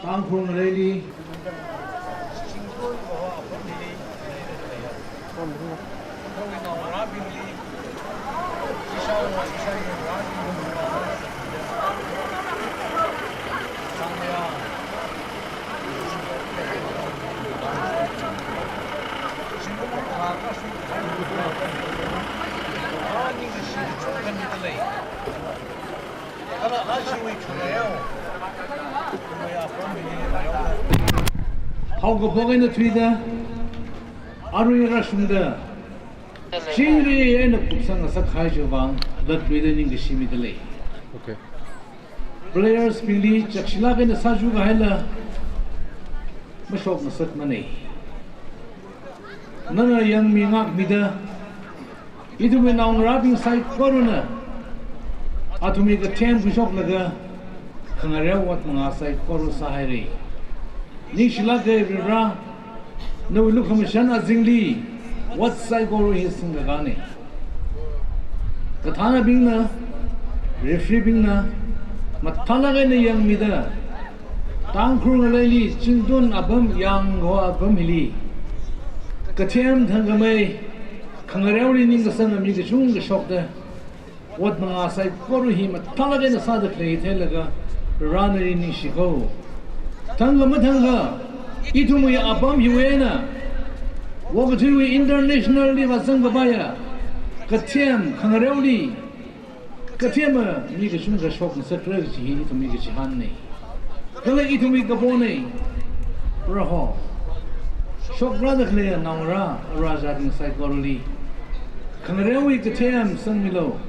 Tangkhul ngaleili, Haokaphok eina thuida, arui rāshungda, chingri eina kupsang ngasakkahai chiwui vang latluida ningkashi midalei. Okay. Players bingli chakshilāk eina sāchukahaila mashok ngasakmanei. Nana yangmi ngākmida, ithumwui naongarābing saikorana athumwui kathem khuishoklaga khangareo ot mangā saikora sāhairei. Ningshilāka Varivara, nawui lukhamashan azingli ot saikora hi singkakānei. Kathānabingna, referee bingna mathālāk eina yangmida, Tangkhul ngaleili chingtun apam, yangkahai apam hili kathem thangkhamei, khangareoli ningkasanga mi kachungkha shokda, ot mangā saikora hi mathālāk eina sāda khalei theilaga Varivara nali ningshiko. Thangkha mathangkha, ithumwui apam hiwui eina, okathuiwui international li vāzangkapaiya kathem, khangareoli kathema mi kachungkha shok ngasakra kaji hi ithumwui kachihānnei. Kala ithumwui kaponei. Proho, shokrāda khalei naongarā, arā jatbing saikorali khangareowui kathem sangmilu.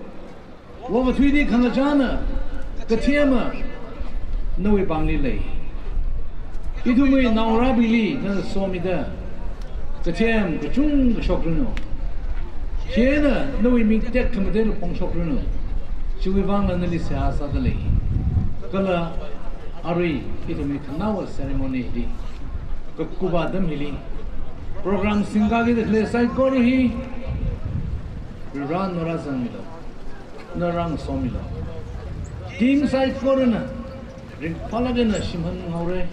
Okathuili khangachāna kathema nawui pāngli lei. Ithumwui naongarābingli nana somida, kathem kachungkha shokranu. Chieina nawui ming tekhamateilu pongshokranu. Chiwui vangla nali seihā sādalei. Kala arui ithumwui khanaowa ceremony li, kakup atam hili, program singkakida khalei saikora hi Varivara nana rāzangmilu. Nana rāngasomilu. Team saikorana ringphālāk eina shimān haora.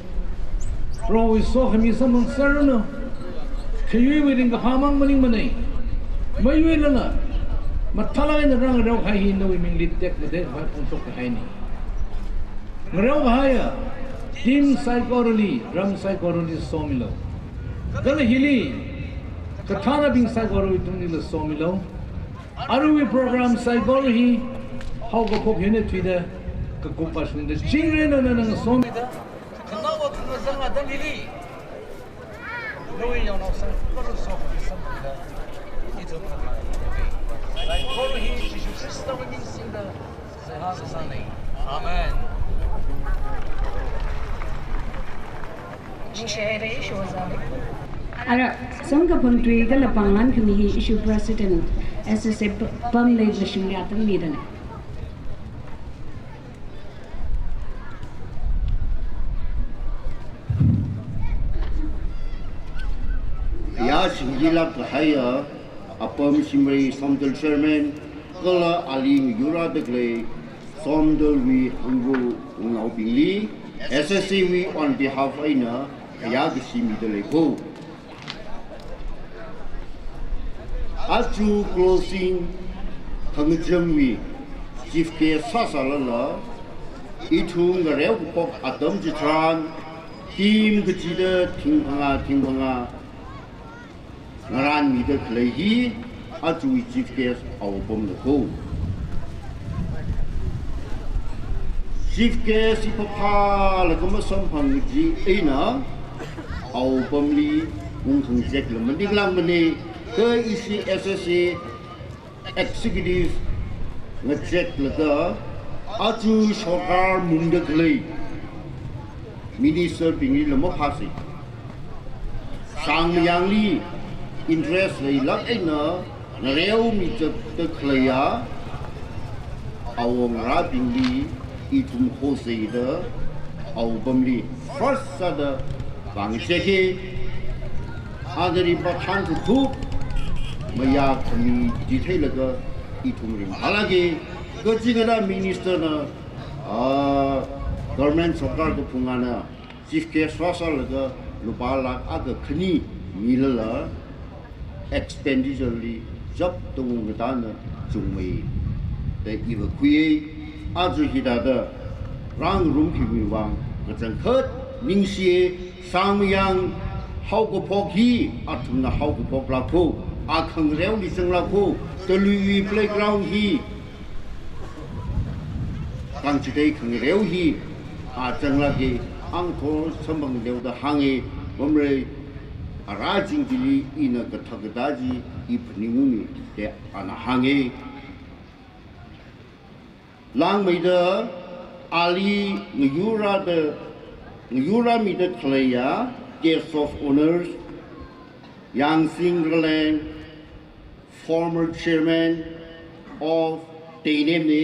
Prohowui sokhami samphang serranu. Khayuiwui ringkaphā mang maningmanei. Mayuilala, mathālāk eina rāngareo kahai hi nawui mingli tekmatei khavai phongshok kahainei. Ngareo kahaiya team saikorali, ram saikorali somilu. Kala hili kathānabing saikorawui tunglila somilu. Aruiwui program saikora hi haokaphok eina thuida, kakup vāshungda, chingri eina nana ngasomida, khanaowa khangazang atam hili, nawui yaonao saikorali sokhami samphangda, ithum khangazang saikora hi Jishu Khristawui ming singda seihā sāsānei. Amen. Ara, samkaphang tui kala pānglan khami hi issue President S S A p-, pamli vāshungya tangmidalei. Ya, singilāk kahaiya apam Shimrei Somdal Chairman, kala ali ngayurda khalei Somdalwui hangro wungnaobingli, S S A wui on behalf eina khayā kashi midalei ko. Aja closing khangachangwui chief guest sāsālala, ithum ngareo kaphok atam chitharan, team kachida thing phangā, thing phangā, ngarānmida khalei hi ajawui chief guest Awopamna ko. Chief guest hi phaphālaga masamphang kaji eina Awopamli ungkhangazekla maninglākmanei, kha ishi S S A executive ngazeklaga aja sorkar mungda khalei minister bingli lam maphāsei. Shangmayangli interest leilāk eina ngareomi zatda khaleiya awongarābingli ithum hoseida Awopamli first sāda vāngazekei. Ana ringphā thanthut mayākhami chitheilaga ithum ringphālākei. Kachikathā minister na, ah, government sorkar kaphungana chief guest sāsālaga lupā lakh akha khani milala expenditure li chapda ungkatā na chungmei da iva khuiya. Aja hithāda rāngarum khamiwui vang kachangkhat ningshiya. Shangmayang haokaphok hi athumna haokaphoklāk ko. A khangareoli zanglāka, Taluiwui playground hi, Kangchitheili khangareo hi, a zanglāka, angkor samphang leoda hānga, Vamrei, arā chingchili ina kathā kathā chi i phaningunga da ana hānga. Langmeida ali ngayurrāda, ngayurrāmida khaleiya Guest of Honours, Yangsing Raleng, former chairman of Teinem na,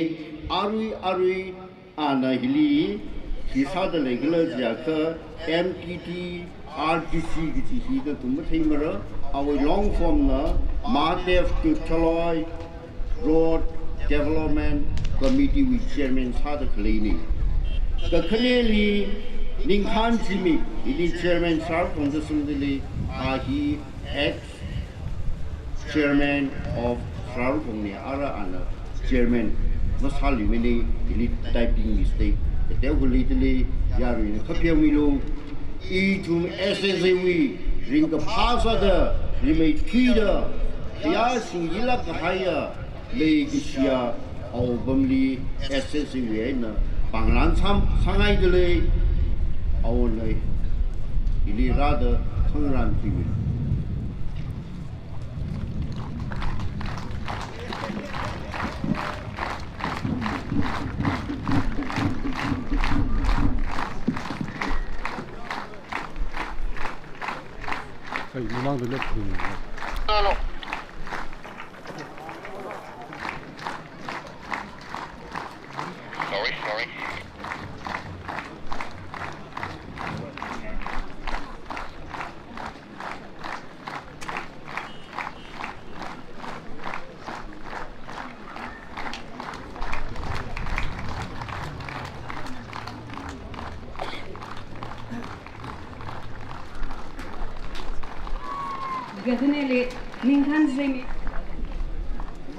arui arui ana hili, hi sāda leikhala jiakha M T T R T C kaji hi kathum matheimara, awui long form na Mahadev Tuthaloi Road Development Committee wui chairman sāda khaleina. Kakhaneli Ningkhan Zimik, ili chairman sāra kong da sungdalei, a hi ex chairman of Sararukhong na, ara ana chairman masāluimana, ili typing mistake kateo khaleidalei, yaruina khapheomilu. Ithum S S A wui ringkaphā sāda, rimeithuida, khayā singyilāk kahaiya, leikashiya Awopamli S S A wui eina pānglan sam sāngaidalei, awona ili rāda khangarān thuimi. Hey, mamangda left. Hello. Sorry, sorry. Kakhaneli Ningkhan Zimik,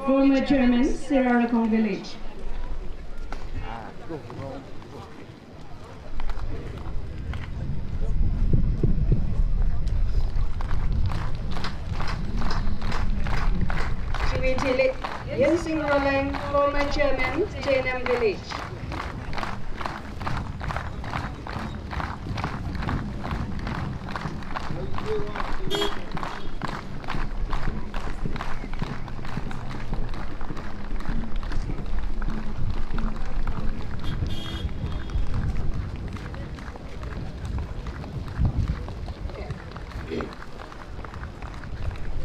former chairman, Sararukhong Village. Chiwui thili Yangsing Raleng, former chairman, Teinem Village.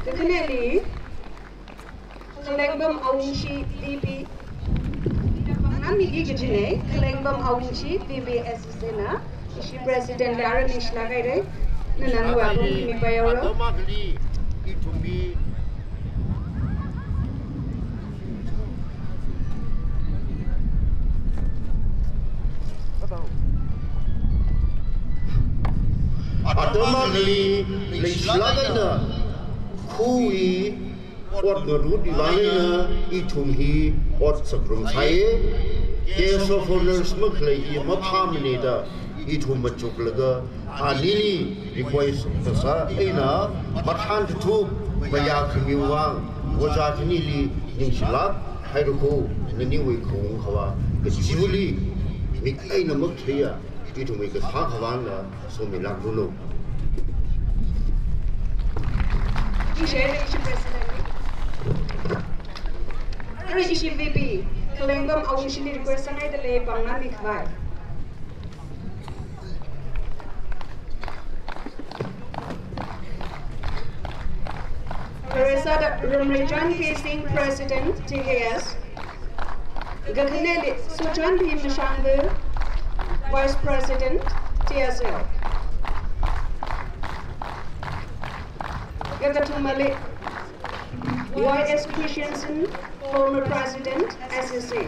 Kakhaneli Khalengbam Awungshi V P. Pāngna miki kajina, Khalengbam Awungshi V P S S A na, ishi president la arui nishilāk haira, nana nawui apong khami paihaora. Atam akhali leishilāk eina khuiwui ot ngarutwui vang eina ithum hi ot sākharum sāi. Guest of Honours makhalei hi maphāmana da ithum machuklaga anili request kasā eina mathān kathup mayā khamiwui vang ojā khanili ningshilāk haira ko, naniwui khaung khavā kachiwuili mik eina makhleiya ithumwui kasā khavāla somilākranu. Ishi, ishi president. Arui ishi V P, Khalengbam Awungshili request sāngaidalei pāngna mikhavai. Kharei sāda Ramreichan K Singh, President, T K S. Kakhaneli Suchanbhi Mashangvil, Vice President, T S L. Kakathumali Y S Christiansen, former President, S S A.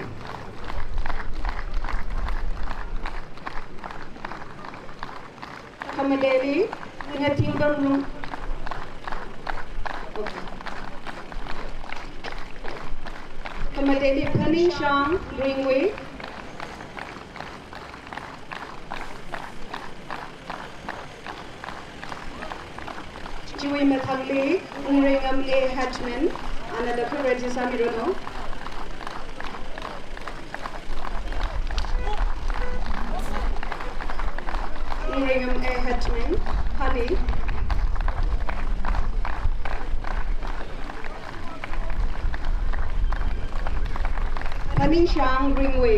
Khamateli Ngathingbam Lung. Khamateli Phaningshang Ringwui. Chiwui mathangli Wungreingam A Hatchment, ana da khararchisāmiranu. Wungreingam A Hatchment, Phali. Phaningshang Ringwui,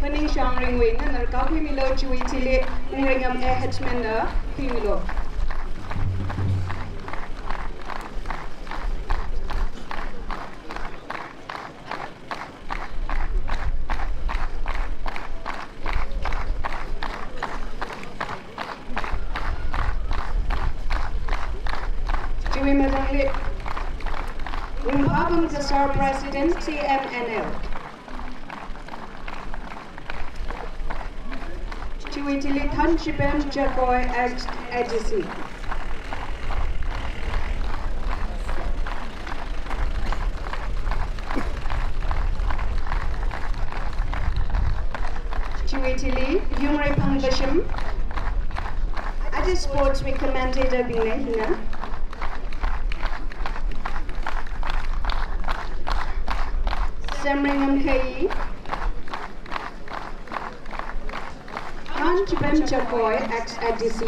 Phaningshang Ringwui, nana rākakhuimilu. Chiwui thili Wungreingam A Hatchment na khuimilu. Chiwui mathangli Ringphapam Kasar, President, T M N L. Chiwui thili Thanchipem Chakoi, ex A D C. Chiwui thili Yungreiphan Kashim, aja Sports Week Commentator bingna hina. Semreingam Khayi, Thanchipem Chakoi, ex A D C,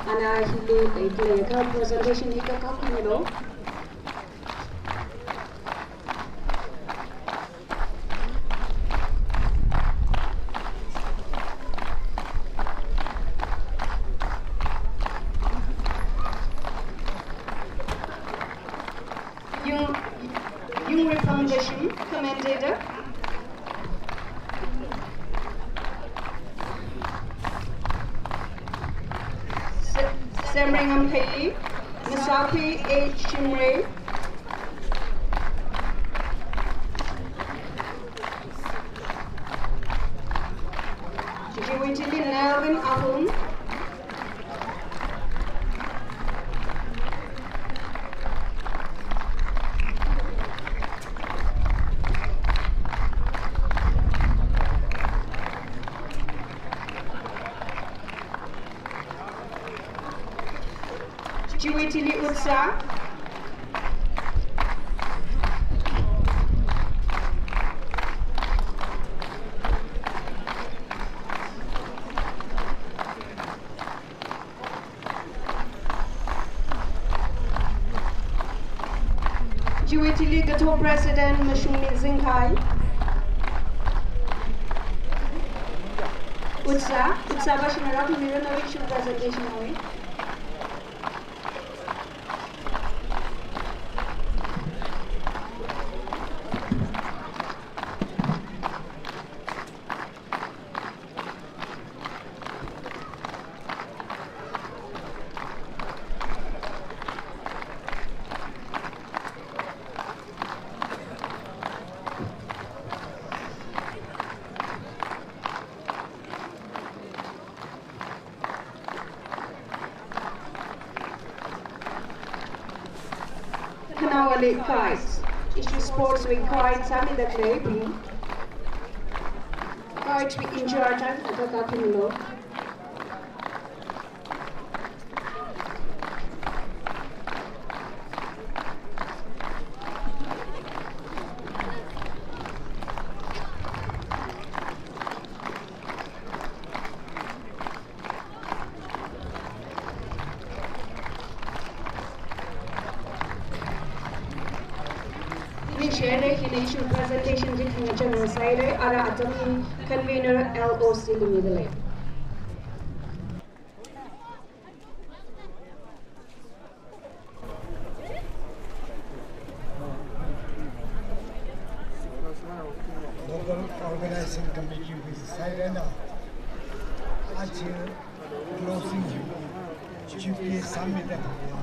ana hili, eh, hili ka presentation hi kakakhuimilu. Yung, Yungreiphan Kashim, commentator. Se-, Semreingam Khayi, Masakhui A Shimray. Chiwui thili Nelvin Ahum. Chiwui thili Utsa. Chiwui thili Kathok President Mashungmi Zingkhai. Utsa, Utsa ba shina rākhuimiranu, issue presentation hoi. Khanawali guides, issue Sports Week guides sāmida khaleibing. Guides wui in-charge, ana kakakhuimilu. Hili share, hili issue presentation chi thangkachang sāhaira, ara atam hi convener L O C li midalei. Local Organizing Committee wui side eina, aja closing hi chief guest sāmida khalei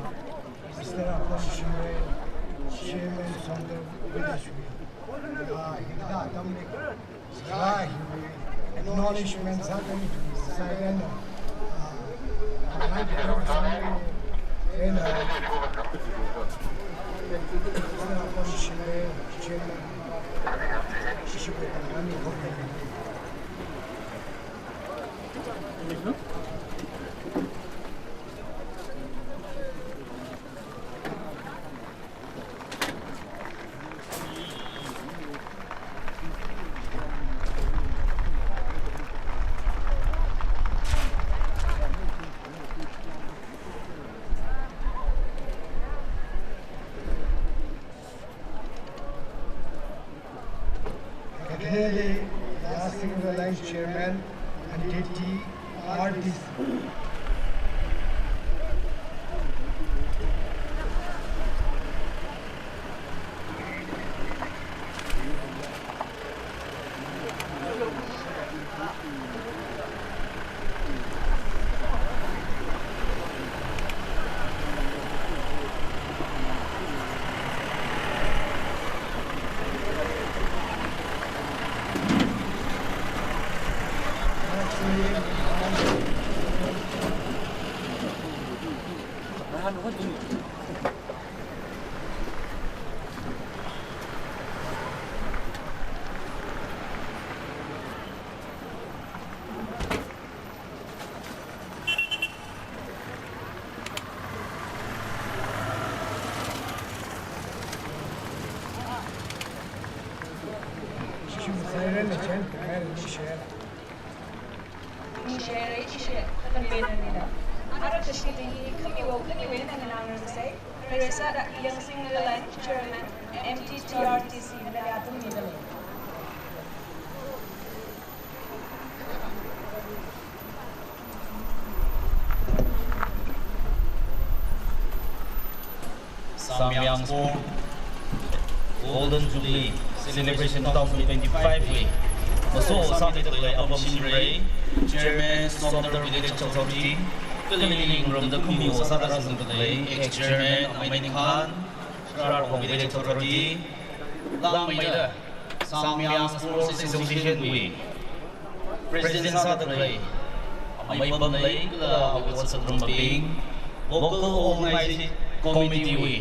Mister Apam Shimray, Chairman Somdal Village wui, ah, hikathā atamli, ah, hiwui acknowledgement sāda side eina, ah, Mister Apam Shimray, Chairman, Shishiwui Tangani Company. T R T C. Ningshire, ningshire, convener nila. Ara kashikiti hi khamiwui, khamiwui eina nganāngarumsa. Kharei sāda Yangsing Lalan, Chairman, M T T R T C, nali athum midalei. Sangmyang Sport Golden Jubilee Celebration two thousand twenty-five wui maso sāmidalei Apam Shinrei, Chairman, Somdal Village Authority, kala Lingramda khamiwui sāda rāzangdalei ex-chairman Amei Ningkhan, Shararkhong Village Authority, langmeida Sangmyang Sports Association wui President sādalei Amei Pamlei kala awui otsak rumbing, local organizing committee wui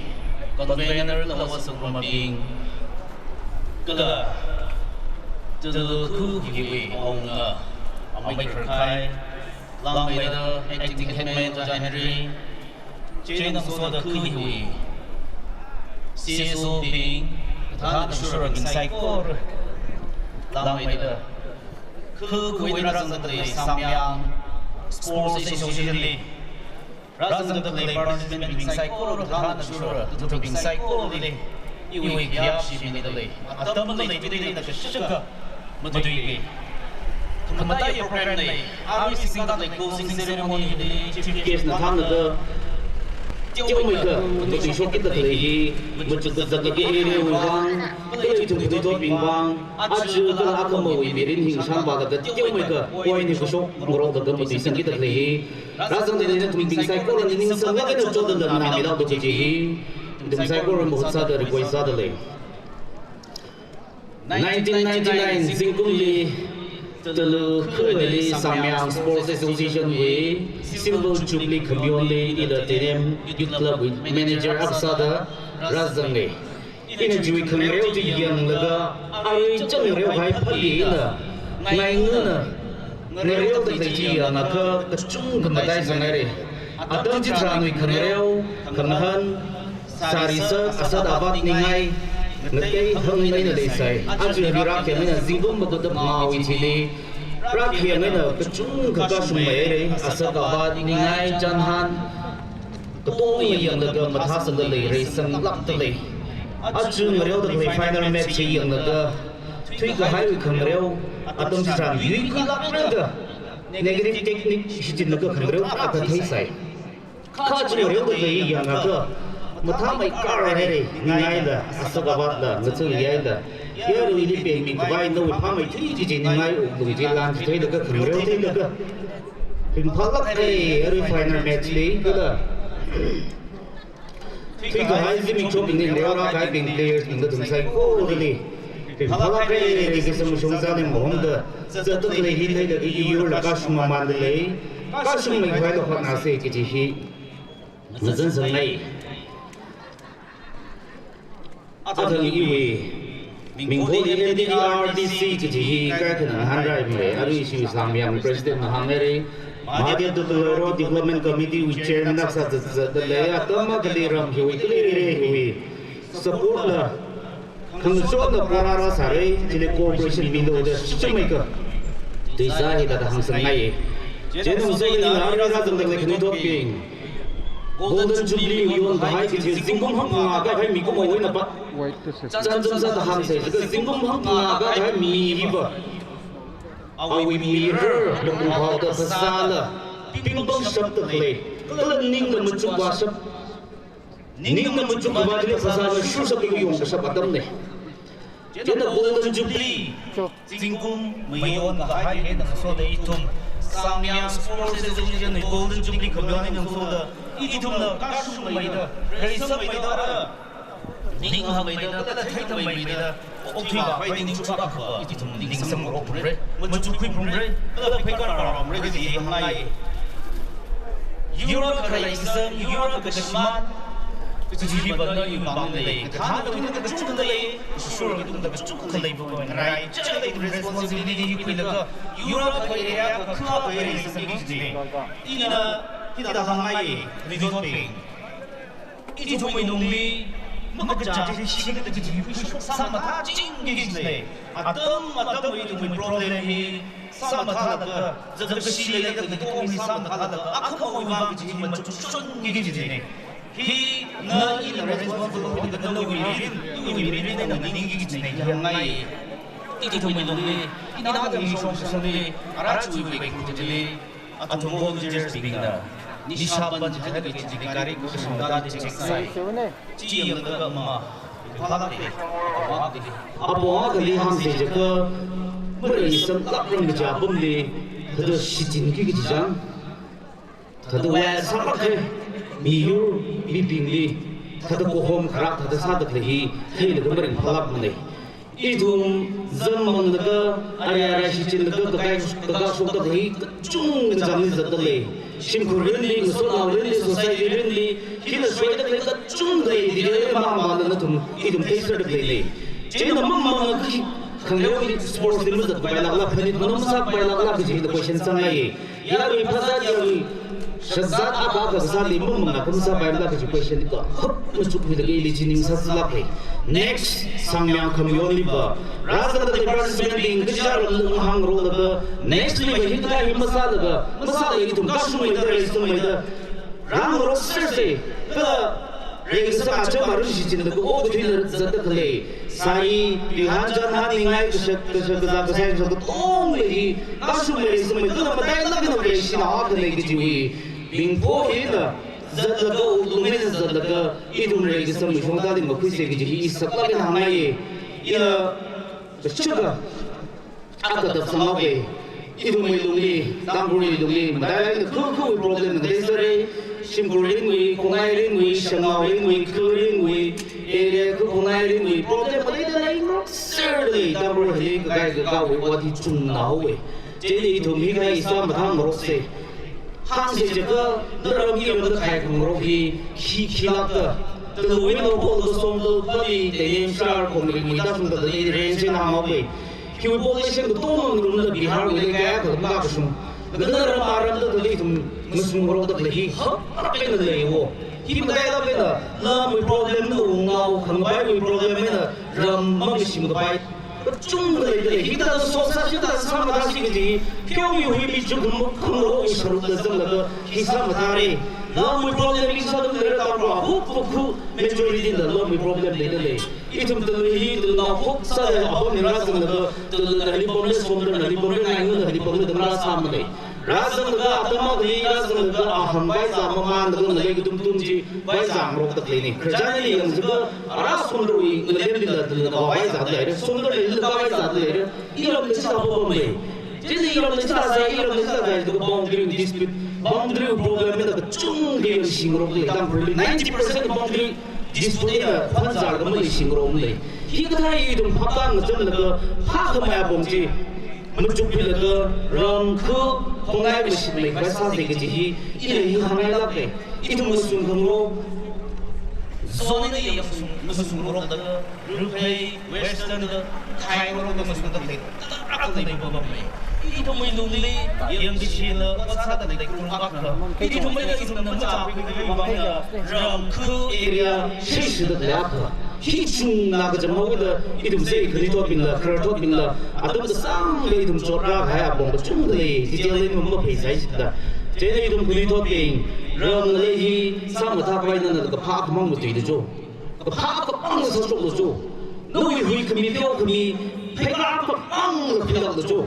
convener kala otsak rumbing, kala Talukhu hiwui awunga Amei Kharkhai, langmeida acting headman John Henry, chieina ngasoda khu hiwui C S O bing, kathāda kashura bing saikora, langmeida khu khuida rāzangdalei Sangmyang Sports Association li rāzangdalei participant bing saikora, kathāda kashura, kathāda bing saikorali iwui khayāshi midalei. Atam maleithuda kashaka matuiki. Khamataiya program nei, arui singdalei closing ceremony li chief guest na thānlaga teomeikha matuishokki dalei hi, machuk kazak kaki area wui vang, kala ithum katuithotbing vang, aja kala akhamawui mirin hi shānvālaga teomeikha point hi khuishok ngarokda matuisangki dalei hi, rāzangdalei nathum bing saikora ningsanglaga eina chotda nami lau da chi hi, ithum saikora mahut sāda request sādalei. Nineteen ninety-nine zingkumli Talukhuili Sangmyang Sports Association wui Silver Jubilee khamayonli ila T N M Youth Club wui manager akha sāda rāzangnei. Ina chiwui khangareo chi yanglaga, arui chāngareo hai phali ina ngaingana ngareodalei chi yangakha kachungkha mataisanghaira. Atam chitharanwui khangareo, khangahān, sāri sā, asat avat ningai, ngatei hāngli eina leisai. Aja hi rākhayang eina zingkum maga da phangāwui thili, rākhayang eina kachungkha kashungmeihaira, asat avat ningai, chānhān, katong yanglaga mathāsangdalei, reisanglākdalei. Aja ngareodalei final match chi yanglaga, thuikahaiwui khangareo, atam chitharan yuikhuilākrada, negative technique shichinlaga khangareo tarākha theisai. Kha aja ngareodalei yangakha, mathāmeikharhaira, ningaila, asat avatla, ngachailihaila. Yaruili pengmikhavai nawui phāmeithui chi chi ningai wuklung chi lan chitheilaga khangareo theilaga ringphālākra, arui final match li kala. Thuikahai zimikshobingli ngareorākahaibing players bing nathum saikorali ringphālākra, kasamshong sāning mahomda zatdalei hi theilaga iyurla kashung mamāndalei, kashungmeikhavai da hotnāsa kaji hi ngazansangei. Athang iwui mingkholi M T T R T C kaji hi kaikhana ngahānrāmei, arui ishi Sangmyang President na hānghaira, Mahadev Tutulo Development Committee wui Chairman akha sā zatzatdalei, atam akhali ram hiwui, kali rire hiwui support la, khangachon la porā rāsāra, chili cooperation milu da shichinmeikha tuisā hi da hāngsangei. Chieina ngasoda ina arui rāzangdalei khanuithotbing, Golden Jubilee mayonkahai kaji zingkum hangphangā kahai mikumo eina pa. Chānjam sāda hāngsei, zingkum hangphangā kahai mi hiva Awui mirar mapung haoda phasāla pingpang shapda khalei, kala ningna machuk vāshap, ningna machuk khavā chili phasāna shurshap eina yongkashap atamna. Chieina Golden Jubilee, zingkum mayon kahai eina ngasoda ithum Sangmyang Sports Association wui Golden Jubilee khamayon eina ngasoda ithumna kashungmeida, reisangmeida, ninghangmeida, kala theithangmeida, okthuiva hoining chuka kha ithum ningsang ngarokphalungra, machukkhuiphalungra, kala pheikar rāphalungra kaji hāngngai. Yur akha reisang, yur akha kashimān, kaji hiva nawui vang lei, kathā nawui tungda kachungkha lei, shurwui tungda kachungkha lei, bu ngarai chālei responsibility hi khuilaga, yur akha area akha kha akha reisangki kajina. Ina hithāda hāngngai, ridotbing. Ithumwui lungli makachā chi shikida kaji hi khuishok sāmathāchingki kajina. Atam atamwui ithumwui problem hi sāmathālaga, zakkashi leilaga, katonga hi sāmathālaga, akhamawui vang kaji hi machukshonki kajina. Hina ina responsible khuilaga nawui mirin, iwui mirin eina nganingki kajina, hāngngai. Ithumwui lungli, ina atam hi shongshongli, ara chiwui veikhangatei chili, athum volunteers bingna nisha pan jihailaga chili gari kashungda check sāi. Chi yanglaga ma, phalākte, apong akhali hāngsa jiakha, mareisanglākram kaja apamli, thāda shichinki kaji chang, thāda vāsālāka, miyur mibingli, thāda kahom kharak thāda sāda khalei hi, theilaga maringphālākmana. Ithum zam manglaga, arui arui shichinlaga, kakai, kakā shokda khalei kachungkha changli zatda lei. Shimkhurrinli, ngasotnaorinli, society rinli, hina shoida khalei kachungkha lei, dide mangmangla nathum, ithum theiserda khalei lei. Chieina mangmangla khi, khangleoli sports li mazatpailākla, phanit manao masāpailākla kaji hina question sāngai. Yarui phazat yarui, shazat akha akha sāli mangmangla khamsāpaimala kaji question ka, hap machukkhuilaga ili chi ningsālāka. Next, Sangmyang khamayonliva, rāzangda khalei participant bing kaja ramli hāngrolaga, next liva hikathā hi masālaga, masāla ithum kashungmeida, reisangmeida, rāngaroksersa, kala reikasang acham arui shichinlaga okathuili zatda khalei, sari, pihan janhan ningai kashak, kashak kazā kasai kashak katongli hi, kashungmei reisangmei kala matailāk eina leishi na akhana kajiwui, bingpo hina, zatlaga, wuklung eina zatlaga, ithum reikasangwui shongzali makhuisa kaji hi isaklāk eina hāngngai. Ina, kashak akha, akha tāp sanghaowa. Ithumwui lungli, Tangkhulwui lungli, matailāk eina khu khuwui problem na kathei sāra, shimkhurrinwui, khongairinwui, shangnaorinwui, khurinwui, area khu khongairinwui, problem maleida lei, ngarokserda lei, Tangkhul hili kakai kakāwui vāthi chungnaowa. Chieina ithum hikathā sāmathāngaroksa. Hāngsa jiakha, naram iramda khai khangarok hi, khi, khilākta. Taluwui nao pholga somlu, pali, tenem, shar, khongri, muida shungda lei, range eina hānghaowa. Hiwui population katonga ngarumla Biharwuili kayākha makashung. Kala naram aramda khalei ithum ngasungrokda khalei hi hap eina leiwo. Hi matailāk eina lamwui problem na wungnao khangavaiwui problem eina ram mangashim kapai kachungkha leida lei. Hikathā sosāshi, hikathā sāmathāshi kaji, pheomi huimi chukkham khangarokli sārukla zanglaga hi sāmathāra. Lamwui problem hi sādalei, Tangkhul hupukhu majority la lamwui problem leida lei. Ithum Tangkhul hi Tangkhul ngahok sāda apamli rāzanglaga, Tangkhulna hili pamli, Somdalna hili pamli, Ngaingaona hili pamli da marāsāmana. Rāzanglaga, atam akhali rāzanglaga, aham vaizā mamānlaga ngalei katum tum chi vaizāngarokda khaleina. Khararchanli yanglaga, ara Somdalwui ngalemlila Tangkhulna vaizāda leira, Somdalna hila vaizāda leira, iramna chithā pamlei. Chieina iramna chithā sāi, iramna chithā sāi, boundary dispute, boundary problem eina kachungkha yangshingarok lei, Tangkhulli ninety percent boundary dispute eina phanzālaga maleishingarok lei. Hikathā hi ithum phaptā ngazanlaga, phākhamei apong chi machukmilaga, ram khu khongai mashitmei khavai sāsa kaji hi, ina hi hāngngailāka. Ithum ngasung khangarok, zone eina yangsung, ngasungngarokda, Ruiphei, Western da, khai ngarokda ngasungda khalei, tarākha leipapamlei. Ithumwui lungli, yangkashila, ot sāda khalei khaung akha. Ithum eina ithumna machākhuikhavai vangla, ram khu area, shishida khalei akha. Hi chungna kacham haoda, ithumsa khanuithotbingla, khararthotbingla, atam kasāngli ithum chotrākahai apong kachungkha lei, detail eina mapheisaishida. Chieina ithum khanuithotbing, ram ngalei hi, sāmathākhavai nana kaphā akhamang matuida jo. Kaphā akhamang sāshoklu jo. Nawui huikhami, pheokhami, pheikar akhamang philāklu jo.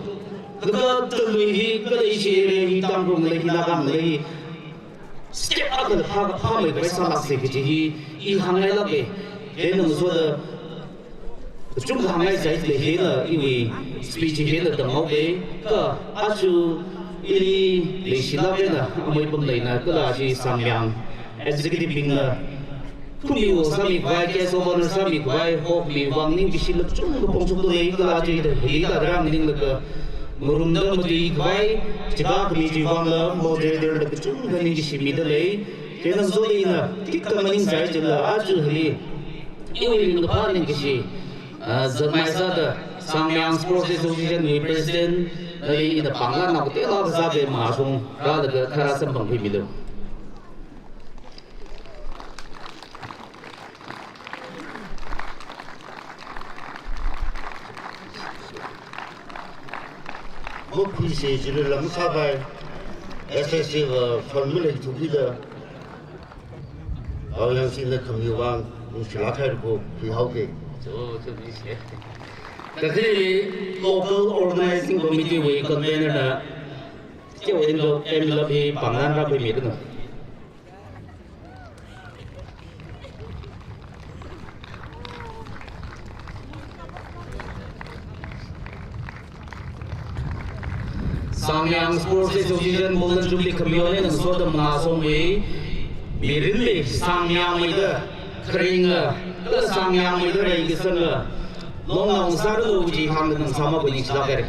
Kha talui hi, kala ishi area hi, Tangkhul lei hi, Naga lei hi, step akha phā, phāmei khavai sālāksa kaji hi, i hāngngailāka. Chieina ngasoda, kachungkha hāngngai sāi lei hina, iwui speech hina tamhaowa. Kha aja ili leishilāk eina, amei pamlei eina, kala aja Sangmyang executive bingna, khumi wo sāmi khavai, guest of honor sāmi khavai, hokmi vang ningkashi lāk chungkha phongshokda lei, kala aja hithāda rānganinglaga, ngarumda matui khavai, chika khami chiwui vangla, moderator la kachungkha ningkashi mida lei. Chieina ngasoda ina, khikha maningsai chila, aja hili, iwui ringkaphā ningkashi, ah, zatmei sāda, Sangmyang Sports Association wui President, nali ina pāngla nao kateonao kasā be mashung, rālaga kharā samphangkhuimilu. Makhuisa chili lam sāpai, S S C va fund maleithu kida, Aoyangshina khami vang, ningshilāk kahai ko, khuihaoke. Cho, cho, ni se. Kathili local organizing committee wui convener na, kyo engo, M L P, pānglan rākhuimida na. Sangmyang Sports Association Golden Jubilee Committee na ngasoda mangā songwui, mirinli Sangmyangmeida, kharinga, kala Sangmyangmeida reikasanga, longnao sāralu kaji hāngda ngasāma ko ningshilāk haira.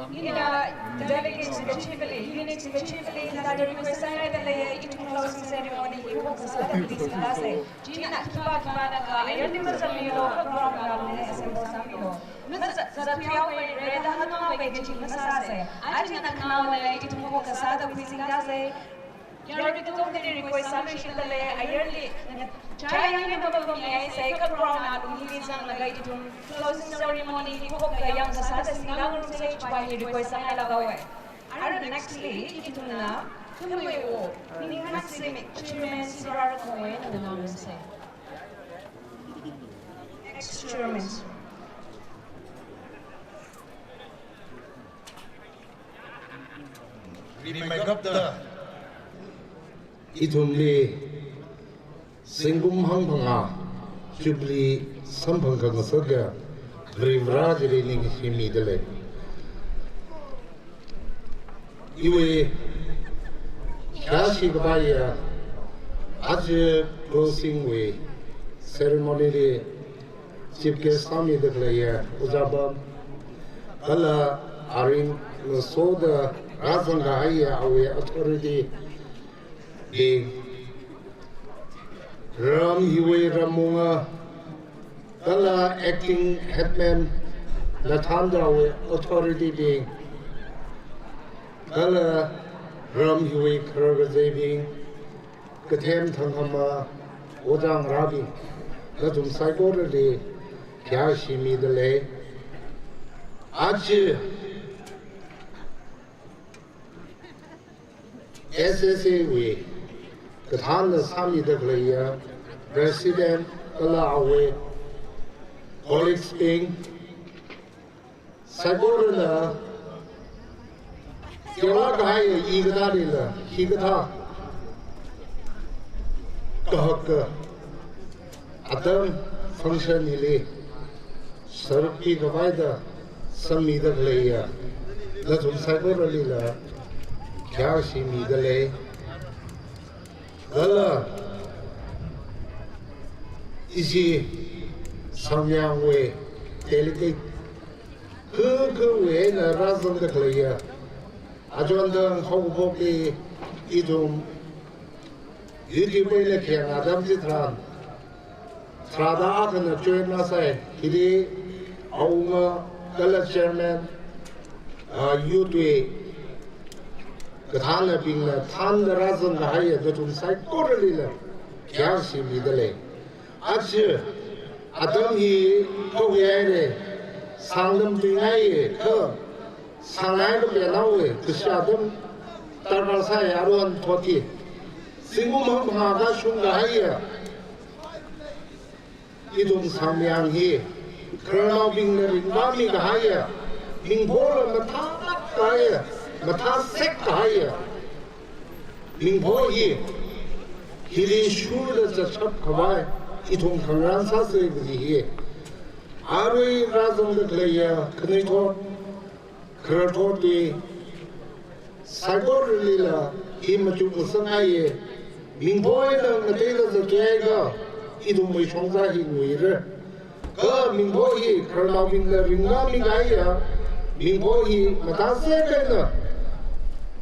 Ina, delegates ka chili, units ka chili, na da request sāngaida leiya, ithum closing ceremony hi hok sāda please kasā. Chieina khipā khipāna kha, ayarli mazangmilu, ground la lungli assemble sāmilu. Maza-, zathaowa, reda hanao bai kaji masāsa. Aja na khanao lei, ithum hok sāda please kasā. Yarui katongli request sāluishitda lei, ayarli, chaya ni mapammi haisa, kha ground la lungli zanglaga ithum closing ceremony hi hok kayang kasāda singda ngarumsa, chiwui vang hi request sāngailāka. Ara nextly, ithumna, khami wo, Ninghatsimi, chairman Sir Rakhongwui, na ngarumsa. Ex-chairman. Rimeikapta ithumli zingkum hangphangā Jubilee samphang khangasaka Varivara chili ningshimida lei. Iwui khayāshi khavaiya, aja closing wui ceremony li chief guest sāmida khaleiya Ojā Bam, kala aring ngasoda rāzang kahaiya awui authority bing, ram hiwui ramwunga, kala acting headman, lathānda awui authority bing, kala ram hiwui khararkazei bing, kathem thangkhama, ojā ngarābing, nathum saikorali khayāshi mida lei. Aja S S A wui kathānna sāmida khaleiya President kala awui colleagues bing, saikorana teolāk kahai hikathālila, hikathā kahaka atam function hili sāruk pikhavai da sangmida khaleiya nathum saikoralila khayāshi mida lei. Kala ishi Sangmyangwui delegate, kha khawui eina rāzangda khaleiya, achon tangda haokaphokli ithum yuti paila khayang atam chitharan, tharāda akhana join rāsai, hili awunga kala chairman, ah, youth wui kathānnabingna thānda rāzang kahaiya nathum saikoralila khayāshi mida lei. Aja atam hi kahui haira, sānglam tuingai, kha sāngai kapenaowa, kashā atam darkar sāya, aruihon thot hi. Zingkum hangphangā kashung kahaiya ithum Sangmyang hi Khararnaobingna ringvāmi kahaiya, Mingphola mathālāk kahaiya, mathāsek kahaiya Mingpho hi, hili shurda zatshap khavai ithum khangarān sāsa kaji hi. Arui rāzangda khaleiya khanuithot, khararthotwui saikoralila hi machukngasakngaiya. Mingpho eina ngateila zatkahaiakha ithumwui shongza hi nguira. Kha Mingpho hi khararnaobingna ringvāmi kahaiya, Mingpho hi mathāsek eina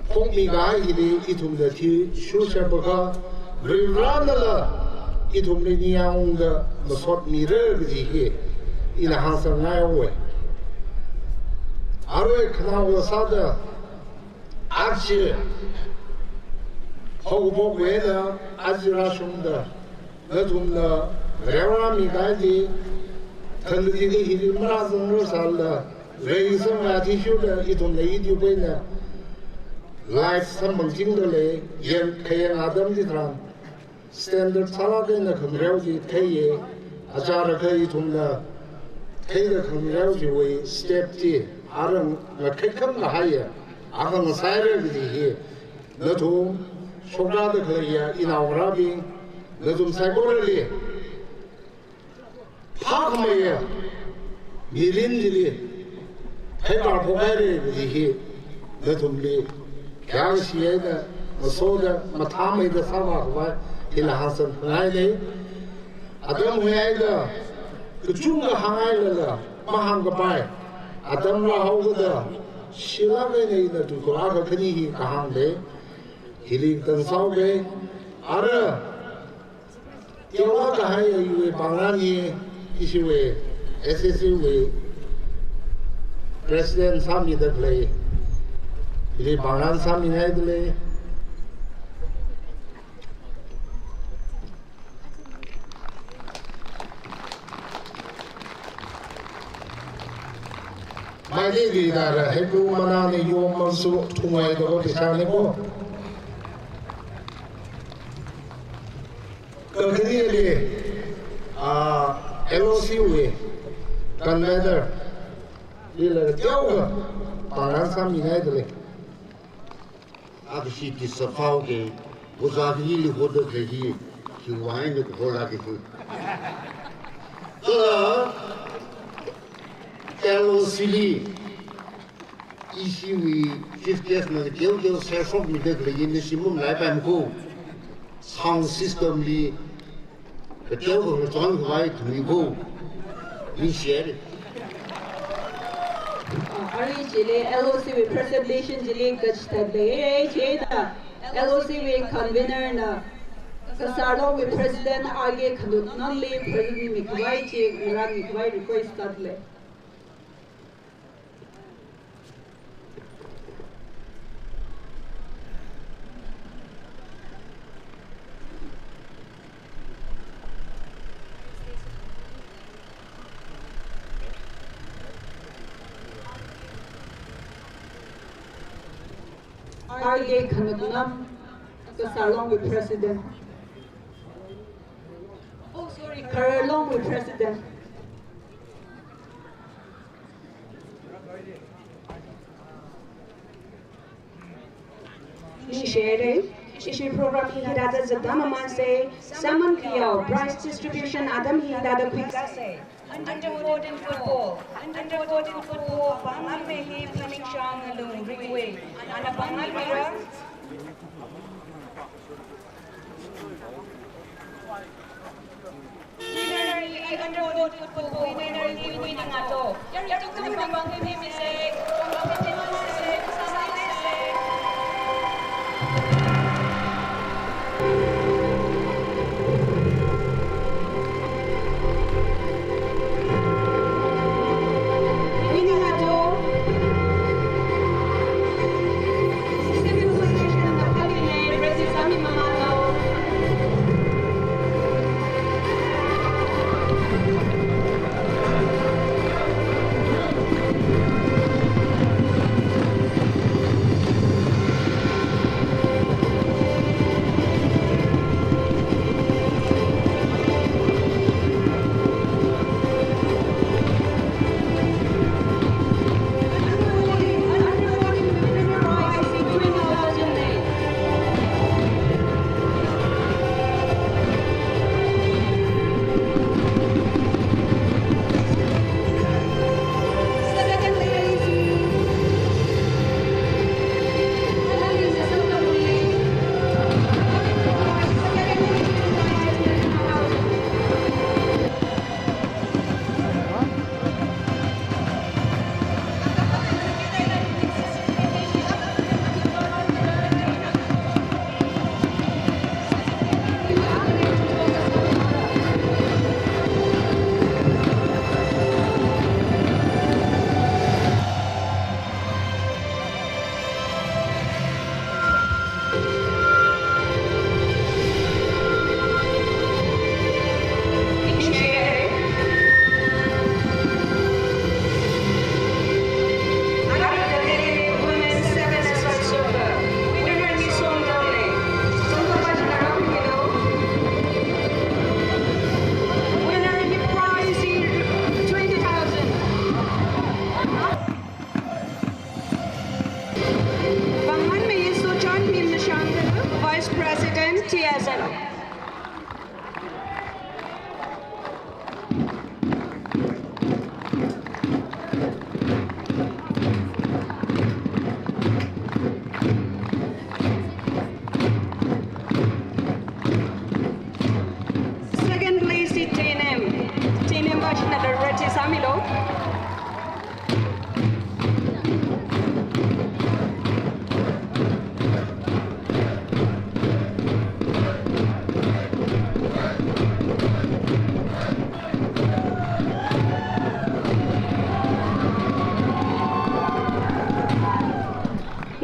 phokmi kahai hili ithumna athishurshapakha, Varivaranala ithumli ningyāng ungda masotmira kaji hi ina hāngsangngai haowa. Arui khanaowa sāda aja haokaphok eina aja rāshungda nathumna ngareorāmi kahaili, thangkachili hili marāzangrasālala, reisangla athishurda ithumna YouTube eina live samphangchingda lei, yang khayang atam chitharan standard sālāk eina khangareo chi theiya. Achārakha ithumna theida khangareo chiwui step chi arui ngakhaikham kahaiya, akha ngasaira kaji hi nathum shokrāda khaleiya inaongarābing, nathum saikorali phākhameiya mirin chili pheikār phokhaira kaji hi nathumli khayākashi eina ngasoda mathāmeida sāvā khavai hila hāngsangngaina. Atam huihaida kachungkha hānghailala mahāngkapai atam rāhaokida, shilāk eina ina tuikha akha khani hi kahāng lei. Hili tang sāhaoga, ara teolāk kahai iwui pāngran hi, ishiwui S S C wui president sāmida khalei, hili pāngran sāmingaida lei. Maili li dara Hebrew manāna yom masu thungai da ko pisani ko. Kakhane li, ah, L O C wui convener lila teokha pāngran sāmingaida lei. Akha shi tisafao ke, oja khanili hoda khalei hi, hiwui eina kahola ke hi. Kala, L O C li, ishiwui chief guest na teoteo sershokmida khalei hi nashi malaipaimana ko. Sound system li, kateokha ngachon khavai thumiko. Ningshihaira. Arui chili L O C wui presentation chili kachithāda lei, chieina L O C wui convener na Kasar Longwui president R K Khanuknamli presentation mikhavai chi ngarānmikhavai request sāda lei. R K Khanuknam, Kasar Longwui president. Oh, sorry, Kharar Longwui president. Ningshihaira, ishi program hi hithāda zatda mamansa, sāman khayao, prize distribution atam hi hithāda khuisāsa. Under fourteen football, under fourteen football, Pangngaimeili Phaningshang Ngalung Ringwui, ana pāngngaimeira. Winner hi under fourteen football winner hi Winnie Ngato. Yes, sir. Second place is T N M. T N M bashina the red is Amilo.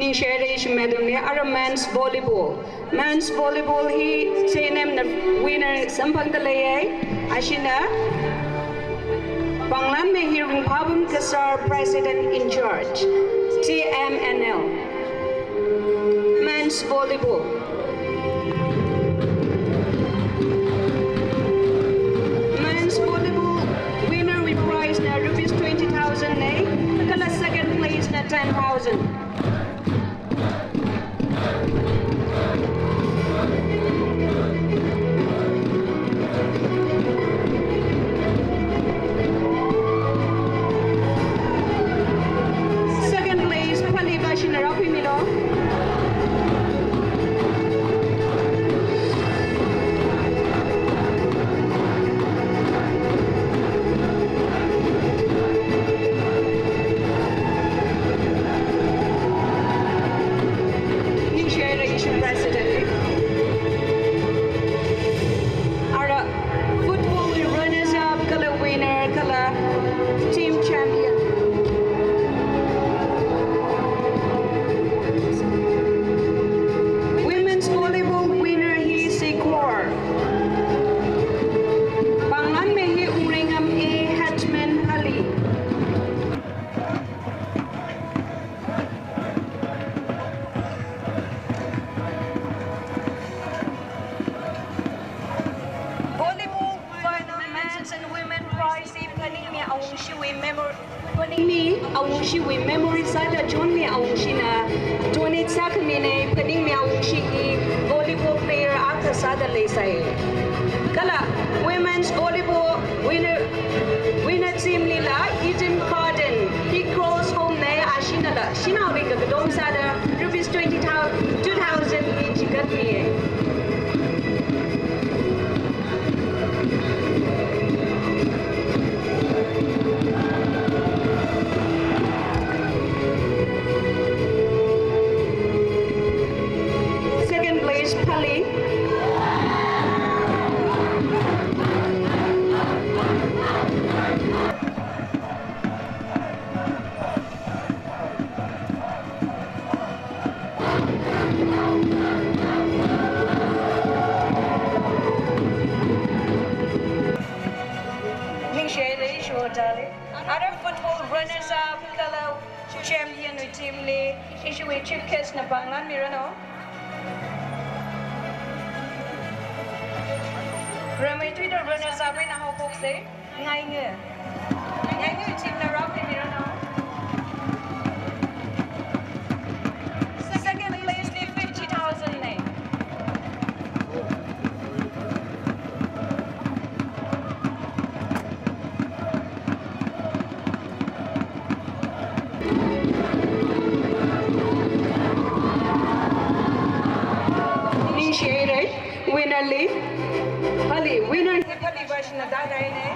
Ningshire ishi madam ni, ara men's volleyball. Men's volleyball hi T N M na winner samphangda leiya. Ashina Panglanmei hi Ringphapam Kasar, president in charge, T M N L. Men's volleyball. Men's volleyball winner with prize na rupees twenty thousand na, kala second place na ten thousand. Second place, Phali bashina rākhuimilo. Ningshire ishi president. Ara football wui runners up kala winner kala team champion. Women's volleyball winner hi Sikor. Panglanmei hi Wungreingam A, Hatchment Phali. Volleyball final, men's and women prize hi phaningmi awungshiwui memor-, phaningmi awungshiwui memory sāda Johnmi awungshina donate sākhamina. Phaningmi awungshi hi volleyball player akha sāda leisai. Kala women's volleyball winner, winner team lila Eden Garden, Big Cross Home na, ashinala shanao ringkakadom sāda rupees twenty thousand, two thousand each katmi. Second place, Phali. Ningshire ishi otali. Ara football runners up kala champion wui team li ishiwui chief guest na panglanmiranu. Ramei tuida runners up eina haophoksa. Ngainga. Ngainga team na rākhuimiranu. Second place li fifty thousand na. Ningshire, winner li Phali, winner hi Phali bashina dadaina.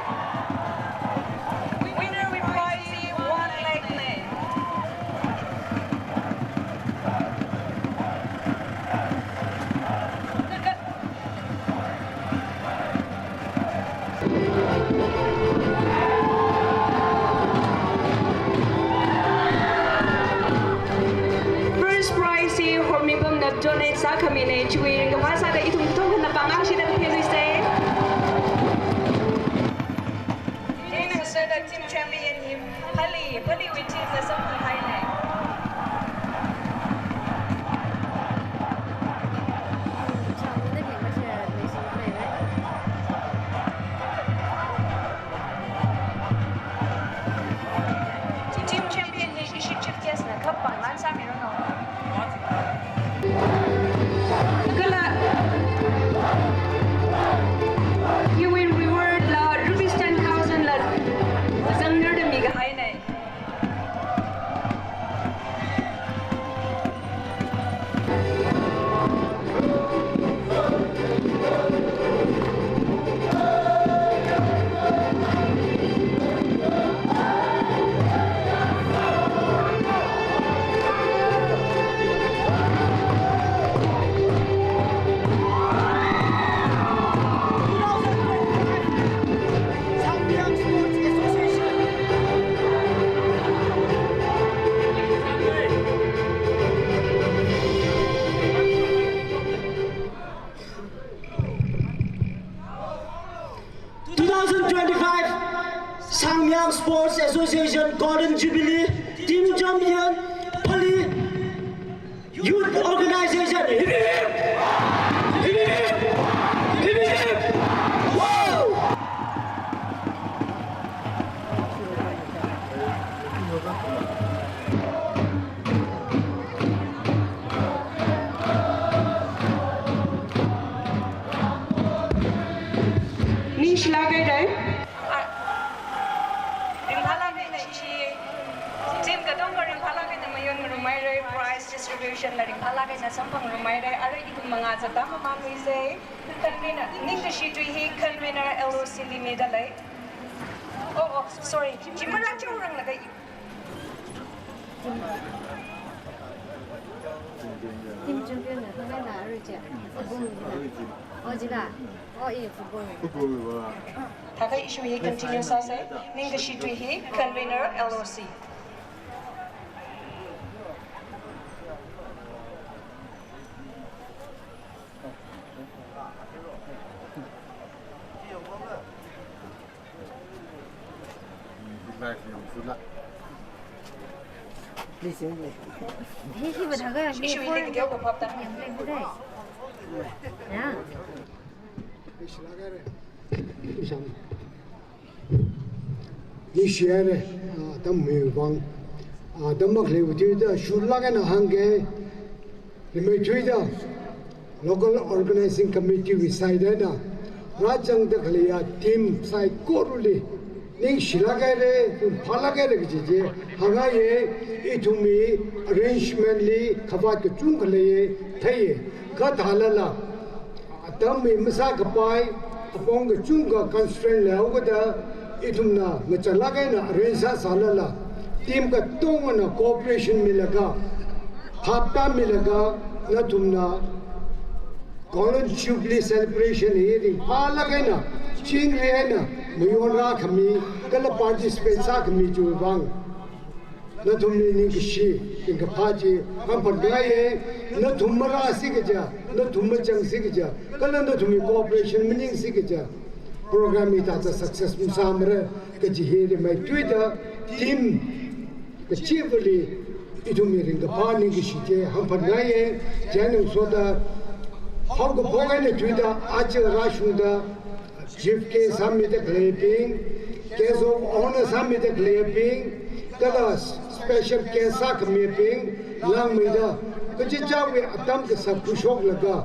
Winner wui prize hi one lakh na. First prize hi Hormipamna donate sākhamina, chiwui ringkaphā sāda ithum katonga pāngshida kaphā luisa. Two thousand twenty-five Sangmyang Sports Association Golden Jubilee Team Champion, Pali Youth Organization. Hip, hip, hip. Hip, hip, hip. Woo! Ningshilāk haira. Ah, ringphālāk haira ishi. Team katongkha ringphālāk haira, mayonngarumhaira, prize distribution la ringphālāk haira, samphangrumhaira, arui ithum mangā zatda mamānluisa. Convener, ningkashi tui hi convener L O C li midalei. Oh, oh, sorry. Chimara churang laga i- Team champion na, khamela arui chi. Football na. Oh, jila. Oh, i football na. Football na. Thākha issue hi continue sāsa. Ningkashi tui hi convener L O C. Hi, hi, ba thaga, hi, hi, foreign. Ya. Ningshi haira, ah, atam mivang. Ah, atam makhaleiwui thuida, shurlāk eina hāngga, rimeithuida, local organizing committee wui side eina, rāzangda khaleiya team saikorali, ningshilāk haira, ringphālāk haira kaji chi hāngngaiya, ithumwui arrangement li khavāt kachungkha leiya, theiya, kha thālala, atam mi masākapai, apong kachungkha constraint leihaokida, ithumna ngachatlāk eina arrange sāsālala, team katongana cooperation milaga, phaptāmilaga, nathumna Golden Jubilee celebration hi ringphālāk eina, chingri eina, mayonrākhami, kala participate sākhami chiwui vang nathumli ningkashi, ringkaphā chi hāngphangngaiya, nathum marāsi kaja, nathum machangsi kaja, kala nathumwui cooperation maningsi kaja, program hi thāda success masāmara kaji hi rimeithuida, team kachivali ithumwui ringkaphā ningkashi chi hāngphangngaiya, chieina ngasoda, haokaphok eina thuida, aja rāshungda, Chief Guest sāmida khaleibing, Guest of Honour sāmida khaleibing, kala special guest sākhamibing, langmeida, kachichāwui atam kasā khuishoklaga,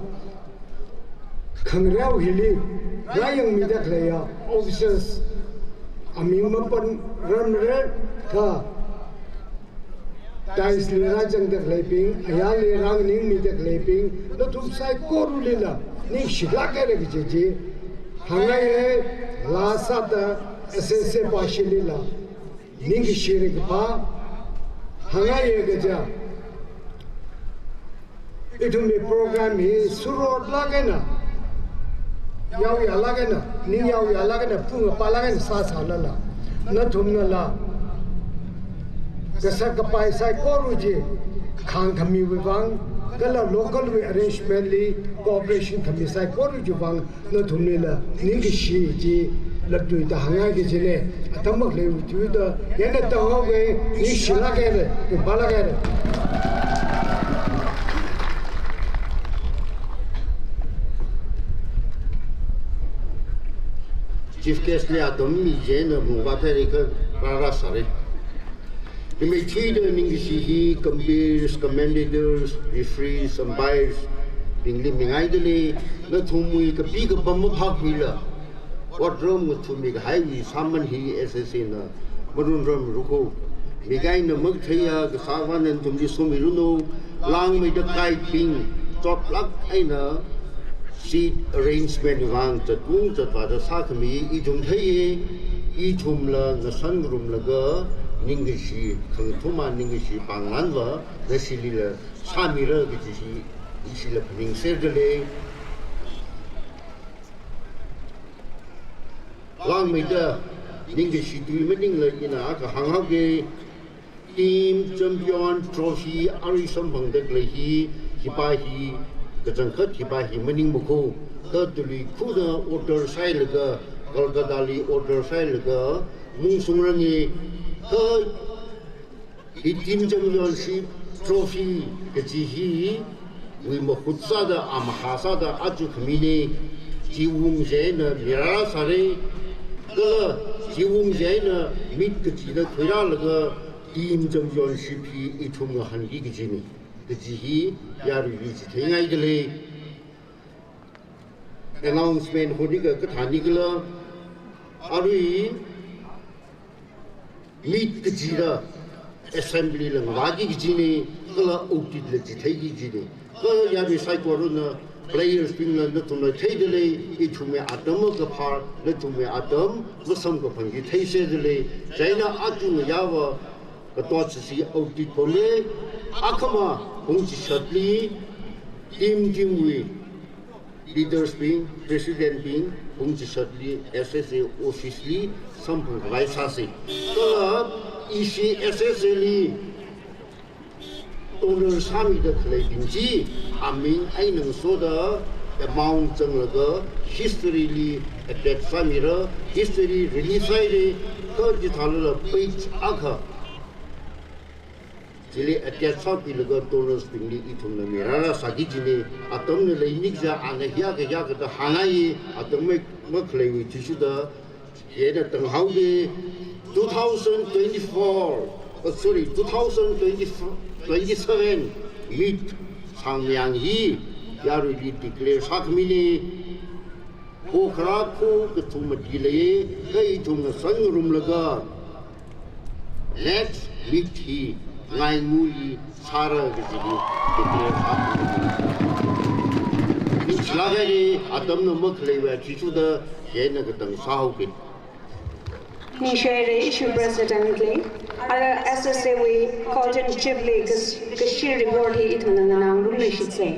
khangareo hili, rāyangmida khaleiya officers, aming mapānrarmara, kha, dais li rāzangda khaleibing, ayarli rānganingmida khaleibing, nathum saikoralila, ningshilāk haira kaji chi hāngngaiya, laa sāda S S A pāshilila, ningkashi ringkaphā hāngngaiya kaja. Ithumwui program hi surotlāk eina, yaoyalāk eina, ningyaoyalāk eina, pung apālāk eina sāsālala, nathumnala, kasā kapai saikora chi khāngkhamiwui vang, kala local wui arrangement li cooperation khami saikora chiwui vang, nathumlila ningkashi chi latluida hāngngai kajina, atam makhaleiwui thuida, yana tānghaoga, ningshilāk haira, ringphālāk haira. Chief Guest li atam mi chieina mungva thai rikha rārāsāra. Rimeithuida ningkashi hi comperes, commentators, referees, umpires bingli mingaidalei, nathumwui kapi kapam maphākhuila, otram ngathummi kahaiwui sāman hi S S A na marunrarmara ko. Mikaina makatheiya kasā vāna nathumli somiranu, langmeida guide bing, chotlāk eina seat arrangement vang zatung zatvāda sākhami ithum theiya, ithumla ngasan ngarumlaga ningkashi, khangathuma ningkashi pānglanva nashilila sāmira kaji hi ishila phaningserdalei. Langmeida ningkashi tui maningla ina akha hānghaoga, Team Champion Trophy arui samphangda khalei hi, hipa hi, kachangkhat hipa hi maningmako, kha tuluikhuda order sāhailaga, Kolkata li order sāhailaga mung sungranga, kha hi team championship trophy kaji hiwui mahut sāda, a mahā sāda aja khamina. Chiwui vang chieina mirāra sāra, kala chiwui vang chieina meet kachida khuirālaga team championship hi ithumna ngahānki kajina kaji hi yaruili chitheingaiga lei. Announcement honika kathāna kala, arui meet kachida assembly la ngavāki kajina, kala audit la chitheiki kajina. Kha yarui saikorana, players bingla nathumla theida lei, ithumwui atam makaphā, nathumwui atam masamkaphang chi theishida lei. Chieina aja ngayāva katot sisi audit pamra, akhama pung chishatli team team wui leaders bing, president bing, pung chishatli S S A office li samphangkhavai sāsa. Kala ishi S S A li donor sāmida khaleibing chi aming eina ngasoda amount zanglaga history li attach sāmira, history release sāhaira, kha chithālala page akha chili attach sākhuilaga donors bingli ithumna mirāra sāki kajina. Atamna leimik ja, ana hiyākha hiyākha da hāngai, atam ma, makhaleiwui thishurda, chieina tanghaoda, two thousand twenty-four, oh, sorry, two thousand twenty, twenty-seven meet sangmayang hi yaruili declare sākhamina. Khokharā kho kathum mati lei, kha ithumna sāngarumlaga next meet hi Ngainguli sāra kaji hi declare sākhamina. Ningshilāk haira, atamna makhaleiwui thishurda chieina katang sāhaoki. Ningshi haira, ishi president li, ara S S A wui Golden Jubilee kas-, kashi reward hi ithumna nganāngarumluishitsa.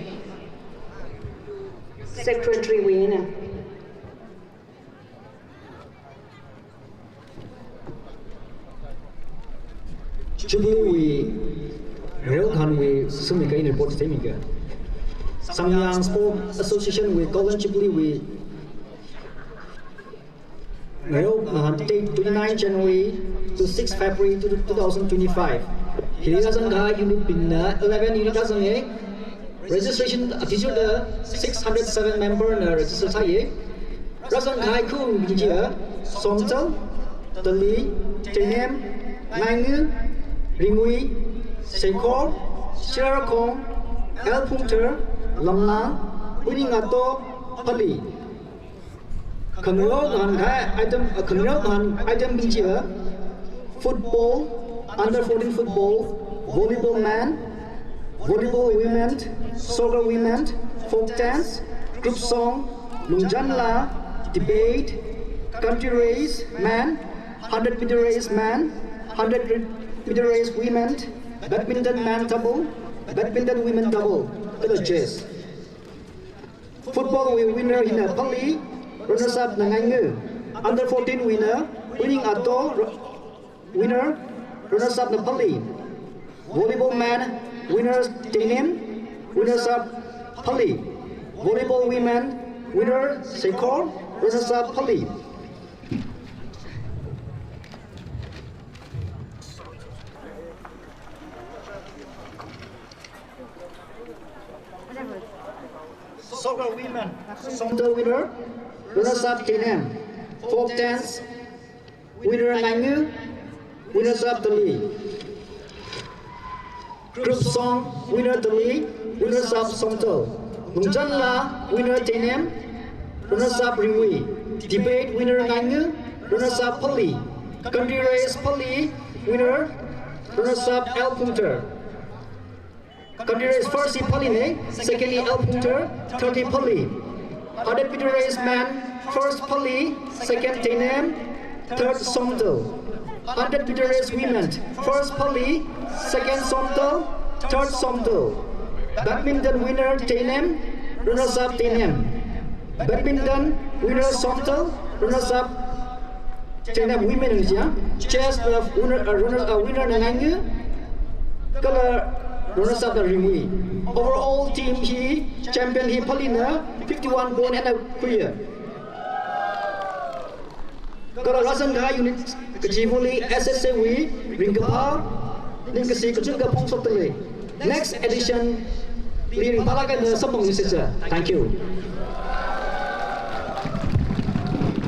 Secretary wui eina. Jubilee wui, Real Khanwui, sumikha eina report theimikha. Samyang Sport Association wui Golden Jubilee wui Ngareonahan date twenty-nine January to six February two thousand twenty-five. Hili rāzangkahai unit bingna eleven unit rāzanga. Registration athishurda six hundred seven member na register sāya. Rāzangkahai khawungbing chiya Somdal, Tali, Teinem, Ngainga, Ringui, Seikhor, Shirarakhong, L Phungthar, Lamlang, Uiningato, Pali. Khangareo ngahānkahai item, uh, khangareo ngahān item bing chiya football, under fourteen football, volleyball men, volleyball women, soccer women, folk dance, group song, lungchanla, debate, country race men, hundred meter race men, hundred meter race women, badminton men double, badminton women double, kala chess. Football wui winner hina Pali, runners up na Ngainga. Under fourteen winner, Uiningato, ru-, winner, runners up na Pali. Volleyball men, winners Teinem, runners up Pali. Volleyball women, winner Seikhor, runners up Pali. Soccer women, Somdal winner, runners up Teinem. Folk dance, winner Ngainga, runners up Tali. Group song, winner Tali, runners up Somdal. Lungchanla, winner Teinem, runners up Ringui. Debate, winner Ngainga, runners up Pali. Country race, Pali, winner, runners up L Phungthar. Country race first hi Pali na, second hi L Phungthar, third hi Pali. Hundred meter race men, first Pali, second Teinem, third Somdal. Hundred meter race women, first Pali, second Somdal, third Somdal. Badminton winner Teinem, runners up Teinem. Badminton winner Somdal, runners up Teinem women ya. Chess, uh, winner, uh, runner, uh, winner na Ngainga, kala runners up na Ringui. Overall team hi, champion hi Pali na fifty-one point eina khuiya. Kala rāzangkahai unit kachivali S S A wui ringkaphā, ningkashi kachungkha phongshokdalei. Next edition li ringphālāk eina samphang sāsa. Thank you.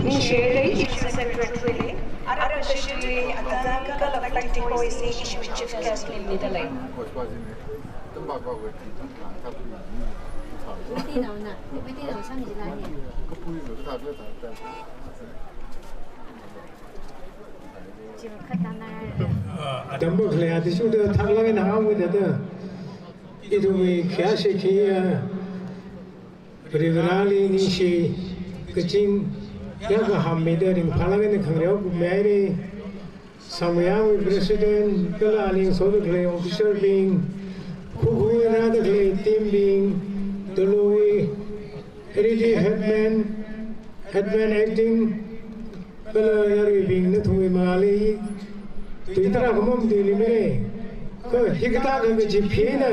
Ningshi, Issue Secretary li, arui kashili atam kala flag deploy chi issue Chief Guest li midalei. Atam bu khalei athishurda thaklāk eina hāngmida, ithumwui khayāshi khayā Varivarāli ningshi, kaching yākahāmmida ringphālāk eina khangareo kupmihaira. Sangmayang President kala aling soda khalei officer bing, khukhui rāda khalei team bing, Tuluwui R D headman, headman acting, kala yaruibing, nathumwui mangāli tui tarākha mamatuili mire. Kha hikathā kakachi phina,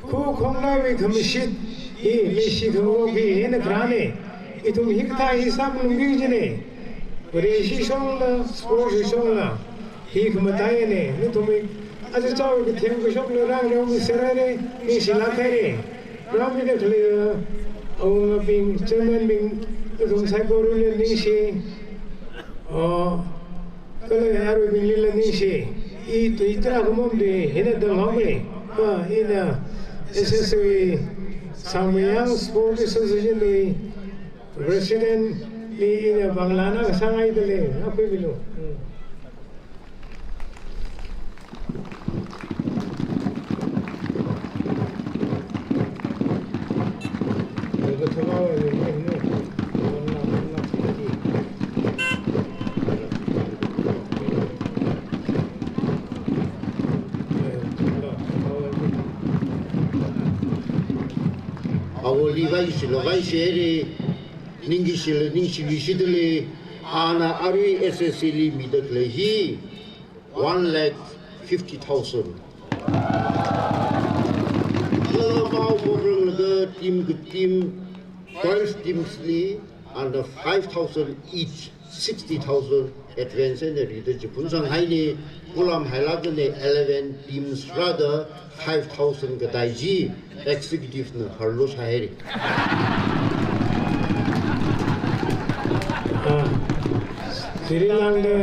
khu khongnaiwui khamashit hi, leishi khangarok hi hina kharāne. Ithum hikathā hi sāngarumki kajine. Vareshi shongla, sports shongla, hi khamataiya ne. Nathumwui aja chao kathem kashokla rāngarummi sāra ne, ningshilāk haire. Rāmida khalei, uh, awungabing, chairman bing, ithum saikorali ningshi, uh, kala yaruibinglila ningshi. I tui tarākha mamatui, hina danghaowe. Kha ina S S A wui Sangmayang Sport Association wui President li ina pāngla na kasāngaidalei, na khuimilu. Hmm. Awoli vaishilu vaishihaire, ningkashila ningshi kashidalei, ana arui S S A li mida khalei hi one lakh fifty thousand. Kala pao morang laga team ka team, twelve teams li, ana five thousand each, sixty thousand advance eina rida chiphun sanghaine, kulam hailāk eina eleven teams rāda five thousand katai chi executive na harlo sāhaire. Ah, chili lāngda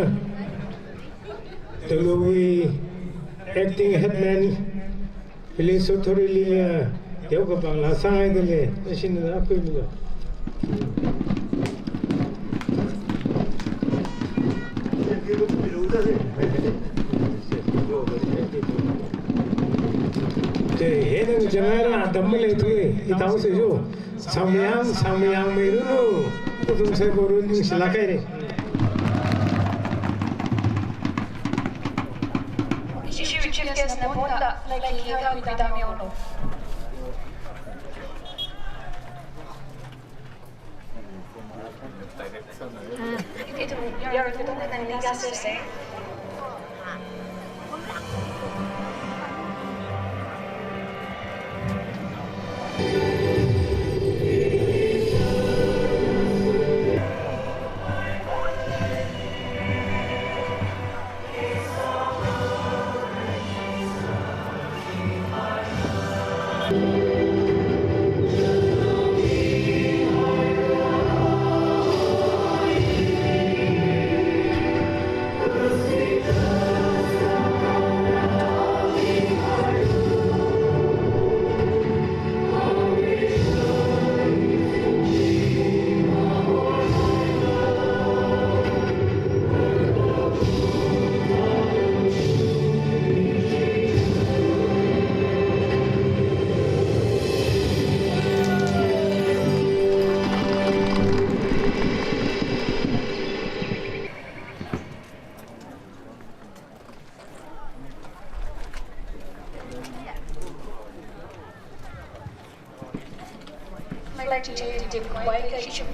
Tuluwui acting headman, Philip Sothorili, uh, teokha pāngla sāngaidalei, ashin na khuimilu. Te, hina chang haira, atam maleithui, ithāo sāsho. Sangmayang, sangmayang meiru, ithum saikora ningshilāk haire. Issue Chief Guest na ponda, flag hi khuida mihaolu. Ah, ithum yarui katonga ningkasese. I'd like to take the mic, Issue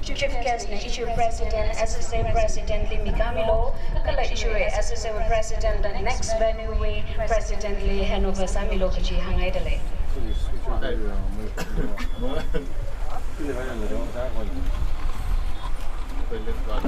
Chief Guest na Issue President, S S A President li mikamilu, kala Issue S S A President, the next venue wui President li handover sāmilu kaji hāngngaidalei. Toilet block.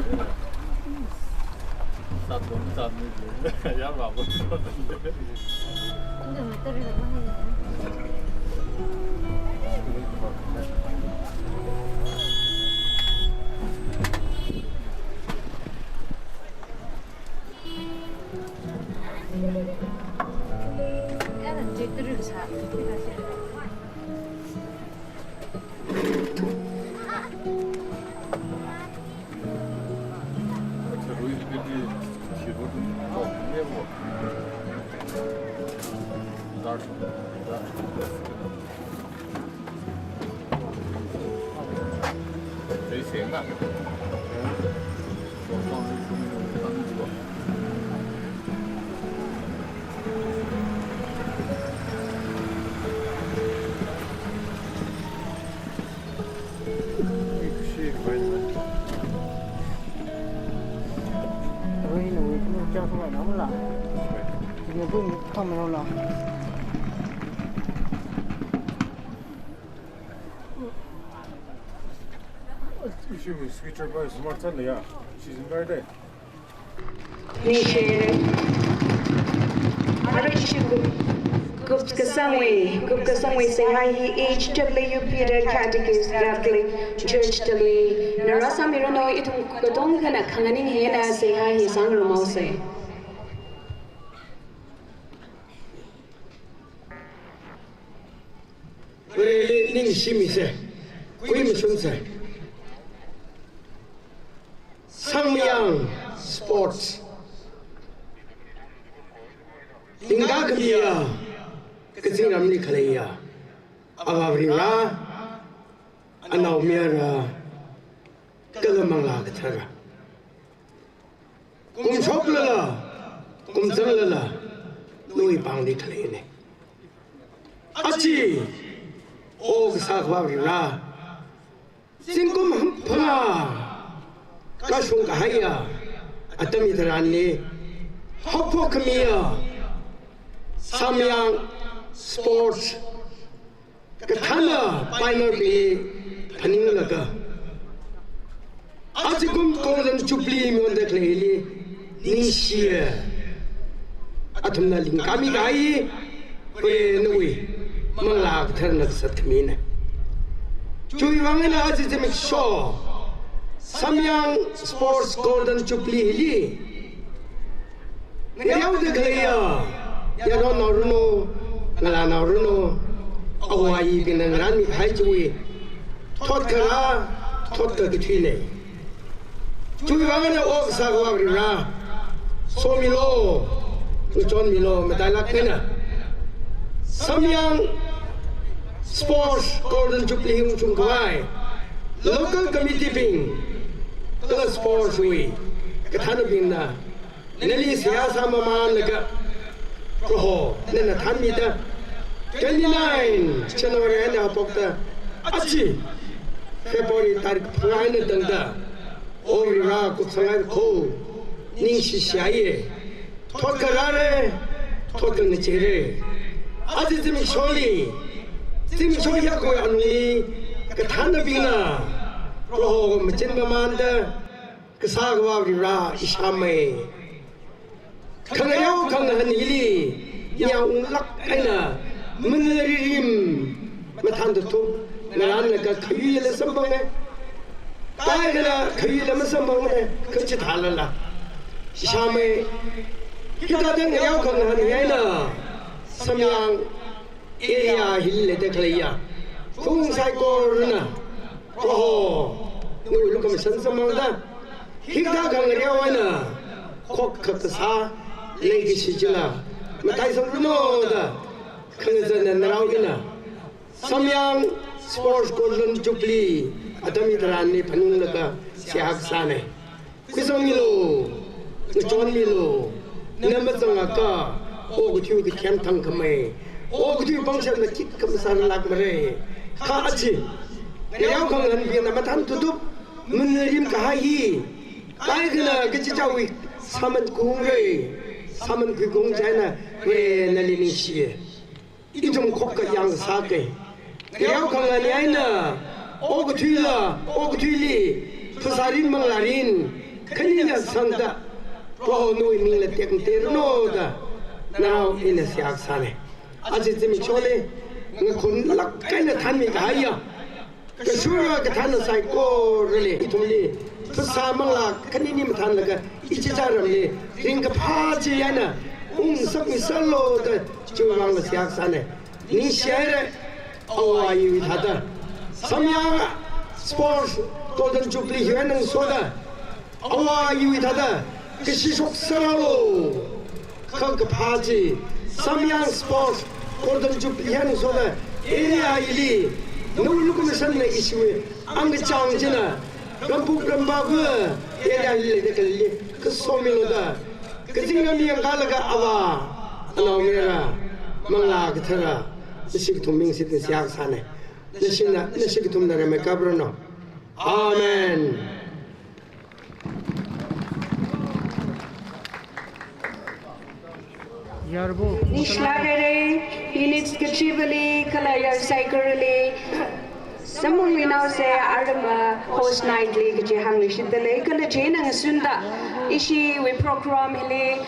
Issue with switcher by smart cell ya. She's invited. Nishe. Arui shi kup, kupkasangwui, kupkasangwui seihā hi H W Peter Catechist Catholic Church Talui. Narāsāmiranu, ithum katonga khanganing eina seihā hi sāngarumhaosa. Vareli ningshimisa, kuimasungsa. Sangmayang Sports. Lingkakhamiya, kazingramli khaleiya. Avā Varivara, Anaomayara, kala Manglā Kathara. Kumshoklala, kumzanglala, nawui pāngli khaleina. Aja, O Kasā Akhava Varivara, zingkum hamphangā kashung kahaiya atam hitharanli, haophok khamiya Sangmayang Sports kathānna pioneer bingli phaninglaga, ajakum Golden Jubilee mionda khaleili ningshiya. Athumna lingkami kahai, Vare nawui Manglā Katharana kasat khamina. Chiwui vang eina aja zimiksho Sangmayang Sports Golden Jubilee hili ngareoda khaleiya yaronnaoranu, ngalānaoranu, āwo āyibingna ngarānmi kahai chiwui thot kharā, thot kakathuina. Chiwui vang eina O Kasā Akhava Varivara, somilu, ngachonmilu, matailāk eina Sangmayang Sports Golden Jubilee ungshung khavai local committee bing kala sports wui kathānnabingna nali seihā sāmamānlaga, Proho nana thānmida, twenty-nine January eina haophokta aja February tarik phangā eina tangda, O Varivara, kupsanghai kho, ningshishaiya. Thot kharāra, thot kangacheira. Aja zimiksholi, zimiksho hiyākhawui alungli kathānnabingna Proho machinmamānda, Kasā Akhava Varivara, ishāmei khangareo khangahān hili ningyāng unglāk eina mangarim mathānthup ngarānlaga khayuila samphanga. Kaikhana khayuila masamphangmana, kachithālala. Ishāmei, hithāda ngareo khangahān hi eina Sangmayang area hili leida khaleiya phung saikorana, Proho nawui lukhamashan samphangda, hikathā khangareo eina khokkha kasā leikashi chila mataisangranu da khangazana narao hina Sangmayang Sports Golden Jubilee atam hitharanli phaninglaga seihā kasāna. Khuisangmilu, ngachonmilu, na mazangakha okathui kakhen thangkhamei, okathui pangshapna khikha masārarlākmara. Kha aja ngareo khangahānbingna mathānthup mangarim kahai hi kaikhana kachichāwui sāman khuiungra. Sāman khuiung chieina Vare nali ningshiya. Ithum khokkha yāngsāka. Ngareo khangahān eina okathuila, okathuili phasārin manglārin khanina sangda, Prohonawui mingla tekmateranu da, nao ina seihā kasāna. Aja zimiksho hili, ngakhunlāk eina thānmi kahaiya kashura kathānna saikorali, ithumli phasā manglā khanini mathānlaga, ichichā ramli ringkaphā chi eina ungsakmiserlu da, chiwui vangla seihā kasāna. Ningshihaira, āwo āyiwui thāda. Samyang Sports Golden Jubilee hi eina ngasoda, āwo āyiwui thāda kashi shokserhaolu. Kha kaphā chi, Samyang Sports Golden Jubilee hi eina ngasoda, area hili nawui lukhamashanna ishiwui angkachang china, rambuk ramba gu area hili leida khalei kasomilu da, kazingram yangkalaga āvā anaomayara, Manglā Kathara, nashi kathum ming shitda seihā kasāna. Nashina, nashi kathumna ramei kapranu. Amen. Yarbo. Ningshilāk haira, units kachivali, kala yar saikorali, Samphangwui naosa arama host night li kaji hāngluishitdalei, kala chieina ngasunda, ishiwui program hili,